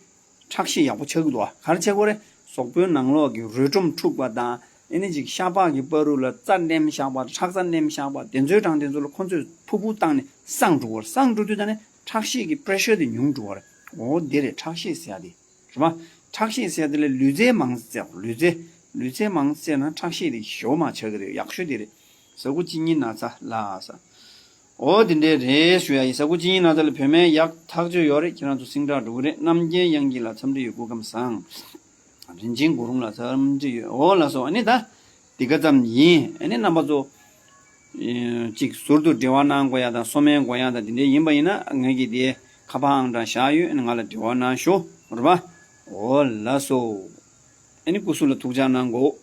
ཁྲག་ཤེད་ཡག་པོ་ཆགས་ཀྱི་འདུག་བ། ག་རེ་ཆགས་ཀྱི་རེད། གཟུགས་པོའི་ནང་ལོགས་ཀྱི་རུས་སྒྲོམ་འཁྲུགས་པ་དང་། ཨེ་ནི་ཅིག་ཤ་པགས་ཀྱི་བར་དུ་ལ་རྩ་འདེམས་བཞག་པ། ཁྲག་རྩ་འདེམས་བཞག་པ་དེ་ཚོའི་གྲངས་དེ་ཚོ་ལ་ཁོ་ཚོས་ཕུར་བུ་བཏང་ནས་སངས་འགྲོ་གི་རེད། སངས་འགྲོ་དུས་ད་ནི་ཁྲག་ཤེད་ཀྱི་པེ་རེ་ཤར་དེ་ཉུང་འགྲོ་གི་རེད། འོ་འདི་རེད་ཁྲག་ཤེད་ཟེར་ཡག་དེ། རེད་པ། ཁྲག་ཤེད་ཟེར་དེ་ལ་ལུས་རྩལ་མང་ཙམ་བྱེད་དགོས། ལུས་རྩལ། ལུས་རྩལ་མང་ཙམ་བྱས་ན་ཁྲག་ཤེད་དེ་ཞེ་པོ་མར་ཆག་གི་རེད། ཡག་ཤོས་དེ་རེད། ཟ་ཁུ་གཅིན་སྙི་ན་ཚ་ལ་ཟ། འོ་དེ་འདྲས་རེད་ཞུ་ཡག་ཡིན། ཟ་ཁུ་གཅིན་སྙི་ན་ཚ་ལ་བོད་སྨན་ཡག་ཐག་ཆོད་ཡོད་རེད། ཁྱེད་རང་ཚོ་སིང་དྲག་འགྲོ་གི་རེད། རྣམ་རྒྱལ་དབྱངས་སྐྱིད་ལགས་འཚམས་འདྲི་ཡོད། སྐུ་ཁམས་བཟང་། རིན་ཆེན་གུ་རུང་ལགས་འཚམས་འདྲི་ཡོད། འོ་ལགས་སོ། ཨ་ནི་ད་འདི་ག་ཙམ་ཡིན། ཨ་ནི་རྣམ་པ་ཚོ་ཨེ་གཅིག་ཟུར་དུ་འབྲེལ་བ་གནང་དགོས་ཡག་དང་གསོལ་སྨན་དགོས་ཡག་དང་དེ་འདྲས་ཡིན་པ་ཡིན་ན་ངེད་ཀྱི་དེ་ཁ་པར་ཨང་གྲངས་བཞག་ཡོད། ཨ་ནི་ང་ལ་འབྲེལ་བ་གནང་ཤོག་རེད་པ། འོ་ལགས་སོ། ཨ་ནི་སྐུ་གཟུགས་ལ་ཐུགས་ཅག་གནང་དགོས།